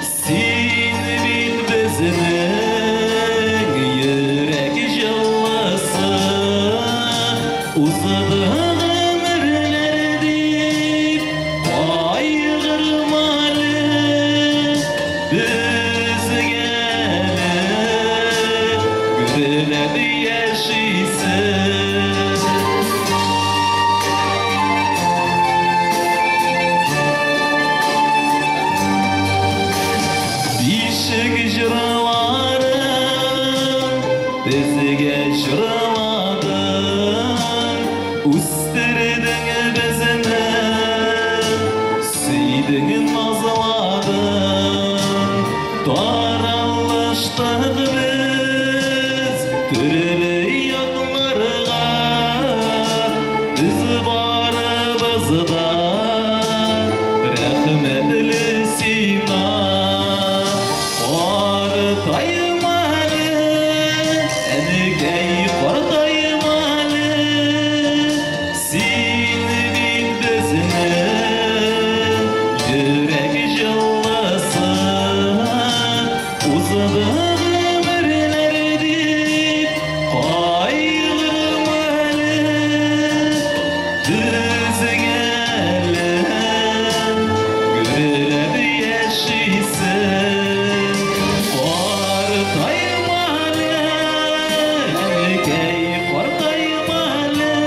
син бит безнең йөрәк җылысы. Узды гомерләр дип кайгырма әле, безгә әле гөрләп яшисе. Бишек җырларын безгә җырладың, үстердең безне, сөйдең, назладың. Таралыштык без төрле якларга, без барыбыз да рәхмәтле сиңа. Картайма әле, әнкәй, картайма әле, син бит безнең йөрәк җылысы. Узды гомерләр дип кайгырма әле, безгә әле гөрләп яшисе. Картайма әле, әнкәй, картайма әле,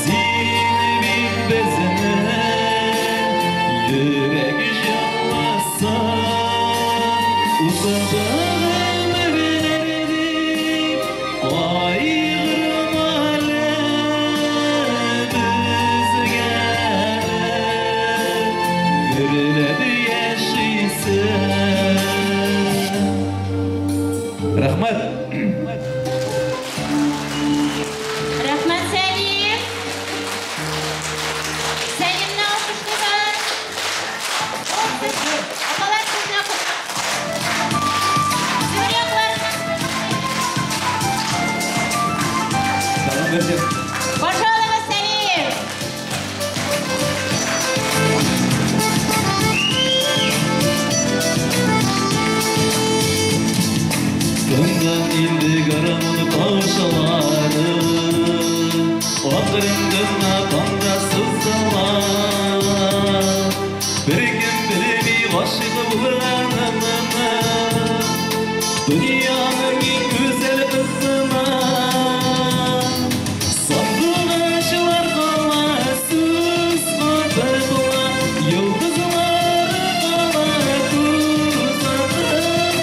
син бит безнең йөрәк җылысы. Узды гомерләр дип кайгырма әле, безгә әле гөрләп яшисе. Рәхмәт. Рәхмәт, Сәлим. Сәлимне алкышлыйбыз. Апалар, сезне Себер якларыннан. Пожалуйста, Сәлим. Тыңдан инде гармун тавышлары, акрын гына таңда сызыла. Беркем белми гашыйк булганымны, дөньяның иң гүзәл кызына. Сандугачлар кала сүз катып, йолдызлар кала күз атып.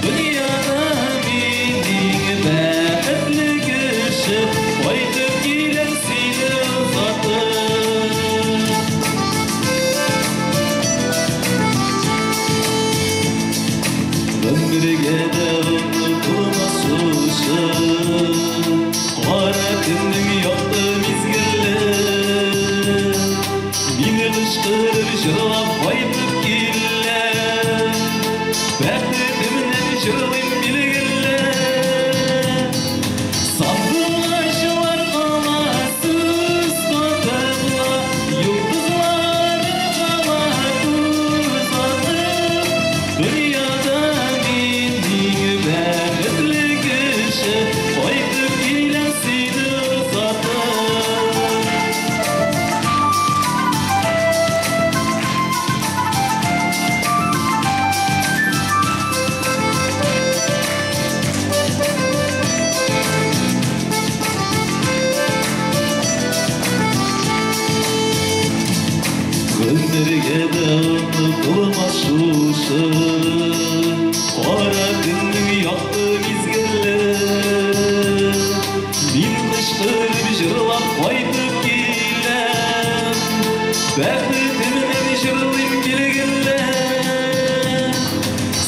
Дөньяда мин иң бәхетле кеше, кайтып киләм сине озатып. Гомергә дә онытылмас шушы кара төннең якты мизгеле. Мине кычкырып җырлап кайтып киләм, бәхетемнән җырлыйм билгеле. Сандугачлар кала сүз катып, йолдызлар кала күз Гомергә дә онытылмас шушы кара көннең якты мизгеле. Мин кычкырып җырлап кайтып киләм, бәхетемнән җырлыйм килгәндә.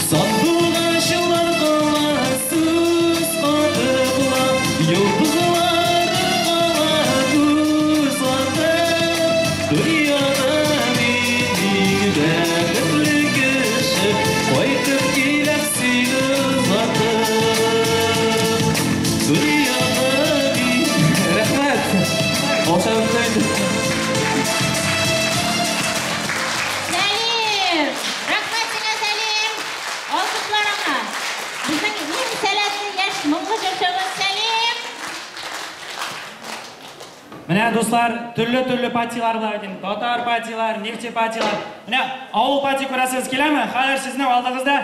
Сандугачлар кала сүз катып, йолдызлар кала күз атып, дөньяда мин иң бәхетле кеше, кайтып киләм сине озатып. Дөньяда мин... Рәхмәт. Алшабыз инде. Сәлим! Рәхмәт сиңа, Сәлим! Алкышларыңа. Безнең иң сәләтле яшь моңлы җырчыбыз Сәлим! Менә, дуслар, төрле-төрле патилар бар идем. Татар патилар, нефти патилар. Менә авыл пати күрәсегез киләме? Хәзер сезнең алдыгызда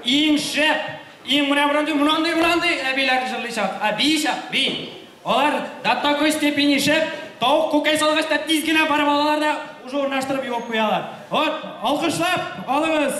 иң шәп, иң менә мондый, мондый, мондый әбиләр җырлыйчак. А биичак, би. Алар до такой степени шәп, тавык күкәй салгач та тиз генә барып алалар да уже урнаштырып юып куялар. Вот, алкышлап алыгыз.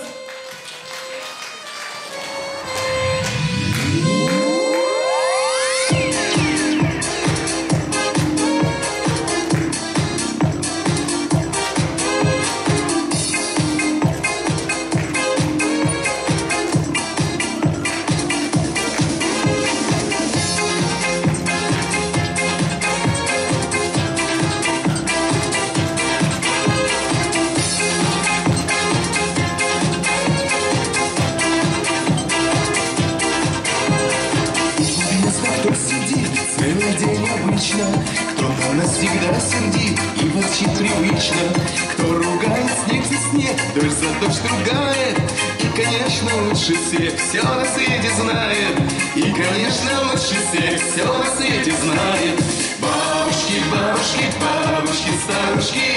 Интересно, кто сидит целый день обычно, кто на нас всегда сердит и ворчит привычно, кто ругает снег за снег, дождь за дождь ругает, и, конечно, лучше всех все на свете знает, и, конечно, лучше всех все на свете знает. Бабушки, бабушки, бабушки, старушки,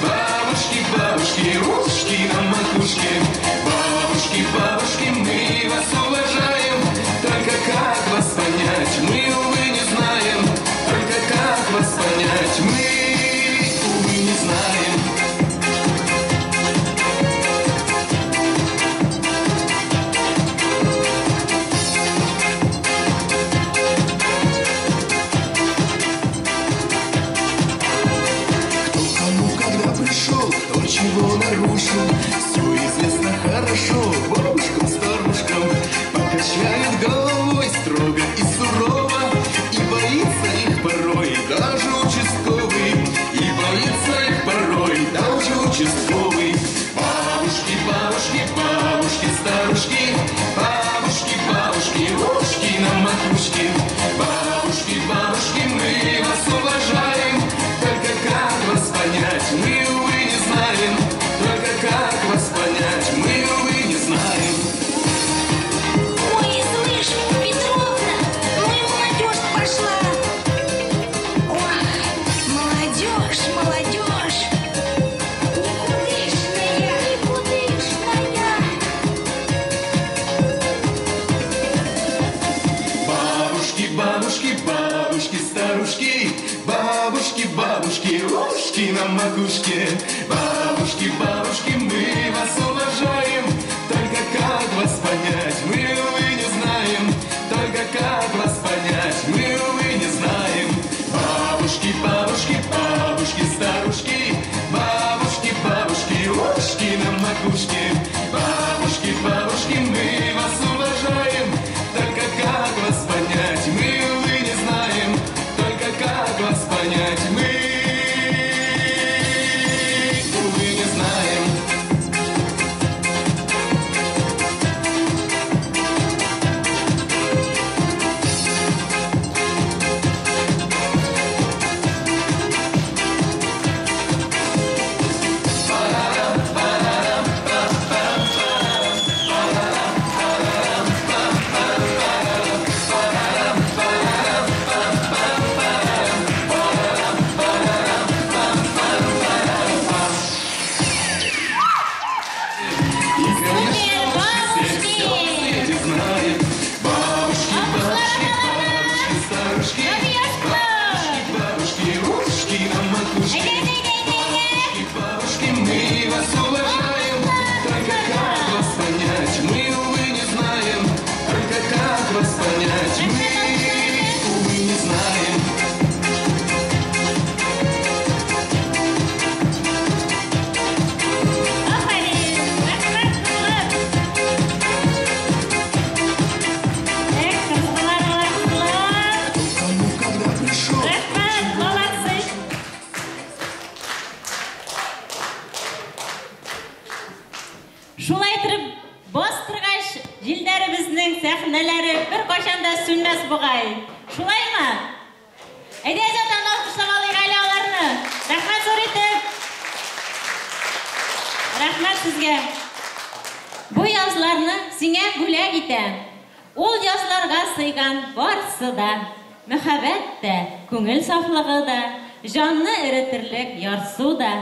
бабушки, бабушки, ручки на макушке, бабушки, бабушки, мы вас уважаем, только как вас понять, мы, увы, не знаем, только как вас понять, мы, увы, не знаем. Кто кому когда пришел, кто чего нарушил, все известно хорошо бабушкам, старушкам. Покачают головой строго и сурово, и боится их порой даже участковый, и боится их порой даже участковый. Бабушки, бабушки, бабушки, старушки, бабушки, бабушки, ручки на макушке, бабушки, бабушки, мы вас уважаем, только как вас понять, мы, увы, не знаем, только как вас понять, мы, увы, не знаем. Ой, слышь, Петровна, ну и молодежь пошла. Ох, молодежь, молодежь. Никудышная, никудышная. Бабушки, бабушки, бабушки, старушки, бабушки, бабушки, ручки на макушке. Бабушки, бабушки, мы вас уважаем, только как вас понять, мы, увы, не знаем, только как вас понять, мы, увы, не знаем. Бабушки, бабушки, бабушки, старушки, бабушки, бабушки, ручки на макушке. Бабушки, бабушки, мы вас уважаем, только как вас понять, мы, увы, не знаем, только как вас понять, мы, увы, не знаем. Шулай итеп бастыргач, җилләребезнең сәхнәләре бер кайчан да сүнмәс бугай. Шулаймы? Әйдәгез, ятан алкышлап алыйк әле аларны. Рәхмәт зур итеп. Рәхмәт сезгә. Бу язларны сиңа бүләк итәм. Ул язларга сыйган барсы да, мәхәббәт тә, күңел сафлыгы да, җанны эретерлек ярсу да.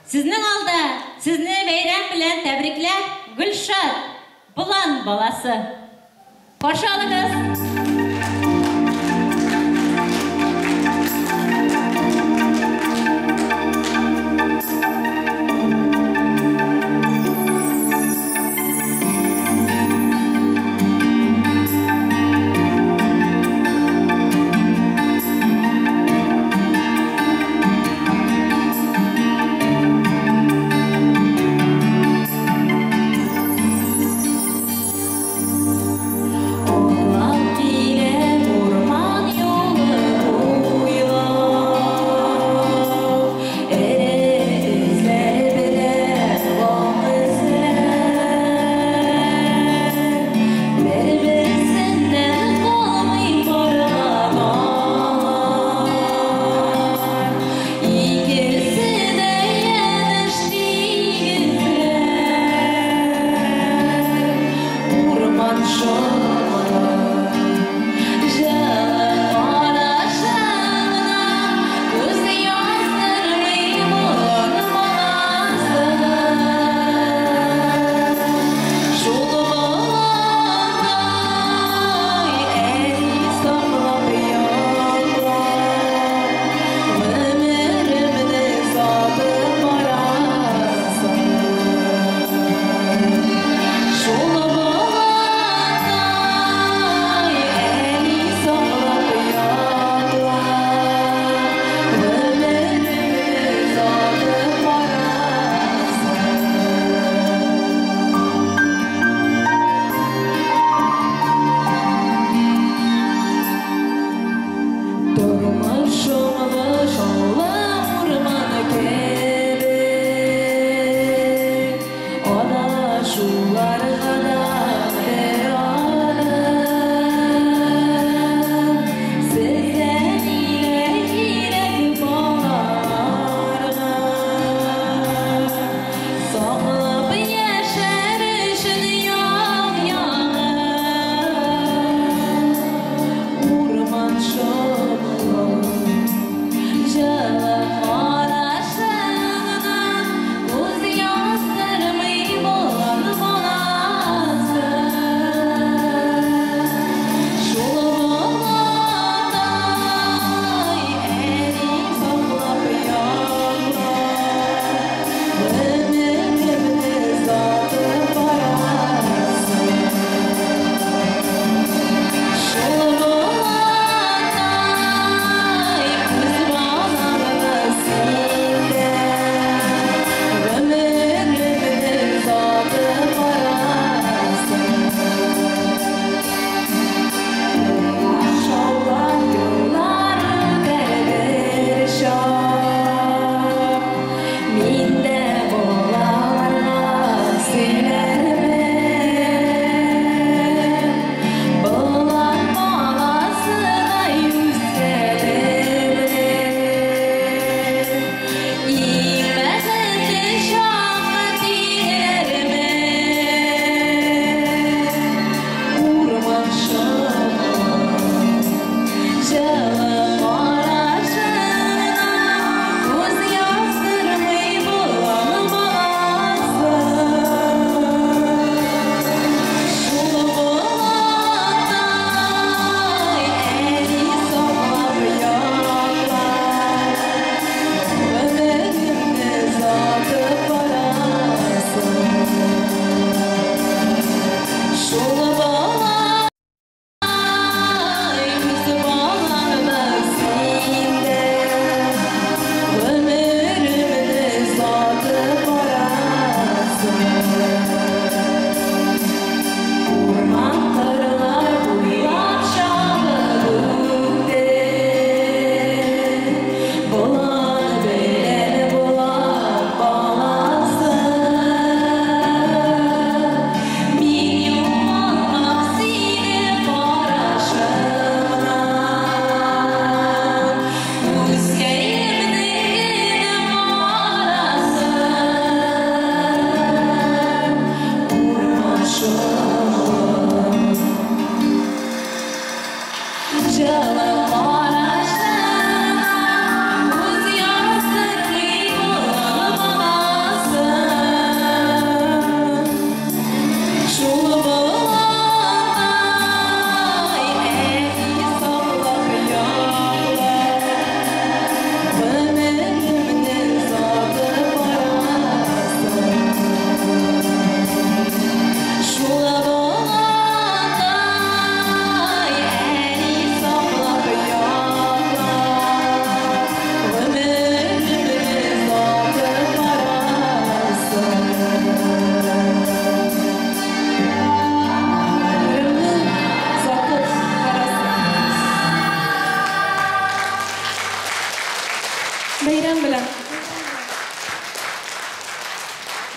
Сезнең алда сезне бәйрәм белән тәбрикләп Гөлшат, болан баласы. Каршы алыгыз. Утлап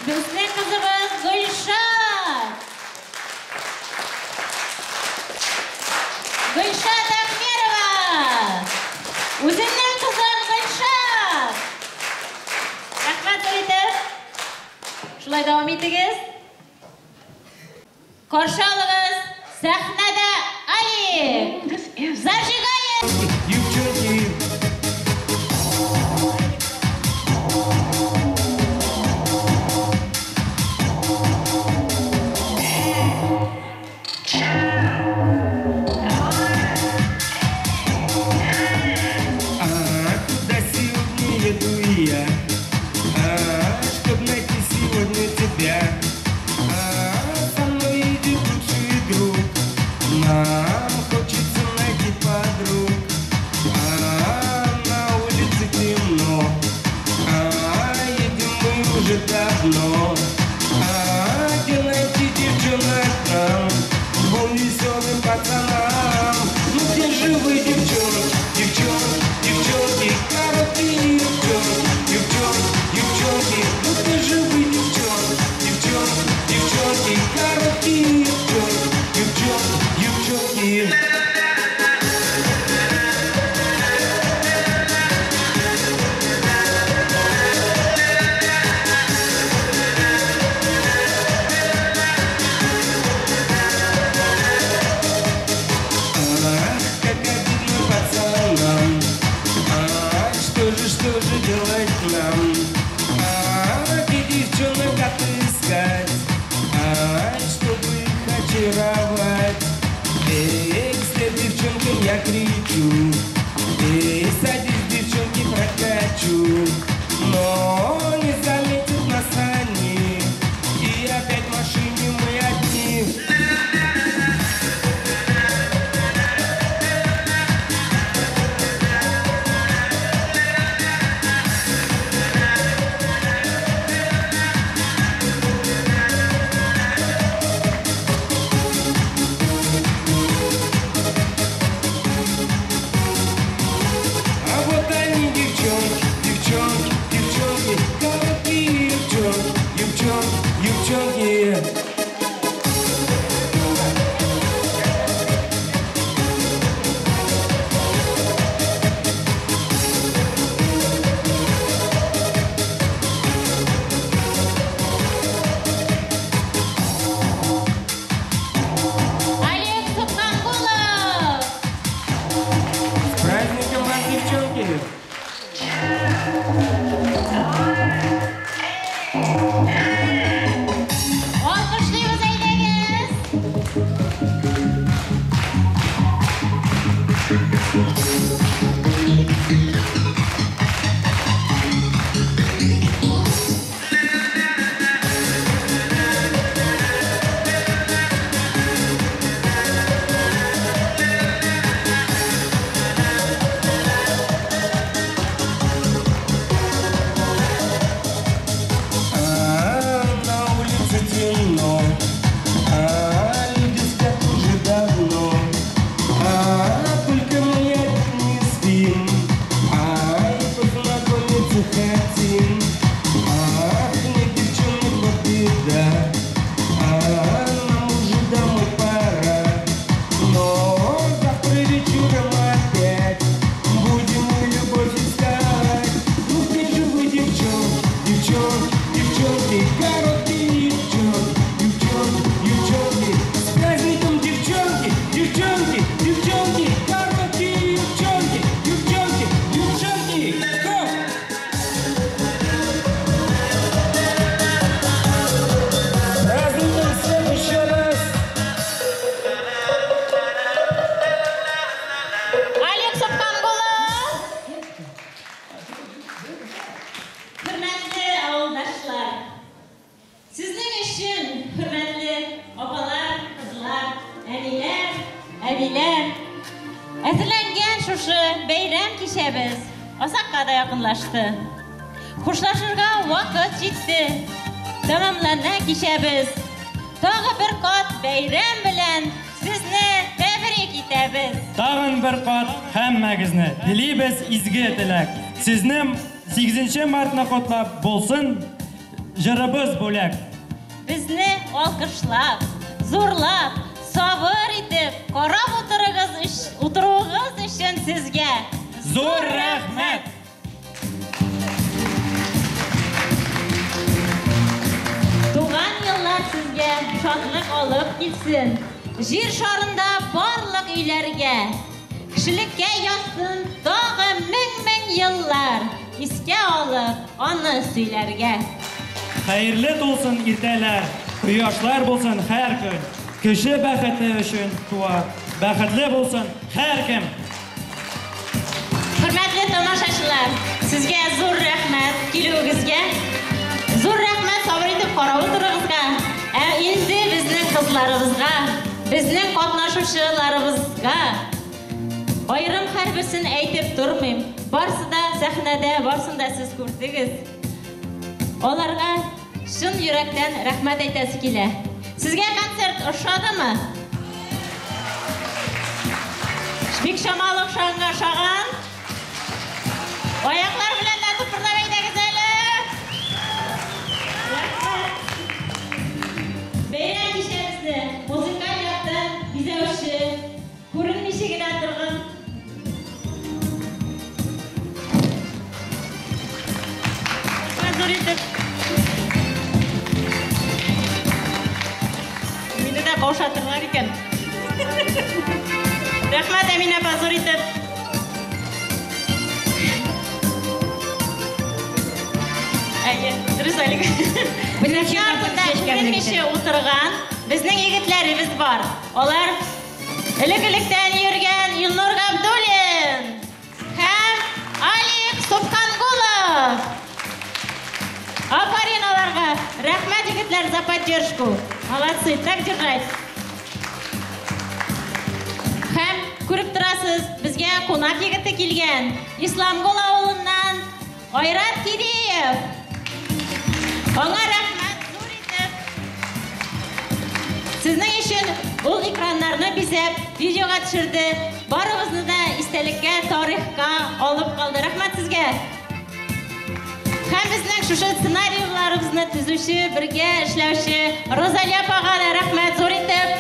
Безнең кызыбыз Гөлшат. Гөлшат Ахмерова. Үзенең кызын Гөлшат. Рәхмәт зур итеп. Шулай дәвам итегез. Каршы алыгыз сәхнәдә Алик. Зажигает! Девчонки. А куда сегодня еду я? А, чтоб найти сегодня тебя. А, со мной идет лучший друг. Нам хочется найти подруг. А, на улице темно. А, едем мы уже давно. А, где найти девчонок нам, двум веселым пацанам? Ну где же вы, девчонки, девчонки, девчонки, короткие девчонки, девчонки, девчонки, ну где же вы, девчонки, девчонки, девчонки, короткие девчонки, девчонки, девчонки. Ах, как обидно пацанам. А, что же делать нам? А, где девчонок отыскать? А, чтобы их очаровать? Эй, вслед девчонкам я кричу. Эй, садись, девчонки, прокачу. Но не заметят нас они. И опять в машине мы одни. А вот они, девчонки, девчонки, девчонки, короткие девчонки, девчонки, девчонки. Олег Субханкулов. С праздником вас, девчонки! Алкышлыйбыз, әйдәгез. А, на улице темно, а, люди спят уже давно, а, только мы одни спим, а, и познакомиться хотим. Ах, нет, девчонок, вот беда, а, нам уже домой пора, но завтра вечером опять будем мы любовь искать. Ну где же вы, девчонки, девчонки, девчонки, короткие девчонки, девчонки, девчонки, с праздником, девчонки, девчонки, девчонки, короткие девчонки, девчонки, девчонки, хоп! С праздником всех еще раз! Олег Субханкулов. Хөрмәтле авылдашлар, сезнең өчен хөрмәтле апалар, кызлар, әниләр, әбиләр, әзерләнгән шушы бәйрәм кичәбез азакка да якынлашты. Хушлашырга вакыт җитте. Тәмамлана кичәбез. Тагы бер кат бәйрәм белән сезне тәбрик итәбез. Тагын бер кат һәммәгезне телибез изге теләк. Сезне 8 мартны котлап булсын җырыбыз бүләк. Безне алкышлап, зурлап, сабыр итеп, карап утырыгыз, утыруыгыз өчен сезгә зур рәхмәт! Туган еллар сезгә шатлык алып килсен. Җир шарында барлык өйләргә, кешелеккә язсын тагы мең-мең еллар, искә алып, аны сөйләргә. Хәерле тулсын иртәләр, кояшлар булсын һәр көн. Кеше бәхете өчен туа, бәхетле булсын һәркем. Хөрмәтле тамашачылар, сезгә зур рәхмәт килүегезгә. Зур рәхмәт сабыр итеп карап утыруыгызга. Ә инде безнең кызларыбызга, безнең катнашучыларыбызга аерым һәрберсен әйтеп тормыйм. Барсы да сәхнәдә, барсын да сез күрдегез. Аларга чын йөрәктән рәхмәт әйтәсе килә. Сезгә концерт ошадымы? Бик чамалы ошаганга ошаган. Аяклар белән дә тыпырдап әйдәгез әле. Рәхмәт. Бәйрәм кичәбезне музыкаль яктан бизәүче, күренмичә генә торган зур итеп. Мине дә каушатырлар икән. Рәхмәт, Әминә апа, зур итеп. Әйе, дөрес әлеге. Сәхнә артында күренмичә утырган безнең егетләребез бар. Алар элек-электән йөргән Илнур Габдуллин һәм Алик Субхангулов. Афарин аларга. Рәхмәт, егетләр, за поддержку. Молодцы, так держать. Һәм күреп торасыз, безгә кунак егете килгән. Исламгол авылыннан Айрат Киреев. Аңа рәхмәт зур итеп. Сезнең өчен ул экраннарны бизәп, видеога төшерде. Барыгызны да истәлеккә, тарихка алып калды. Рәхмәт сезгә. Һәм безнең шушы сценарийларыбызны төзүче, бергә эшләүче Розалия апага да рәхмәт зур итеп.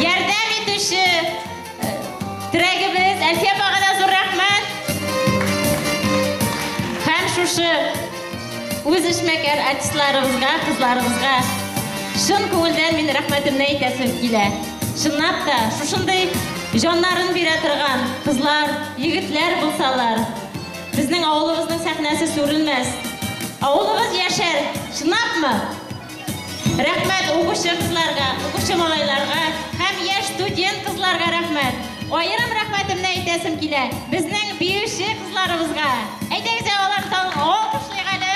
Ярдәм итүче терәгебез Әлфия апага да зур рәхмәт. Һәм шушы үз эшмәкәр артистларыбызга, кызларыбызга чын күңелдән мин рәхмәтемне әйтәсем килә. Чынлап та шушындый җаннарын бирә торган кызлар, егетләр булсалар, безнең авылыбызның сәхнәсе сүрелмәс. Авылыбыз яшәр, чынлапмы? Рәхмәт укучы кызларга, укучы малайларга һәм яшь студент кызларга рәхмәт. Аерым рәхмәтемне әйтәсем килә безнең биюче кызларыбызга. Әйдәгез, аларны алкышлыйк әле.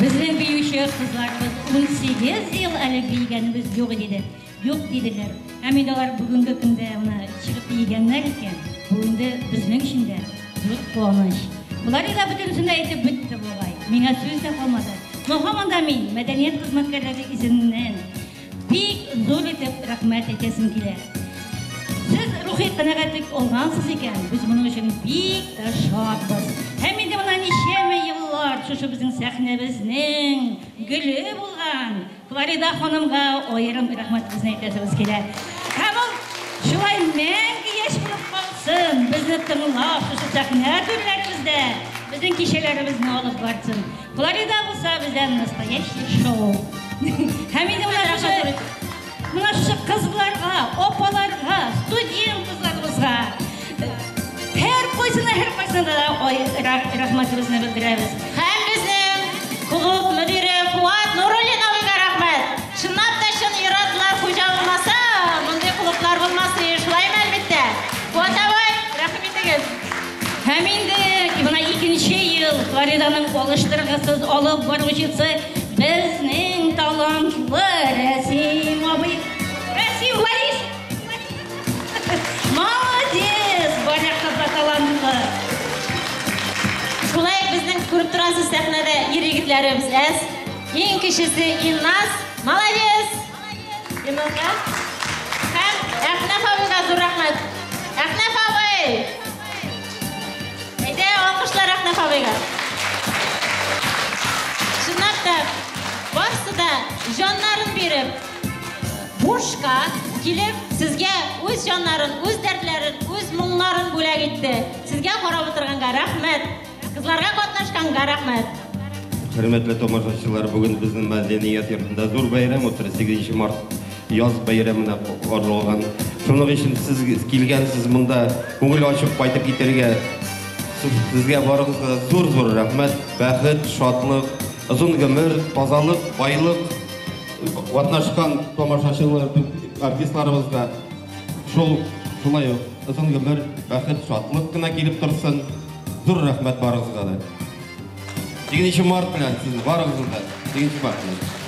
Безнең биюче кызларыбыз 18 ел әле биегәнебез юк иде. Юк диделәр. Һәм инде алар бүгенге көндә менә чыгып биегәннәр икән. Бу инде безнең өчен дә зур куаныч. Болар инде бөтенесен дә әйтеп бетте бугай. Миңа сүз дә калмады. Но һаман да мин мәдәният хезмәткәрләре исеменнән бик зур итеп рәхмәт әйтәсем килә. Сез рухи канәгатьлек алгансыз икән, без моның өчен бик тә шатбыз. Һәм инде менә ничәмә еллар шушы безнең сәхнәбезнең гөле булган Флорида ханымга аерым рәхмәтебезне әйтәсебез килә. Һәм ул шулай мәңге яшь булып калсын, безне тыңлап, шушы сәхнә түрләребездә безнең кичәләребезне алып барсын. Флорида булса бездә настоящий шоу. Һәм инде менә шушы кызларга, апаларга, студент кызларыбызга һәр кайсына, һәр кайсына да рәхмәтебезне белдерәбез. Һәм безнең клуб мөдире Фуат Нуруллин абыйга рәхмәт. Чынлап та чын ир-атлар хуҗа булмаса, мондый клублар булмас иде, шулаймы әлбәттә? Фуат абый, рәхим итегез. Һәм инде менә икенче ел Флориданың алыштыргысыз алып баручысы безнең талантлы Рәсим абый. Рәсим Варис! Молодец! Бар якта да талантлы. Шулай безнең күреп торасыз сәхнәдә ир егетләребез әз. Иң кечесе Илназ. Молодец! Илназга. Һәм Әхнәф абыйга зур рәхмәт. Әхнәф абый! Әйдә, алкышлар Әхнәф абыйга. Чынлап та, барысы да җаннарын биреп, бушка килеп, сезгә үз җаннарын, үз дәртләрен, үз моңнарын бүләк итте. Сезгә карап утырганга рәхмәт. Кызларга катнашканга рәхмәт. Хөрмәтле тамашачылар, бүген безнең мәдәният йортында зур бәйрәм 38 март яз бәйрәменә арналган. Шуның өчен сез килгәнсез монда күңел ачып кайтып китәргә. Сезгә барыгызга зур-зур рәхмәт, бәхет, шатлык, озын гомер, тазалык, байлык катнашкан тамашачылар, артистларыбызга шул шулай ук озын гомер, бәхет, шатлык кына килеп торсын. Зур рәхмәт барыгызга да. 8 март белән сез барыгызны да 8 март белән.